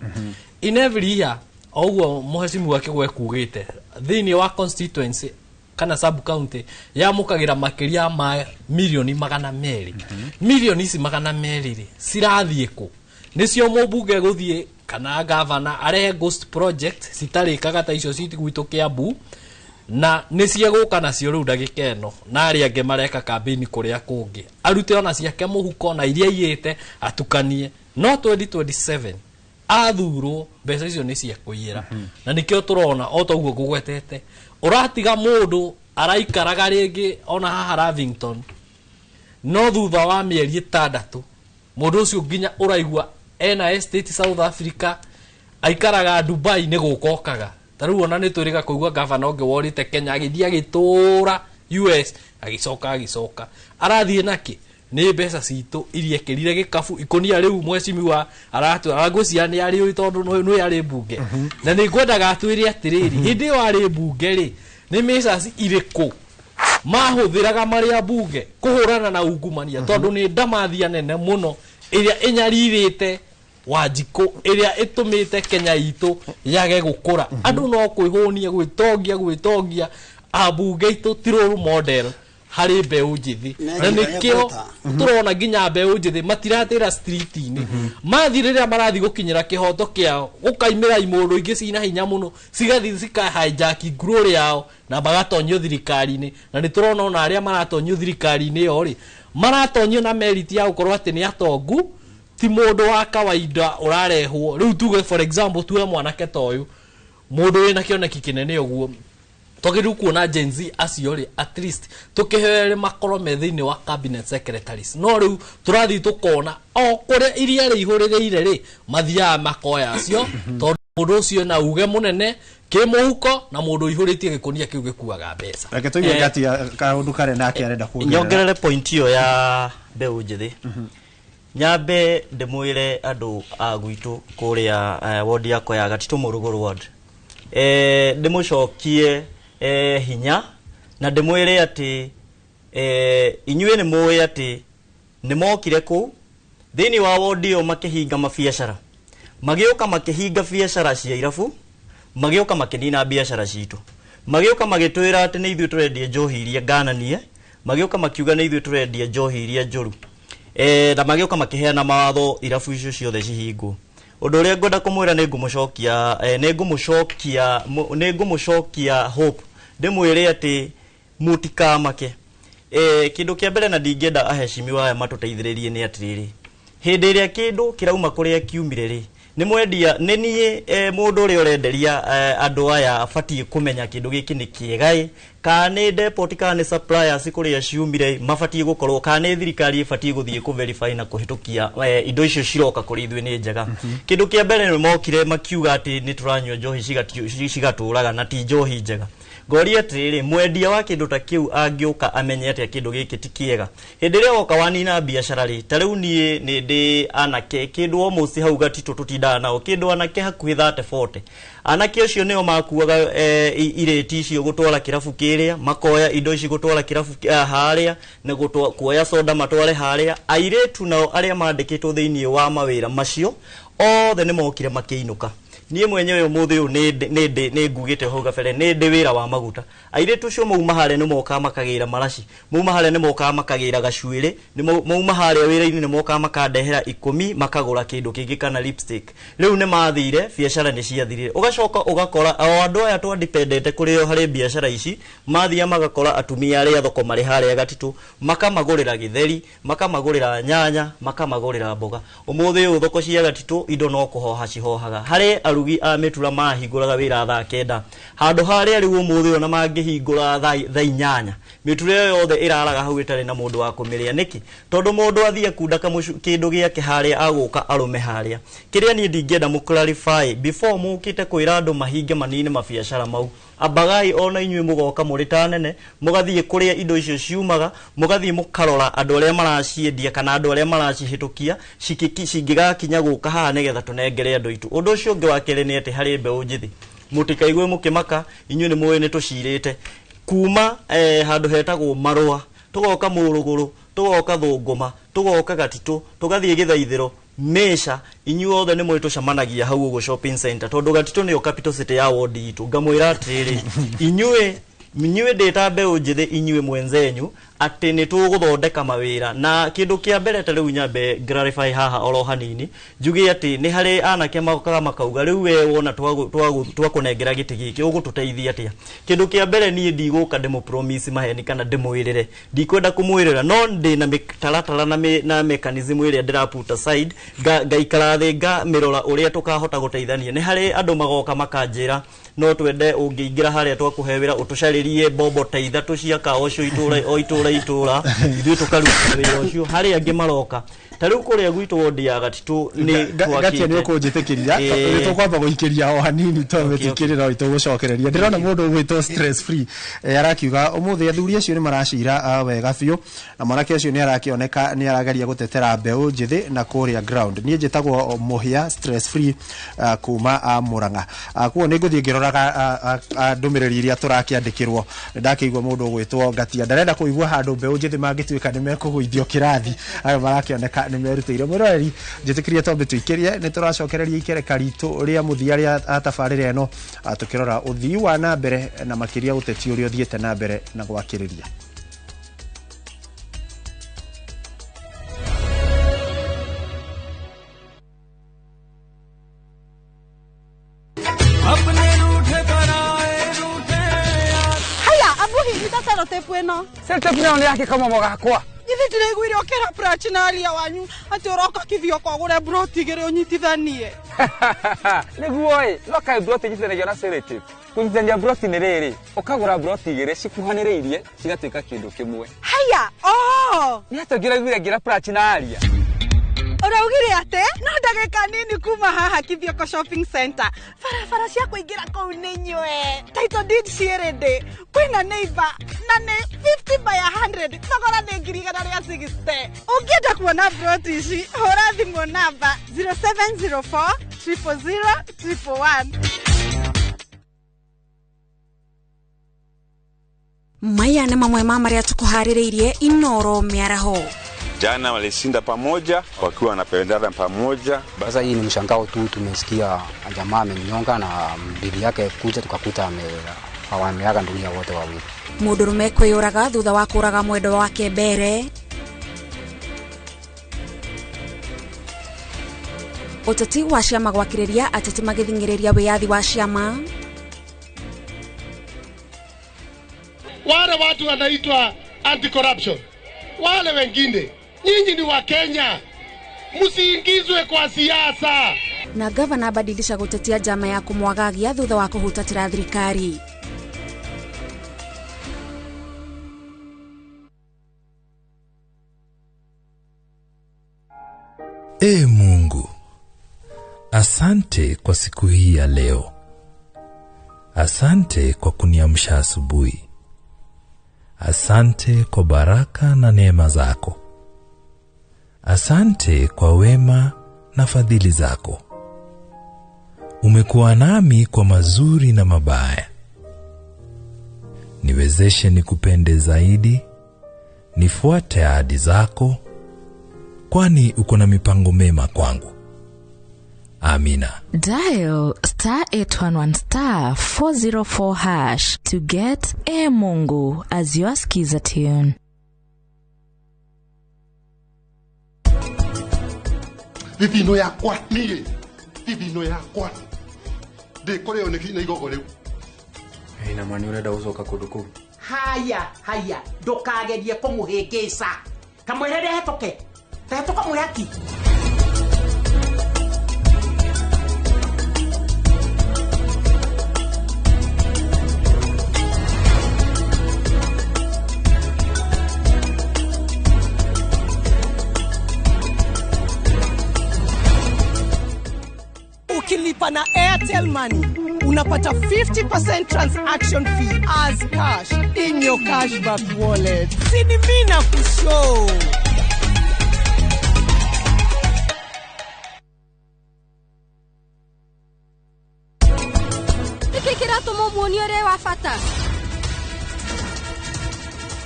In every year, o ũguo mũhecimu wa Kĩgwe kugĩte, thĩinĩ wa constituency kana sub county yamũkagĩra makĩria ma mirioni 200. Mirioni ici 200 rĩ, cirathiĩ kũ? Nĩcio mũmbunge gũthiĩ kana gavana arehe ghost project citarĩkaga ta icio ci gwitũ Kiambu, na nĩciegũka nacio rĩu ndagĩka ĩno, na arĩa angĩ mareka kambĩini kũrĩa kũngĩ, arute ona ciake mũhuko na iria aiyĩte atukanie. No 2027 athurwo, mbeca icio nĩ ciekũiyĩra. Na nĩkĩo tũrona o ta ũguo ngũgwetete, ũratiga mũndũ araikaraga rĩngĩ ona haha Lavington, no thutha wa mĩeri 6 mũndũ ũcio nginya ũraigua ena estate South Africa, aikaraga Dubai, nĩ gũka okaga. Ta rĩu ona nĩ twĩrĩga kũigua gavana ũngĩ worĩte Kenya agĩthiĩ agĩtũra US, agĩcoka arathiĩ nakĩ? Nĩ mbeca citũ iria ekĩrire gĩkabu ikũnia. Rĩu mheshimiwa aratwĩra, ngwĩciria nĩ arĩ ũĩ, tondũ nĩ arĩ mbunge, na nĩ ngwendaga atwĩre atĩrĩrĩ, hĩndĩ ĩyo arĩ mbunge rĩ, nĩ measures irĩkũ mahũthĩraga marĩ a mbunge kũhũrana na ungumania? Tondũ nĩ ndamathia nene mũno ĩrĩa ĩnyarirĩte Wanjikũ, ĩrĩa ĩtũmĩte Kenya itũ yage gũkũra. Andũ no kwĩhũnia, gwĩtongia, gwĩtongia. Ambunge itũ ti role model harĩ mbeũ njĩthĩ, na nĩkĩo tũrona nginya mbeũ njĩthĩ matiratĩra street-inĩ. Mathiĩ rĩrĩa marathiĩ gũkinyĩra kĩhoto kĩao, gũkaimĩra imũndũ ingĩ cina hinya mũno, cigathiĩ cikahijack glory yao na magatonyio thirikari-inĩ. Na nĩ tũrona ona arĩa maratonyio thirikari-inĩ ĩyo rĩ, maratonyio na merit ya gũkorwo atĩ nĩ atongu, ti mũndũ wa kawaida ũrarehwo. Rĩu tuge, for example, tuge mwanake ta ũyũ, mũndũ wĩna kĩoneki kĩnene ũguo, twagĩrĩirwo kuona Gen Z acio rĩ, at least tũkĩhere makorwo me thĩinĩ wa cabinet secretaries. No rĩu tũrathiĩ tũkona o kũrĩa iria rĩihũrĩrĩire rĩ, mathiaga makoya acio, tondũ mũndũ ũcio na uge mũnene kĩmũhuko na mũndũ ũihũrĩtie gĩkũnia kĩu gĩkuaga mbeca. Reke tũigue Ngatia kaũndũ karĩa nake arenda kuongerera. Nyongerere point ĩyo ya mbeũ njĩthĩ. Nyambe ndĩmwĩre andũ a gwitũ kũrĩa ward yakwa ya Gatitũ Mũrugũrũ ward, ndĩmũcokie hinya na ndĩmwĩre atĩ inyuĩ nĩ mũĩ atĩ nĩ mokire kũu thĩinĩ wa ward ĩyo makĩhinga mabiacara, magĩũka makĩhinga biacara cia irabu, magĩũka makĩnina biacara citũ, magĩũka magĩtwĩra atĩ nĩ ithuĩ tũrendia njohi iria ngananie, magĩũka makiuga nĩ ithuĩ tũrendia njohi iria njũru, na magĩũka makĩheana mawatho irabu icio ciothe cihingwo. Ũndũ ũrĩa ngwenda kũmwĩra nĩ ngũmũcokia nĩ ngũmũcokia hope, ndĩmwĩre atĩ mũtikamake. Kĩndũ kĩa mbere na ndingĩenda aheshimiwa aya matũteithĩrĩrie nĩ atĩrĩrĩ, hĩndĩ ĩrĩa kĩndũ kĩrauma kũrĩa kiumire rĩ, nĩ mwendia nĩ niĩ mũndũ ũrĩa ũrenderia andũ aya abatiĩ kũmenya kĩndũ gĩkĩ nĩ kĩega ĩ, kana nĩ depot kana nĩ suppliers kũrĩa ciumire mabatiĩ gũkorwo, kana nĩ thirikari ĩbatiĩ gũthiĩ kũ verify na kũhĩtũkia indo icio ciroka kũrĩ ithuĩ nĩ njega. Kĩndũ kĩa mbere nĩ mokire makiuga atĩ nĩ tũranyua njohi cigatũraga na ti njohi njega. Ngoria atĩrĩrĩ, mwendia wa kĩndũ ta kĩu angĩũka amenye atĩa kĩndũ gĩkĩ ti kĩega? Hĩndĩ ĩrĩa woka wanina biacara rĩ, ta rĩu niĩ nĩ ndĩ anake kĩndũ almost hau Gatitũ tũtindaga nao kĩndũ anake hakuhĩ 30 40. Anake acio nĩo makuaga irĩti icio gũtwara kĩrabu kĩrĩa, makoya indo ici gũtwara kĩrabu harĩa, na kuoya soda matware harĩa. Airĩtu nao arĩa mandĩkĩtwo thĩinĩ wa mawĩra macio othe nĩ mokire makĩinũka. Niĩ mwenyewe ũmũthĩ ũyũ nĩ ngugĩte hau gabere nĩ ndĩ wĩra wa maguta. Airĩtu acio mauma harĩa nĩ mokaga makagĩra maraci, mauma harĩa nĩ mokaga makagĩra gacuĩrĩ, mauma harĩa wĩra-inĩ nĩ mokaga makandehera 10 makagũra kĩndũ kĩngĩ kana lipstick. Rĩu nĩ mathire, biacara nĩ ciathirire. Ũgacoka ũgakora o andũ aya twandipendete kũrĩ o harĩ biacara ici, mathia magakora atumia arĩa thoko marĩ harĩa Gatitũ, makamagũrĩra gĩtheri, makamagũrĩra nyanya, makamagũrĩra mboga. Ũmũthĩ ũyũ thoko cia Gatitũ indo no kũhoha cihohaga. Harĩ arugi a mĩtura mahingũraga wĩra thaa 9, handũ harĩa rĩu ũmũthĩ ũyũ na mangĩhingũra thaa 8, mĩtura ĩyo yothe ĩraraga hau ĩtarĩ na mũndũ wa kũmĩrĩa. Nĩkĩ? Tondũ mũndũ athiĩ akunda kĩndũ gĩake harĩa agũka arũme harĩa. Kĩrĩa niĩ ndingĩenda mũ clarify before mũkĩte kwĩra andũ mahinge manine mabiacara mau, ambagai ona inyuĩ mũgoka mũrĩ ta nene, mũgathiĩ kũrĩa indo icio ciumaga, mũgathiĩ mũkarora andũ arĩa maraciendia kana andũ arĩa maracihĩtũkia cingĩgakinya gũka haha nĩgetha tũnengere andũ aitũ. Ũndũ ũcio ũngĩ wa kerĩ nĩ atĩ harĩ mbeũ njĩthĩ, mũtikaigue mũkĩmaka, inyuĩ nĩ mũĩ nĩ tũcirĩte kuma handũ hetagwo Marũa, tũgoka Mũrũgũrũ, tũgoka Thũngũma, tũgoka Gatitũ, tũgathiĩ Gĩthaithĩro, Mĩca, inyuĩ othe nĩ mũĩ tũcemanagia hau ũguo shopping center, tondũ Gatitũ nĩyo capital city ya ward itũ. Ngamwĩra atĩrĩrĩ, inyuĩ ndĩ ta mbeũ njĩthĩ, inyuĩ mwenzenyu atĩ nĩ tũgũthondeka mawĩra. Na kĩndũ kĩa mbere ta rĩu nyambe clarify haha oro hanini, njuge atĩ nĩ harĩ anake mokaga makauga rĩu we wona twakũnengera gĩtĩ gĩkĩ ũgũtũteithia atĩa? Kĩndũ kĩa mbere niĩ ndigũka ndĩmũ promise maheni kana ndĩmwĩrĩre, ndikwenda kũmwĩrĩra, no ndĩ na mĩtaratara na mechanism ĩrĩa ndĩra put aside, ngaikara thĩ ngamĩrora ũrĩa tũkahota gũteithania. Nĩ harĩ andũ magoka makanjĩra no twende ũngĩingĩra harĩa twakũhe wĩra ũtũcarĩrie mbombo ta 3 cia kawa ũcio itũra o itũra itũra, ithuĩ tũkaruta wĩra ũcio. Harĩ angĩ maroka ta rĩu kũrĩa gwitũ wodi ya Gatitũ nĩ Gatia nĩ ũkũnjĩtĩkĩria nĩ tũkwamba gũikĩria o hanini tondũ wĩtĩkĩrĩra tũgũcokereria. Ndĩrona mũndũ ũgwĩtwo stress free arakiuga ũmũthĩ athuri acio nĩ maracira wega biũ, na mwanake ũcio nĩ arakĩoneka nĩ arageria gũtetera mbeũ njĩthĩ na kũrĩa ground. Niĩ njĩtagwo Mũhĩa stress free kuma Mũrang'a. Kuo nĩ ngũthiĩ ngĩroraga ndũmĩrĩri iria tũrakĩandĩkĩrwo. Ndakĩigua mũndũ ũgwĩtwo Ngatia ndarenda kũigua handũ mbeũ njĩthĩ mangĩtuĩka nĩ mekũgũithio kĩrathi, ayo marakĩoneka nĩ merutĩire. Mwĩroreri, njĩtĩkĩrie twambe tũikĩrie, nĩ tũracokereria ikereka ritũ rĩa mũthia rĩa tabarĩra ĩno, tũkĩrora ũthii wa na mbere na makĩria ũteti ũrĩa ũthiĩte na mbere na gwakĩrĩria. Selotip nayo nĩ yake kamomo gakwa. Ithe ndĩraiguire ũkĩra Prachinaria wanyu atĩ ũroka Kithioko ũgũre broti igĩrĩ ũnyitithanie. Nĩguo ĩ, no kaĩ broti inyitithanagio na selotip. Kũnyitithania broti nĩ rĩrĩ, ũkagũra broti igĩrĩ cikuhanĩrĩirie cigatuĩka kĩndũ kĩmwe. Haya, oh! Nĩ atĩa ũngĩraiguire ngĩra Prachinaria? Ũraugire atĩ no ndagĩka nini kuma haha Kithioko Shopping Center, barabara cia kũingĩra kũu nĩ nyue, title deed ciĩ ready, kwĩna neighbor na nĩ 50 by 100, thogora nĩ 160,000. Ũngĩenda kuona broti ici, hũra thimũ namba 0704 000 111. Maya nĩ mamwe ma marĩa tũkũharĩrĩirie Inoro mĩaraho. Jana walishinda pamoja wakiwa wanapendana pamoja. Sasa hii ni mshangao tu, tumesikia jamaa amenyonga na bibi yake kuja tukakuta wameaga dunia wote wawili. Mũndũrũme kwĩyũraga thutha wa kũraga mwendwa wake mbere. Uteti wa ciama gwakĩrĩria ateti magĩthing'ĩrĩria wĩyathi wa ciama. Wale watu wanaitwa anti-corruption, wale wengine, nyinyi ni wa Kenya, msiingizwe kwa siasa. Na gavana abadilisha gutetia njama ya kumwagagia thutha wa kuhutatira thirikari. Ee Mungu, asante kwa siku hii ya leo. Asante kwa kuniamsha asubuhi. Asante kwa baraka na neema zako. Asante kwa wema na fadhili zako. Umekuwa nami kwa mazuri na mabaya. Niwezeshe nikupende zaidi, nifuate ahadi zako, kwani uko na mipango mema kwangu. Amina. Dial star 811 star 404 hash to get E Mungu as your skiza tune. Thithino yakwa niĩ, thithino yakwa ndĩkũrĩo nĩ igogo rĩu. Ĩ na mani ũrenda gũcoka kũndũ kũu? Haya haya, ndũkagerie kũmũhĩngĩca, kamwĩre ndehĩtũke, tahĩtũka mwĩhaki. Ukilipa na Airtel Money unapata 50% transaction fee as cash in your cashback wallet. Sini mina kushow. Nĩkĩ kĩratũma ũmuonie ũrĩa wa bata?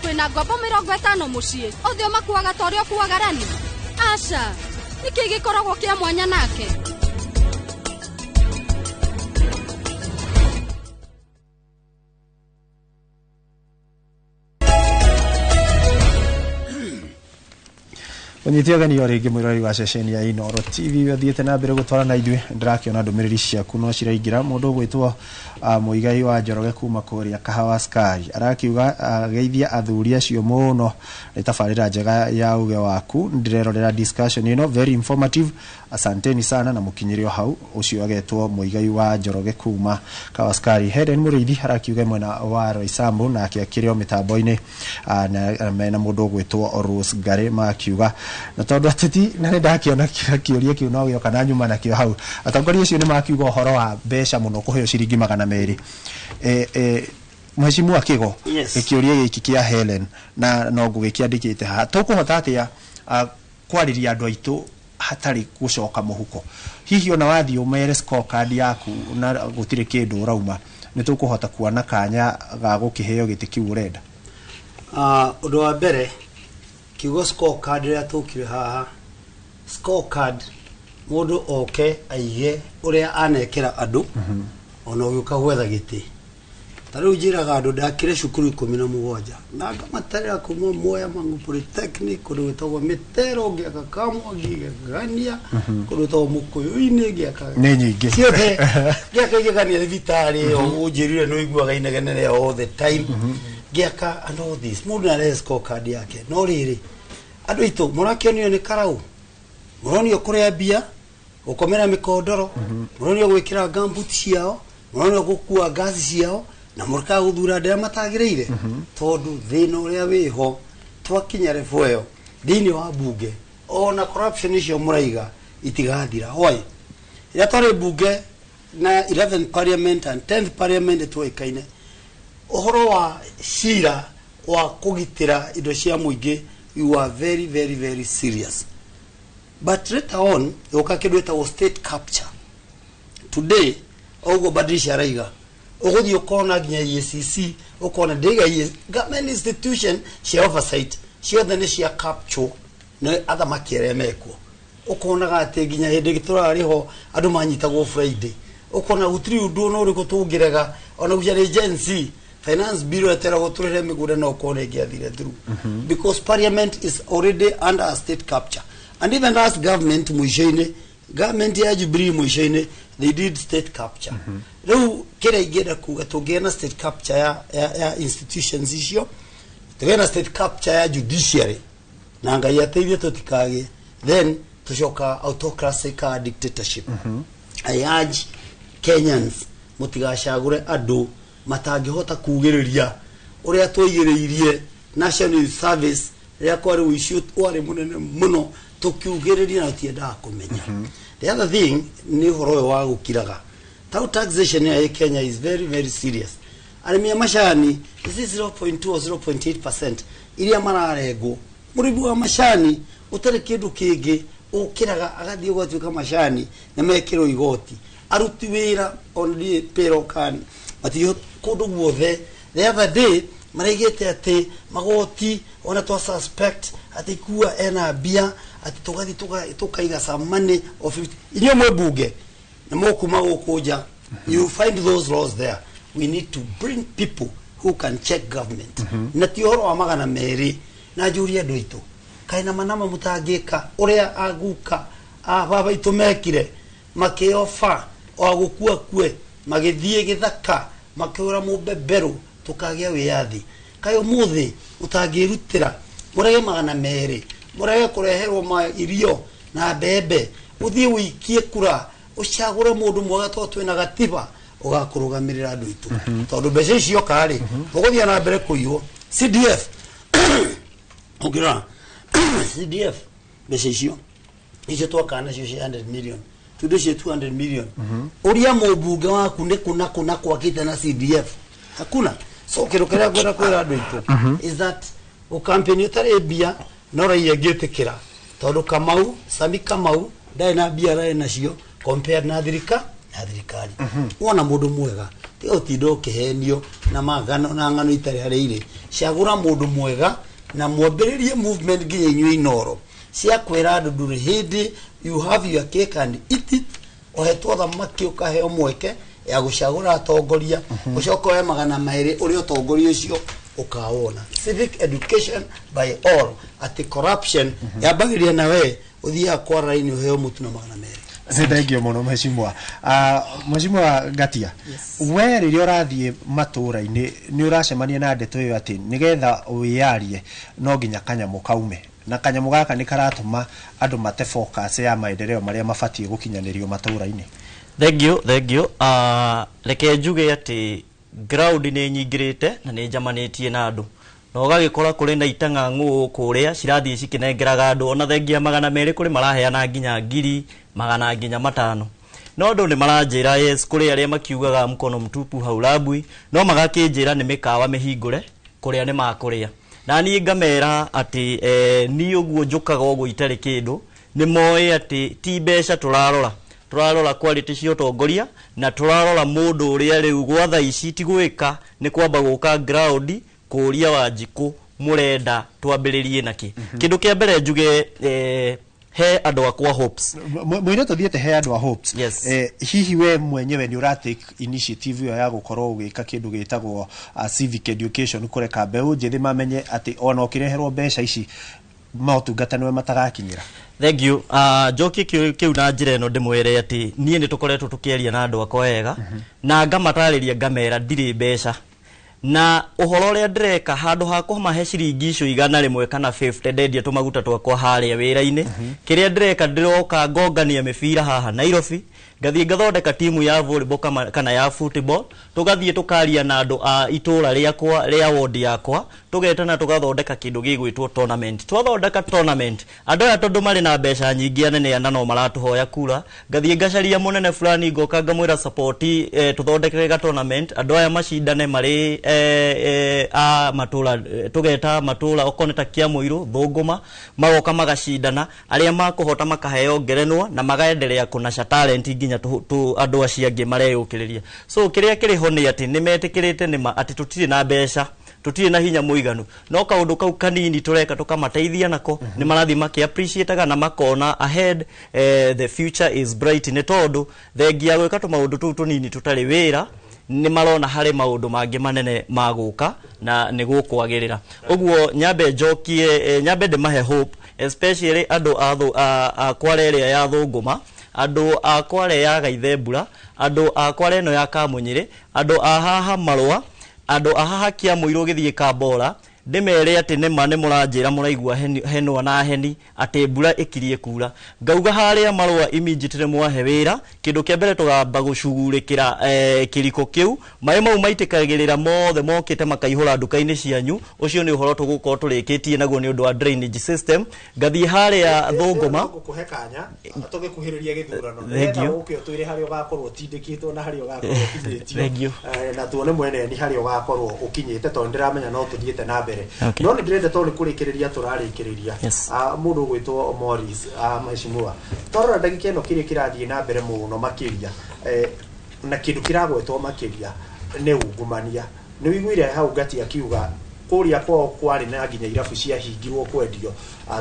Kwĩna ngombo 50 mũciĩ, othe ũmakuaga ta ũrĩa ũkuaga rani? Aca, nĩkĩ gĩkoragwo kĩa mwanya nake? Ũnyite ũgeni o rĩngĩ mwĩroreri wa ceceni ya Inooro TV ũthiĩte na mbere gũtwarana ithuĩ. Ndĩrakĩona ndũmĩrĩri ciaku no ciraingĩra. Mũndũ ũgwĩtwo Mũigai wa Njoroge kuma kũrĩa Kahawa Sky arakiuga geithia athuri acio mũno, nĩ tabarĩra njega ya uge waku, ndĩrerorera discussion ĩno very informative, asanteni sana na mũkinyĩre o hau. Ũcio agetwo Mũigai wa Njoroge kuma Kahawa Sky. Helen Mũrĩithi arakiuga mwena wa Roysambu, nake akĩrĩ o mĩtambo-inĩ na mena mũndũ ũgwĩtwo Rose Ngari makiuga na tondu ateti na nĩ ndakiona kĩũria kĩu no gĩoka na nyuma nakĩo hau. Atongoria acio nĩ makiuga ũhoro wa mbeca mũno kũheo ciringi 200. Mheshimiwa Kigo, Yes. Gĩkĩũria gĩkĩ kĩa Helen na no ngũgĩkĩandĩkĩte haha, tũkũhota atĩa kwarĩria andũ aitũ hatarĩ gũcoka mũhuko? Hihi ona wathiĩ ũmere scorecard yaku na gũtirĩ kĩndũ ũrauma, nĩ tũkũhota kuona kanya ga gũkĩheo gĩtĩ kĩu ũrenda? Ũndũ wa mbere, kiugo scorecard rĩrĩa tũkire haha, scorecard mũndũ oke aige ũrĩa anekĩra andũ ona ũgĩũka gwetha gĩtĩ. Ta rĩu njĩraga andũ ndakire cukuru 17 na ngamatarĩra kuma Mwea Mang'u Polytechnic, kũndũ gwĩtagwo Mĩtero, ngĩaka Kamwangi, ngĩgania kũndũ gwĩtagwo Mũkũyũ-inĩ, ngĩaka nĩ nyingĩ ciothe, ngĩaka igegania thibitarĩ ĩyo ũnjĩrire nĩ ũiguaga inegene rĩao all the time, ngĩaka and all this. Mũndũ nĩarehe scorecard yake. No rĩrĩ, andũ aitũ mũrakĩonio nĩ karau, mũronio kũrĩa mbia, gũkomera mĩkondoro, mũronio gwĩkĩra gumboot ciao, mũronio gũkua ngasi ciao, na mũrekaga gũthura andũ arĩa matagĩrĩire. Tondũ thĩna ũrĩa wĩho twakinya level ĩyo thĩinĩ wa bunge, ona corruption icio mũraiga itigathira. Why? Rĩrĩa twarĩ bunge na 11th parliament and 10th parliament tuoĩkaine ũhoro wa cira wa kũgitĩra indo cia mũingĩ, you are very very very serious. But later on yoka kĩndũ gĩtagwo state capture. Today ũguo Badilisha araiga ũgũthiĩ ũkona nginya EACC, ũkona ndĩga government institution cia oversight ciothe nĩ cia capture nĩ athamaki arĩa mekuo. Ũkonaga atĩ nginya hĩndĩ tũrarĩ ho andũ manyitagwo Friday, ũkona gũtirĩ ũndũ ona ũrĩkũ tũngĩrega ona gũcarĩ Gen Z finance bill eteragwo tũrĩhe mĩgũnda no ũkona ĩngĩathire through, because parliament is already under a state capture. And even last government mũico-inĩ Government ya Jubilee mũico-inĩ they did state capture. Rĩu kĩrĩa ingĩenda kuga, tũngĩgĩa na state capture ya institutions icio, tũgĩe na state capture ya judiciary, na Ngai ateithie tũtikagĩe, then tũcoka autocracy ka dictatorship. I urge Kenyans mũtigacagũre andũ matangĩhota kugĩrĩria ũrĩa twaigĩrĩirie National Youth Service rĩrĩa kwarĩ ũici warĩ mũnene mũno, tũkiugĩrĩria na tũtiendaga kũmenya. The other thing nĩ ũhoro ũyũ wa gũkiraga tau. Taxation ya Kenya is very very serious. Arĩmi a macani, this is 0.2 or 0.8% iria mararengwo. Mũrĩmi wa macani ũtarĩ kĩndũ kĩngĩ ũkĩraga agathiĩ gũgatuĩka macani na mekĩrwo igoti. Aruti wĩra on payroll kan matigĩ kũndũ guothe. The other day maraigĩte atĩ magoti ona twa suspect atĩ kua ena mbia, atĩ tũgathiĩ tũkaiga some money of 50. Inyuĩ mwĩ bunge na mũkuma gũkũ nja, you find those laws there. We need to bring people who can check government na ti ũhoro wa 200. Na njũrie andũ aitũ, kaĩ na manama mũtangĩka ũrĩa aguka a baba itũ mekire, makĩoba o gũkua kue, magĩthiĩ gĩthaka, makĩũra mũbeberũ, tũkagĩa wĩyathi? Kaĩ ũmũthĩ ũtangĩrutĩra mũrege 200, mũrege kũreherwo ma irio na mbembe, ũthiĩ ũikie kura, ũcagũre mũndũ mwega, tondũ twĩna gatiba ũgakũrũgamĩrĩra andũ aitũ? Tondũ mbeca icio karĩ tũgũthiĩ na mbere kũiywo. CDF, ũngĩrora CDF, mbeca icio twakaga nacio cia 100 million, tundo cio 200 million, ũria mũmbunge waku nĩ kũna kũna kwakĩte na CDF? Hakuna. So kĩndũ kĩrĩa ngwenda kwĩra andũ aitũ is that gũkampeni ũtarĩ mbia no raia ngĩtĩkĩra, tondũ Kamau Sami Kamau ndarĩ na mbia ararĩ nacio compared na thirikari. Wona mũndũ mwega, tiga ũtinda ũkĩhenio na magano na ng'ano itarĩ harĩa irĩ. Cagũra mũndũ mwega na mwambĩrĩrie movement nginya inyuĩ Inoro cia kwĩra andũ ndũrĩ hĩndĩ. You have your cake and eat it. Ũhetwo thamaki, ũkaheo mweke ya gũcagũra atongoria, ũcoke oe 200 ũrĩa ũtongoria ũcio ũkawona. Civic education by all, atĩ corruption yambagĩrĩria na we ũthiaga kwa raini ũheo mũtu na 200. Nĩ thengio mũno, mheshimiwa. Mheshimiwa Ngatia, we rĩrĩa ũrathiĩ matũũra-inĩ nĩ ũracemania na ndeto ĩyo atĩ nĩgetha wĩyarie no nginya kanyamũ kaume, na kanyamũ gaka nĩ karatũma andũ mate focus ya maendeleo marĩa mabatiĩ gũkinyanĩrio matũũra-inĩ? Thank you, thank you. Reke njuge atĩ ground nĩ nyingĩrĩte na nĩ njamanĩtie na andũ, na ũgagĩkora kũrĩ na itang'ang'ũ kũrĩa cirathiĩ cikĩnengeraga andũ ona thengia 200, kũrĩ maraheana nginya ngiri magana nginya matano, no andũ nĩ maranjĩra yes, kũrĩ arĩa makiugaga mkono mtupu haulambwi, no magakĩnjĩra nĩ mĩkawa mĩhingũre kũrĩa nĩ makũrĩa, na niĩ ngamera atĩ niĩ ũguo njũkaga ũguo itarĩ kĩndũ. Nĩ moĩ atĩ ti mbeca tũrarora, tũrarora quality cia ũtongoria, na tũrarora mũndũ ũrĩa rĩu gwa thaa ici ti gwĩka nĩ kwamba gũka ground kũria Wanjikũ mũrenda twambĩrĩrie nakĩ. Kĩndũ kĩa mbere njuge, he andũ akwa hopes. Mũirĩtu ũthiĩte he andũ a hopes. Yes. Hihi we mwenyewe nĩ ũratake initiative ĩyo ya gũkorwo ũgĩka kĩndũ gĩtagwo civic education, kũreka mbeũ njĩthĩ mamenye atĩ ona ũkĩreherwo mbeca ici motungata nĩwe matagakinyĩra? Thank you. Njokie kĩu na njĩra ĩno, ndĩmwĩre atĩ niĩ nĩ tũkoretwo tũkĩaria na andũ akwa wega na ngamatarĩria, ngamera ndirĩ mbeca, na ũhoro ũrĩa ndĩreka, handũ ha kũmahe ciringi icio 100 kana 50 ndendia tũmaguta twakwa harĩa wĩra-inĩ, kĩrĩa ndĩreka, ndĩroka ngongania mĩbira haha Nairobi, ngathiĩ ngathondeka timu ya volleyball kana ya football, tũgathiĩ tũkaria na andũ a itũra rĩakwa, rĩa ward yakwa, tũgetana tũgathondeka kĩndũ gĩgwĩtwo tournament. Twathondeka tournament, andũ aya tondũ marĩ na mbeca nyingĩ anene ana no maratũhoya kura, ngathiĩ ngacaria mũnene fulani, ngoka ngamwĩra support, tũthondeke ga tournament, andũ aya macindane marĩ a matũra, tũgeta matũra okorwo nĩ ta Kĩamũirũ, Thũngũma, magoka magacindana, arĩa makũhota makaheo ngerenwa na magaenderea kũnaca talent nginya andũ acio angĩ mareyũkĩrĩria. So kĩrĩa kĩrĩ ho nĩ atĩ nĩ metĩkĩrĩte nĩma atĩ tũtirĩ na mbeca, tũtirĩ na hinya mũiganu, no kaũndũ kau kanini tũreka tũkamateithia nako nĩ marathiĩ makĩ appreciateaga na makona ahead, the future is bright, nĩ tondũ thengia gwĩka tũmaũndũ tũu tũnini tũtarĩ wĩra, nĩ marona harĩ maũndũ mangĩ manene magũka na nĩ gũkwagĩrĩra. Ũguo nyambe njokie, nyambe ndĩmahe hope, especially andũ a Kware ĩrĩa ya Thũngũma. Andũ a Kware ya Gaithembura, andũ a Kware ĩno ya Kamunyĩrĩ, andũ a haha Marũa, andũ a haha Kĩamũirũ gĩthiĩ Kambora, ndĩmere atĩ nĩma nĩ mũranjĩra mũraigua henwa na heni atĩ mbura ĩkirie kura. Ngauga harĩa Marũa immediately mwahe wĩra, kĩndũ kĩa mbere tũgamba gũcugurĩkĩra kĩriko kĩu, maĩ mau maitĩkagĩrĩra mothe mokĩte makaihũra nduka-inĩ cianyu. Ũcio nĩ ũhoro tũgũkorwo tũrĩkĩtie naguo nĩ ũndũ wa drainage system. Ngathiĩ harĩa Thũngũma. Ngũkũhe kanya tũgĩkuhĩrĩria gĩthurano. Thank you. Nĩgetha ũke ũtwĩre harĩa ũgakorwo ũtindĩkĩtwo na harĩa ũgakorwo ũkinyĩtio. Thank you. Na tuone mweneni harĩa ũgakorwo ũkinyĩte, tondũ ndĩramenya no tũthiĩte na mbere. Okay. No nĩ ndĩrenda, tondũ nĩ kũrĩkĩrĩria tũrarĩkĩrĩria. Yes. Mũndũ ũgwĩtwo Morris, mheshimiwa, twarora ndagĩka ĩno kĩrĩa kĩrathiĩ na mbere mũno makĩria, na kĩndũ kĩragwetwo makĩria nĩ ungumania. Nĩ wĩiguire hau Ngati akiuga kũrĩa kwao kwarĩ na nginya irabu ciahingirwo kwendio,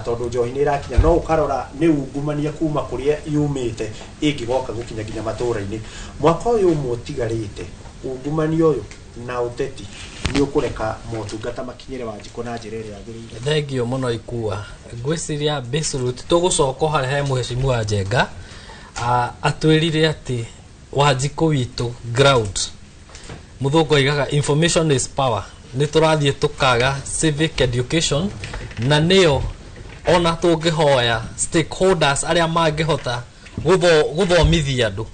tondũ njohi nĩ ĩrakinya, no ũkarora nĩ ungumania kuma kũrĩa yumĩte ĩngĩgoka gũkinya nginya matũra-inĩ. Mwaka ũyũ ũmwe ũtigarĩte, ungumania ũyũ na ũteti nĩ ũkũreka motungata makinyĩre Wanjikũ na njĩra ĩrĩa yagĩrĩire? Thengio mũno Ikua. Ngwĩciria Bisrut tũgũcoka harĩa he mheshimiwa Njenga, atwĩrire atĩ Wanjikũ witũ ground, mũthũngũ aigaga information is power. Nĩ tũrathiĩ tũkaga civic education, na nĩyo ona tũngĩhoya stakeholders arĩa mangĩhota gũthomithia andũ,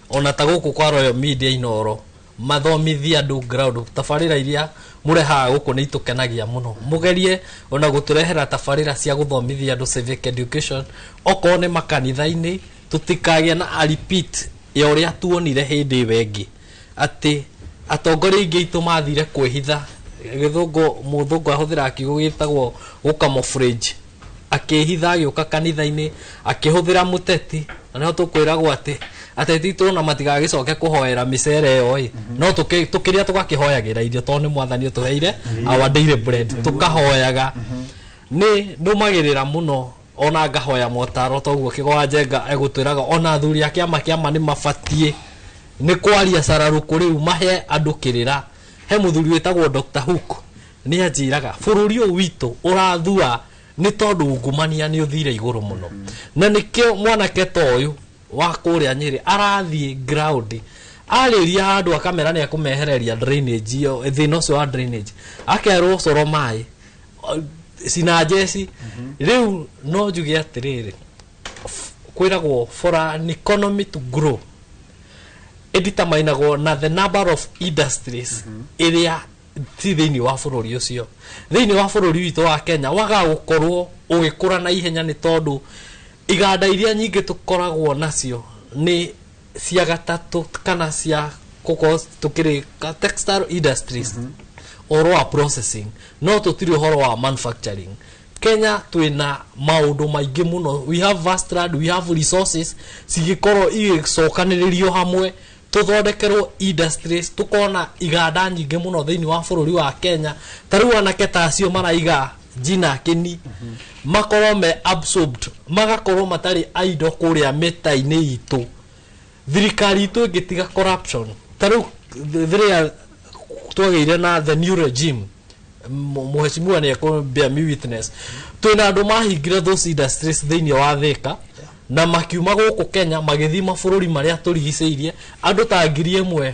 ona ta gũkũ kwa Royal Media Inoro, mathomithie andũ ground. Tabarĩra iria mũrehaga gũkũ nĩ itũkenagia mũno. Mũgerie ona gũtũrehera tabarĩra cia gũthomithia andũ civic education, okorwo nĩ makanitha-inĩ, tũtikagĩa na a repeat ya ũrĩa tuonire hĩndĩ ĩyo ĩngĩ, atĩ atongoria aingĩ aitũ mathire kwĩhitha. Gĩthũngũ, mũthũngũ ahũthĩraga kiugo gĩtagwo gũcamouflage, akĩhitha agĩũka kanitha-inĩ akĩhũthĩra mũteti, na nĩho tũkwĩragwo atĩ ateti tũna matigagĩcoke kũhoera mĩcere ĩyo ĩ, no tũkĩrĩa tũgakĩhoyagĩra irio, tondũ nĩ mwathani ũtũheire our daily bread, tũkahoyaga. Nĩ nũmagĩrĩra mũno, ona ngahoya motaro toguo Kĩgo Njenga egũtwĩraga, ona athuri a kĩama nĩ mabatiĩ nĩ kwaria cararũkũ rĩu, mahe andũ kĩrĩra. He mũthuri wĩtagwo Dr. Hook nĩ anjĩraga bũrũri ũyũ witũ ũrathua nĩ tondũ ungumania nĩ ũthire igũrũ mũno, na nĩkĩo mwanake ta ũyũ wa kũrĩa Nyĩrĩ arathiĩ ground arĩria handũ akamera nĩ akũmehereria drainage ĩyo, thĩna ũcio wa drainage, akerwo coro maĩ cina njeci. Rĩu no njuge atĩrĩrĩ, kwĩragwo for an economy to grow ĩditamainagwo na the number of industries ĩrĩa ti thĩinĩ wa bũrũri ũcio. Thĩinĩ wa bũrũri witũ wa Kenya wagaga gũkorwo ũgĩkũra na ihenya nĩ tondũ iganda iria nyingĩ tũkoragwo nacio nĩ cia gatatũ kana cia gũkorwo tũkĩrĩ textile industries, ũhoro wa processing, no tũtirĩ ũhoro wa manufacturing. Kenya twĩna maũndũ maingĩ mũno, we have vast land, we have resources, cigĩkorwo igĩcokanĩrĩrio hamwe tũthondekerwo industries, tũkona iganda nyingĩ mũno thĩinĩ wa bũrũri wa Kenya. Ta rĩu anake ta acio maraiga jina kĩni makorwo me absorbed, magakorwo matarĩ idle kũrĩa mĩta-inĩ itũ. Thirikari itũ ĩngĩtiga corruption, ta rĩu rĩrĩa twagĩire na the new regime, mheshimiwa nĩ ekũ me witness, twĩna andũ mahingire those industries thĩinĩ wa Thika na makiuma gũkũ Kenya magĩthiĩ mabũrũri marĩa tũrigicĩirie. Andũ ta 1,000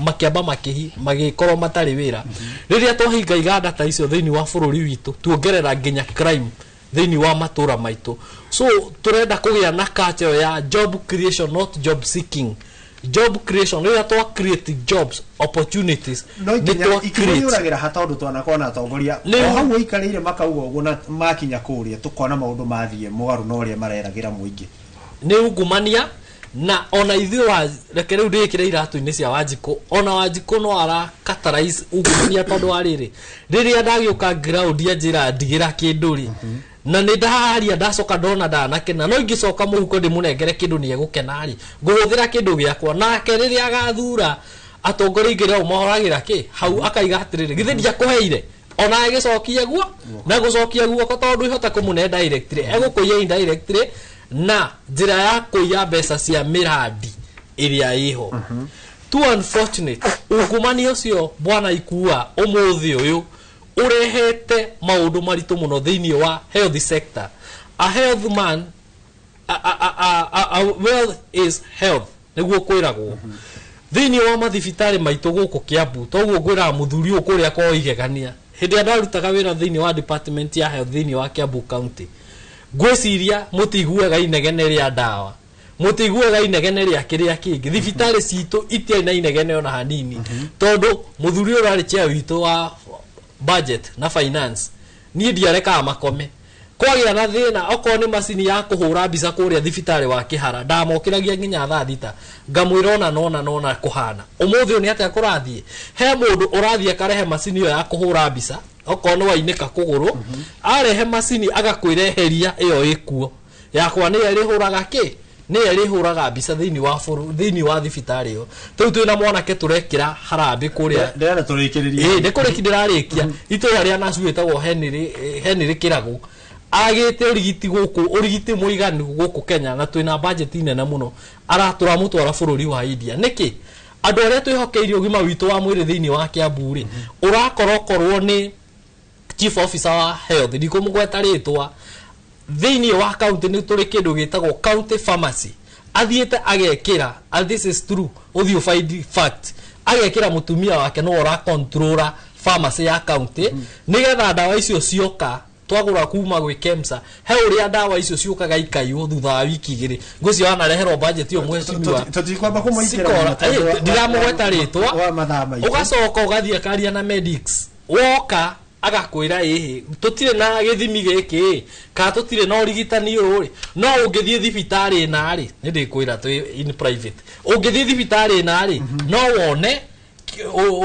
makĩamba makĩhi magĩkorwo matarĩ wĩra. Rĩrĩa twahinga iganda ta icio thĩinĩ wa bũrũri witũ, tuongerera nginya crime thĩinĩ wa matũra maitũ. So tũrenda kũgĩa na culture ya job creation, not job seeking. Job creation, rĩrĩa twa create jobs opportunities, no nĩ ikinya twa ikinya create yũragĩra ha, tondũ twanakorwo na atongoria o hau ũikarĩire makauga ũguo, na makinya kũrĩa tũkona maũndũ mathiĩ mũgarũ na ũrĩa mareragĩra mũingĩ. Nĩ ungumania, na ona ithuĩ wa reke rĩu ndĩkĩre iratũ-inĩ cia Wanjikũ, ona Wanjikũ no ara catalyze ungumania, tondũ wa rĩrĩ, rĩrĩa ndagĩũka ground anjĩra ndigĩra kĩndũ rĩ, na nĩ ndaharia ndacoka ndona ndanakena, no ingĩcoka mũhuko ndĩmũnengere kĩndũ nĩ egũkena rĩ, ngũhũthĩra kĩndũ gĩakwa. Nake rĩrĩa agathura atongoria aingĩ rĩo mahoragĩra kĩ hau, akaiga atĩrĩrĩ, githĩ ndiakũheire, ona agĩcokia guo na gũcokia guoko, tondũ ihota kũmũne directly, egũkũiya indirectly na njĩra ya kũiya mbeca cia mĩrandi ĩrĩa ĩho. Too unfortunate, ungumania ũcio, bwana Ikua, ũmũthĩ ũyũ ũrehete maũndũ maritũ mũno thĩinĩ wa health sector. A health man Wealth is health nĩguo kwĩragwo thĩinĩ wa mathibitarĩ maitũ gũkũ Kiambu. Toguo ngwĩraga mũthuri ũyũ kũrĩa kwa igegania, hĩndĩ ĩrĩa ndarutaga wĩra thĩinĩ wa department ya health thĩinĩ wa Kiambu County, ngwĩciria mũtiguaga inegene rĩa ndawa, mũtiguaga inegene rĩa kĩrĩa kĩngĩ. Thibitarĩ citũ itiarĩ na inegene ona hanini, tondũ mũthuri ũyũ ũrarĩ chair witũ wa budget na finance, niĩ ndiarekaga makome. Kwagĩa na thĩna, okorwo nĩ macini ya kũhũra mbica kũrĩa thibitarĩ wa Kĩhara, ndamokĩragia nginya thaa 6, ngamwĩra ona nona nona kũhana ũmũthĩ ũyũ nĩ atĩa kũrathiĩ. He mũndũ ũrathiĩ akarehe macini ĩyo ya kũhũra mbica, okorwo nĩ wainĩka kũgũrũ, arehe macini agakwĩra eheria ĩyo ĩkuo, yakwa nĩyo ĩrĩhũraga kĩ, nĩyo ĩrĩhũraga mbica thĩinĩ wa bũrũ thĩinĩ wa thibitarĩ ĩyo. Rĩu twĩna mwanake tũrekĩra harambĩ kũrĩa. Ndĩrenda tũrĩkĩrĩrie. Ĩĩ, nĩ kũrĩki ndĩrarĩkia. Itũra rĩa Nasu wĩtagwo Henry Kĩragũ agĩte ũrigiti gũkũ, ũrigiti mũiganu gũkũ Kenya, na twĩna budget nene mũno, aratũramũtwara bũrũri wa India nĩkĩ? Andũ arĩa twĩhokeire ũgima witũ wa mwĩrĩ thĩinĩ wa Kiambu rĩ, ũrakora okorwo nĩ chief officer wa health, ndikũmũgweta rĩtwa, thĩinĩ wa county nĩ tũrĩ kĩndũ gĩtagwo county pharmacy, athiĩte agekĩra, and this is true, ũthiĩ find fact, agekĩra mũtumia wake no ũra controller pharmacy ya county, nĩgetha ndawa icio cioka twagũra kuma gwĩ KEMSA, he ũrĩa ndawa icio ciũkaga ikaiywo thutha wa wiki 2. Ngwĩciria wanareherwo budget ĩyo, mheshimiwa. Tũtikwamba kũmũingĩra Cikora. mũno tondũ Ndiramũgweta rĩtwa. Wa mathaa maitũ. Ũgacoka ũgathiĩ akaria na medics, woka agakwĩra ĩhĩ, tũtirĩ na gĩthimi gĩkĩ, kana tũtirĩ na ũrigitani ũyũ rĩ. No ũngĩthiĩ thibitarĩ ĩna rĩ, nĩ ndĩkwĩra twĩ in private, ũngĩthiĩ thibitarĩ ĩna rĩ, no wone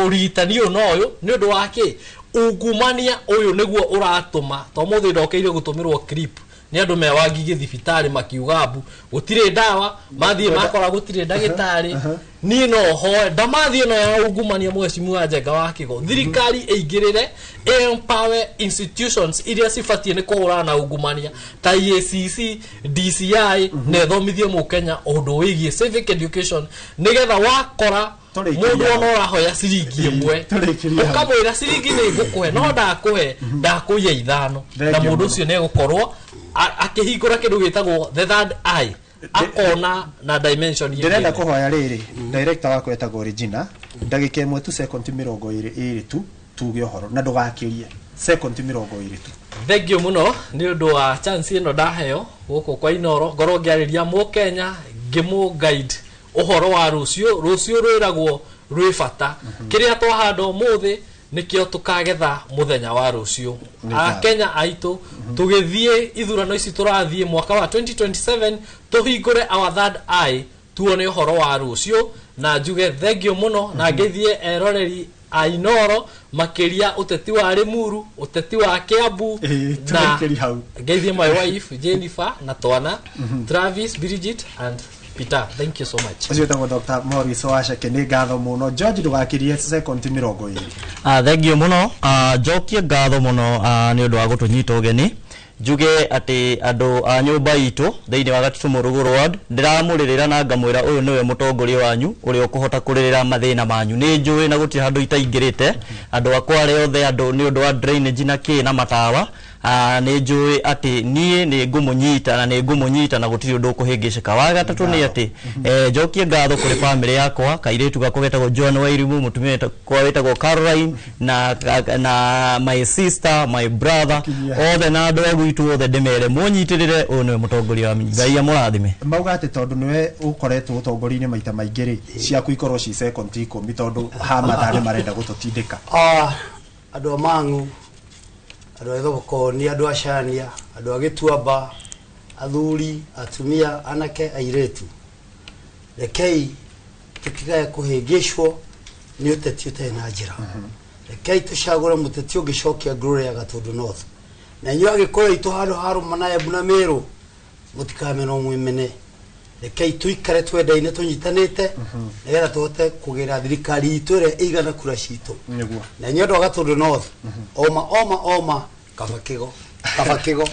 ũrigitani ũyũ na ũyũ. Nĩ ũndũ wa kĩ? Ungumania ũyũ nĩguo ũratũma to mũthĩ ndokeire gũtũmĩrwo clip nĩ andũ me Wangigĩ thibitarĩ makiuga mbu gũtirĩ ndawa, mathiĩ makora gũtirĩ ndagĩtarĩ. Niĩ no hoe ndamathi ĩno ya ungumania, mheshimiwa Njenga wa Kĩgo, thirikari ĩingĩrĩre, empower institutions iria cibatiĩ nĩ kũhũrana na ungumania ta EACC, DCI, na ĩthomithie mũkenya ũndũ wĩgiĩ civic education, nĩgetha wakora mũndũ ona ũrahoya ciringi 1, ũkamwĩra ciringi nĩ ngũkũhe, no ndakũhe, ndakũiya 5, na Thank you mũndũ mũno. ũcio nĩ egũkorwo akĩhingũra kĩndũ gĩtagwo the third eye, akona na dimension ĩngĩ. Ndĩrenda kũhoya rĩrĩ, director wakwa etagwo Regina, ndagĩka 1 tu, sekondi 22 tu, tuge ũhoro na ndũgakĩrie sekondi 20 tu. Thank you mũno nĩ ũndũ wa chance ĩno ndaheo gũkũ kwa Inoro ngorwo ngĩarĩria mũkenya, ngĩmũ guide ũhoro wa rũciũ. Rũciũ rwĩragwo rwĩ bata. Kĩrĩa twahanda ũmũthĩ nĩkĩo tũkagetha mũthenya wa rũciũ. Nĩ thayũ. Akenya aitũ, tũgĩthiĩ ithurano ici tũrathiĩ mwaka wa 2027, tũhingũre our third eye, tuone ũhoro wa rũciũ. Na njuge thank you mũno, na ngĩthiĩ eroreri a Inoro, makĩria ũteti wa Limuru, ũteti wa Kiambu, na tũrĩkĩrie hau. Ngeithie my wife Jennifer na twana Travis, Bridget and Peter. Thank you so much. Ũcio wĩtagwo Dr. Morris Waceke, nĩ ngatho mũno. George, ndũgakĩrie sekondi 20. Thank you mũno. Njokie ngatho mũno nĩ ũndũ wa gũtũnyita ũgeni. Njuge atĩ andũ a nyũmba itũ thĩinĩ wa Gatitu Mũrugũrũ ward, ndĩramũrĩrĩra na ngamwĩra ũyũ nĩwe mũtongoria wanyu ũrĩa ũkũhota kũrĩrĩra mathĩna manyu. Nĩ njũĩ na gũtirĩ handũ itaingĩrĩte andũ akwa arĩa othe, andũ nĩ ũndũ wa drainage na kĩ na matawa. Nĩ njũĩ atĩ niĩ nĩ ngũmũnyita na nĩ ngũmũnyita na gũtirĩ ũndũ ũkũhĩngĩcĩka. Wa gatatũ nĩ atĩ njokie ngatho kũrĩ bamĩrĩ yakwa, kairĩtu gakwa getagwo John Wairimu, mũtumia wakwa wĩtagwo Caroline, na my sister, my brother othe, na andũ a gwitũ othe, ndĩmere mũnyitĩrĩre, ũyũ nĩwe mũtongoria wa Ngai amũrathime. Mauga atĩ tondũ nĩwe ũkoretwo ũtongoria-inĩ maita maingĩ rĩ, ciaku ikorwo ci sekondi 10, tondũ ha mathaa nĩ marenda gũtũtindĩka. Andũ a Mang'u, andũ a Ithogokoni, andũ a Cania, andũ a Gĩtuamba, athuri, atumia, anake, airĩtu, rekei tũtigae kũhĩngĩcwo nĩ ũteti ũtarĩ na njĩra. Rekei tũcagũre mũteti ũngĩcokia glory ya Gatũndũ North. Na inyuĩ Agĩkũyũ aitũ, handũ harũma na Embu na Mĩrũ, mũtikamenwo mwĩmene. Rekei tũikare twendaine, tũnyitanĩte, nĩgetha tũhote kũgĩra thirikari itũ ĩrĩa ĩigana kura citũ. Nĩguo. Na inyuĩ andũ a Gatũndũ North, oma oma oma kaba kĩgo. Kaba Kĩgo.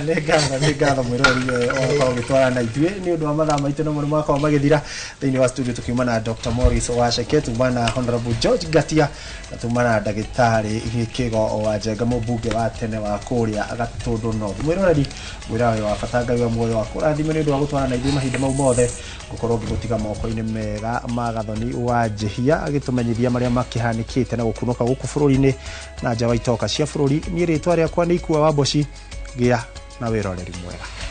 Nĩ ngatho, nĩ ngatho mwĩroreri wakorwo ũgĩtwara na ithuĩ nĩ ũndũ wa mathaa maitũ namo nĩ makorwo magĩthira. Thĩinĩ wa studio tũkiuma na Dr. Morris Waceke, tuma na Honorable George Ngatia, na tuma na ndagĩtarĩ Gĩkĩgo wa Njenga, mũmbunge wa tene wa kũrĩa Gatũndũ North. Mwĩroreri, wĩra wĩ wa bata, Ngai wa muoyo waku ũrathime nĩ ũndũ wa gũtwara na ithuĩ mahinda mau mothe. Gũkorwo ngĩgũtiga moko-inĩ mega ma Gathoni wa Njĩhia agĩtũmenyithia marĩa makĩhanĩkĩte na gũkunũka gũkũ bũrũri-inĩ na nja wa itoka cia bũrũri. Niĩ rĩtwa rĩakwa nĩ Ikua wa Mboci. Gĩa na wĩroreri mwega.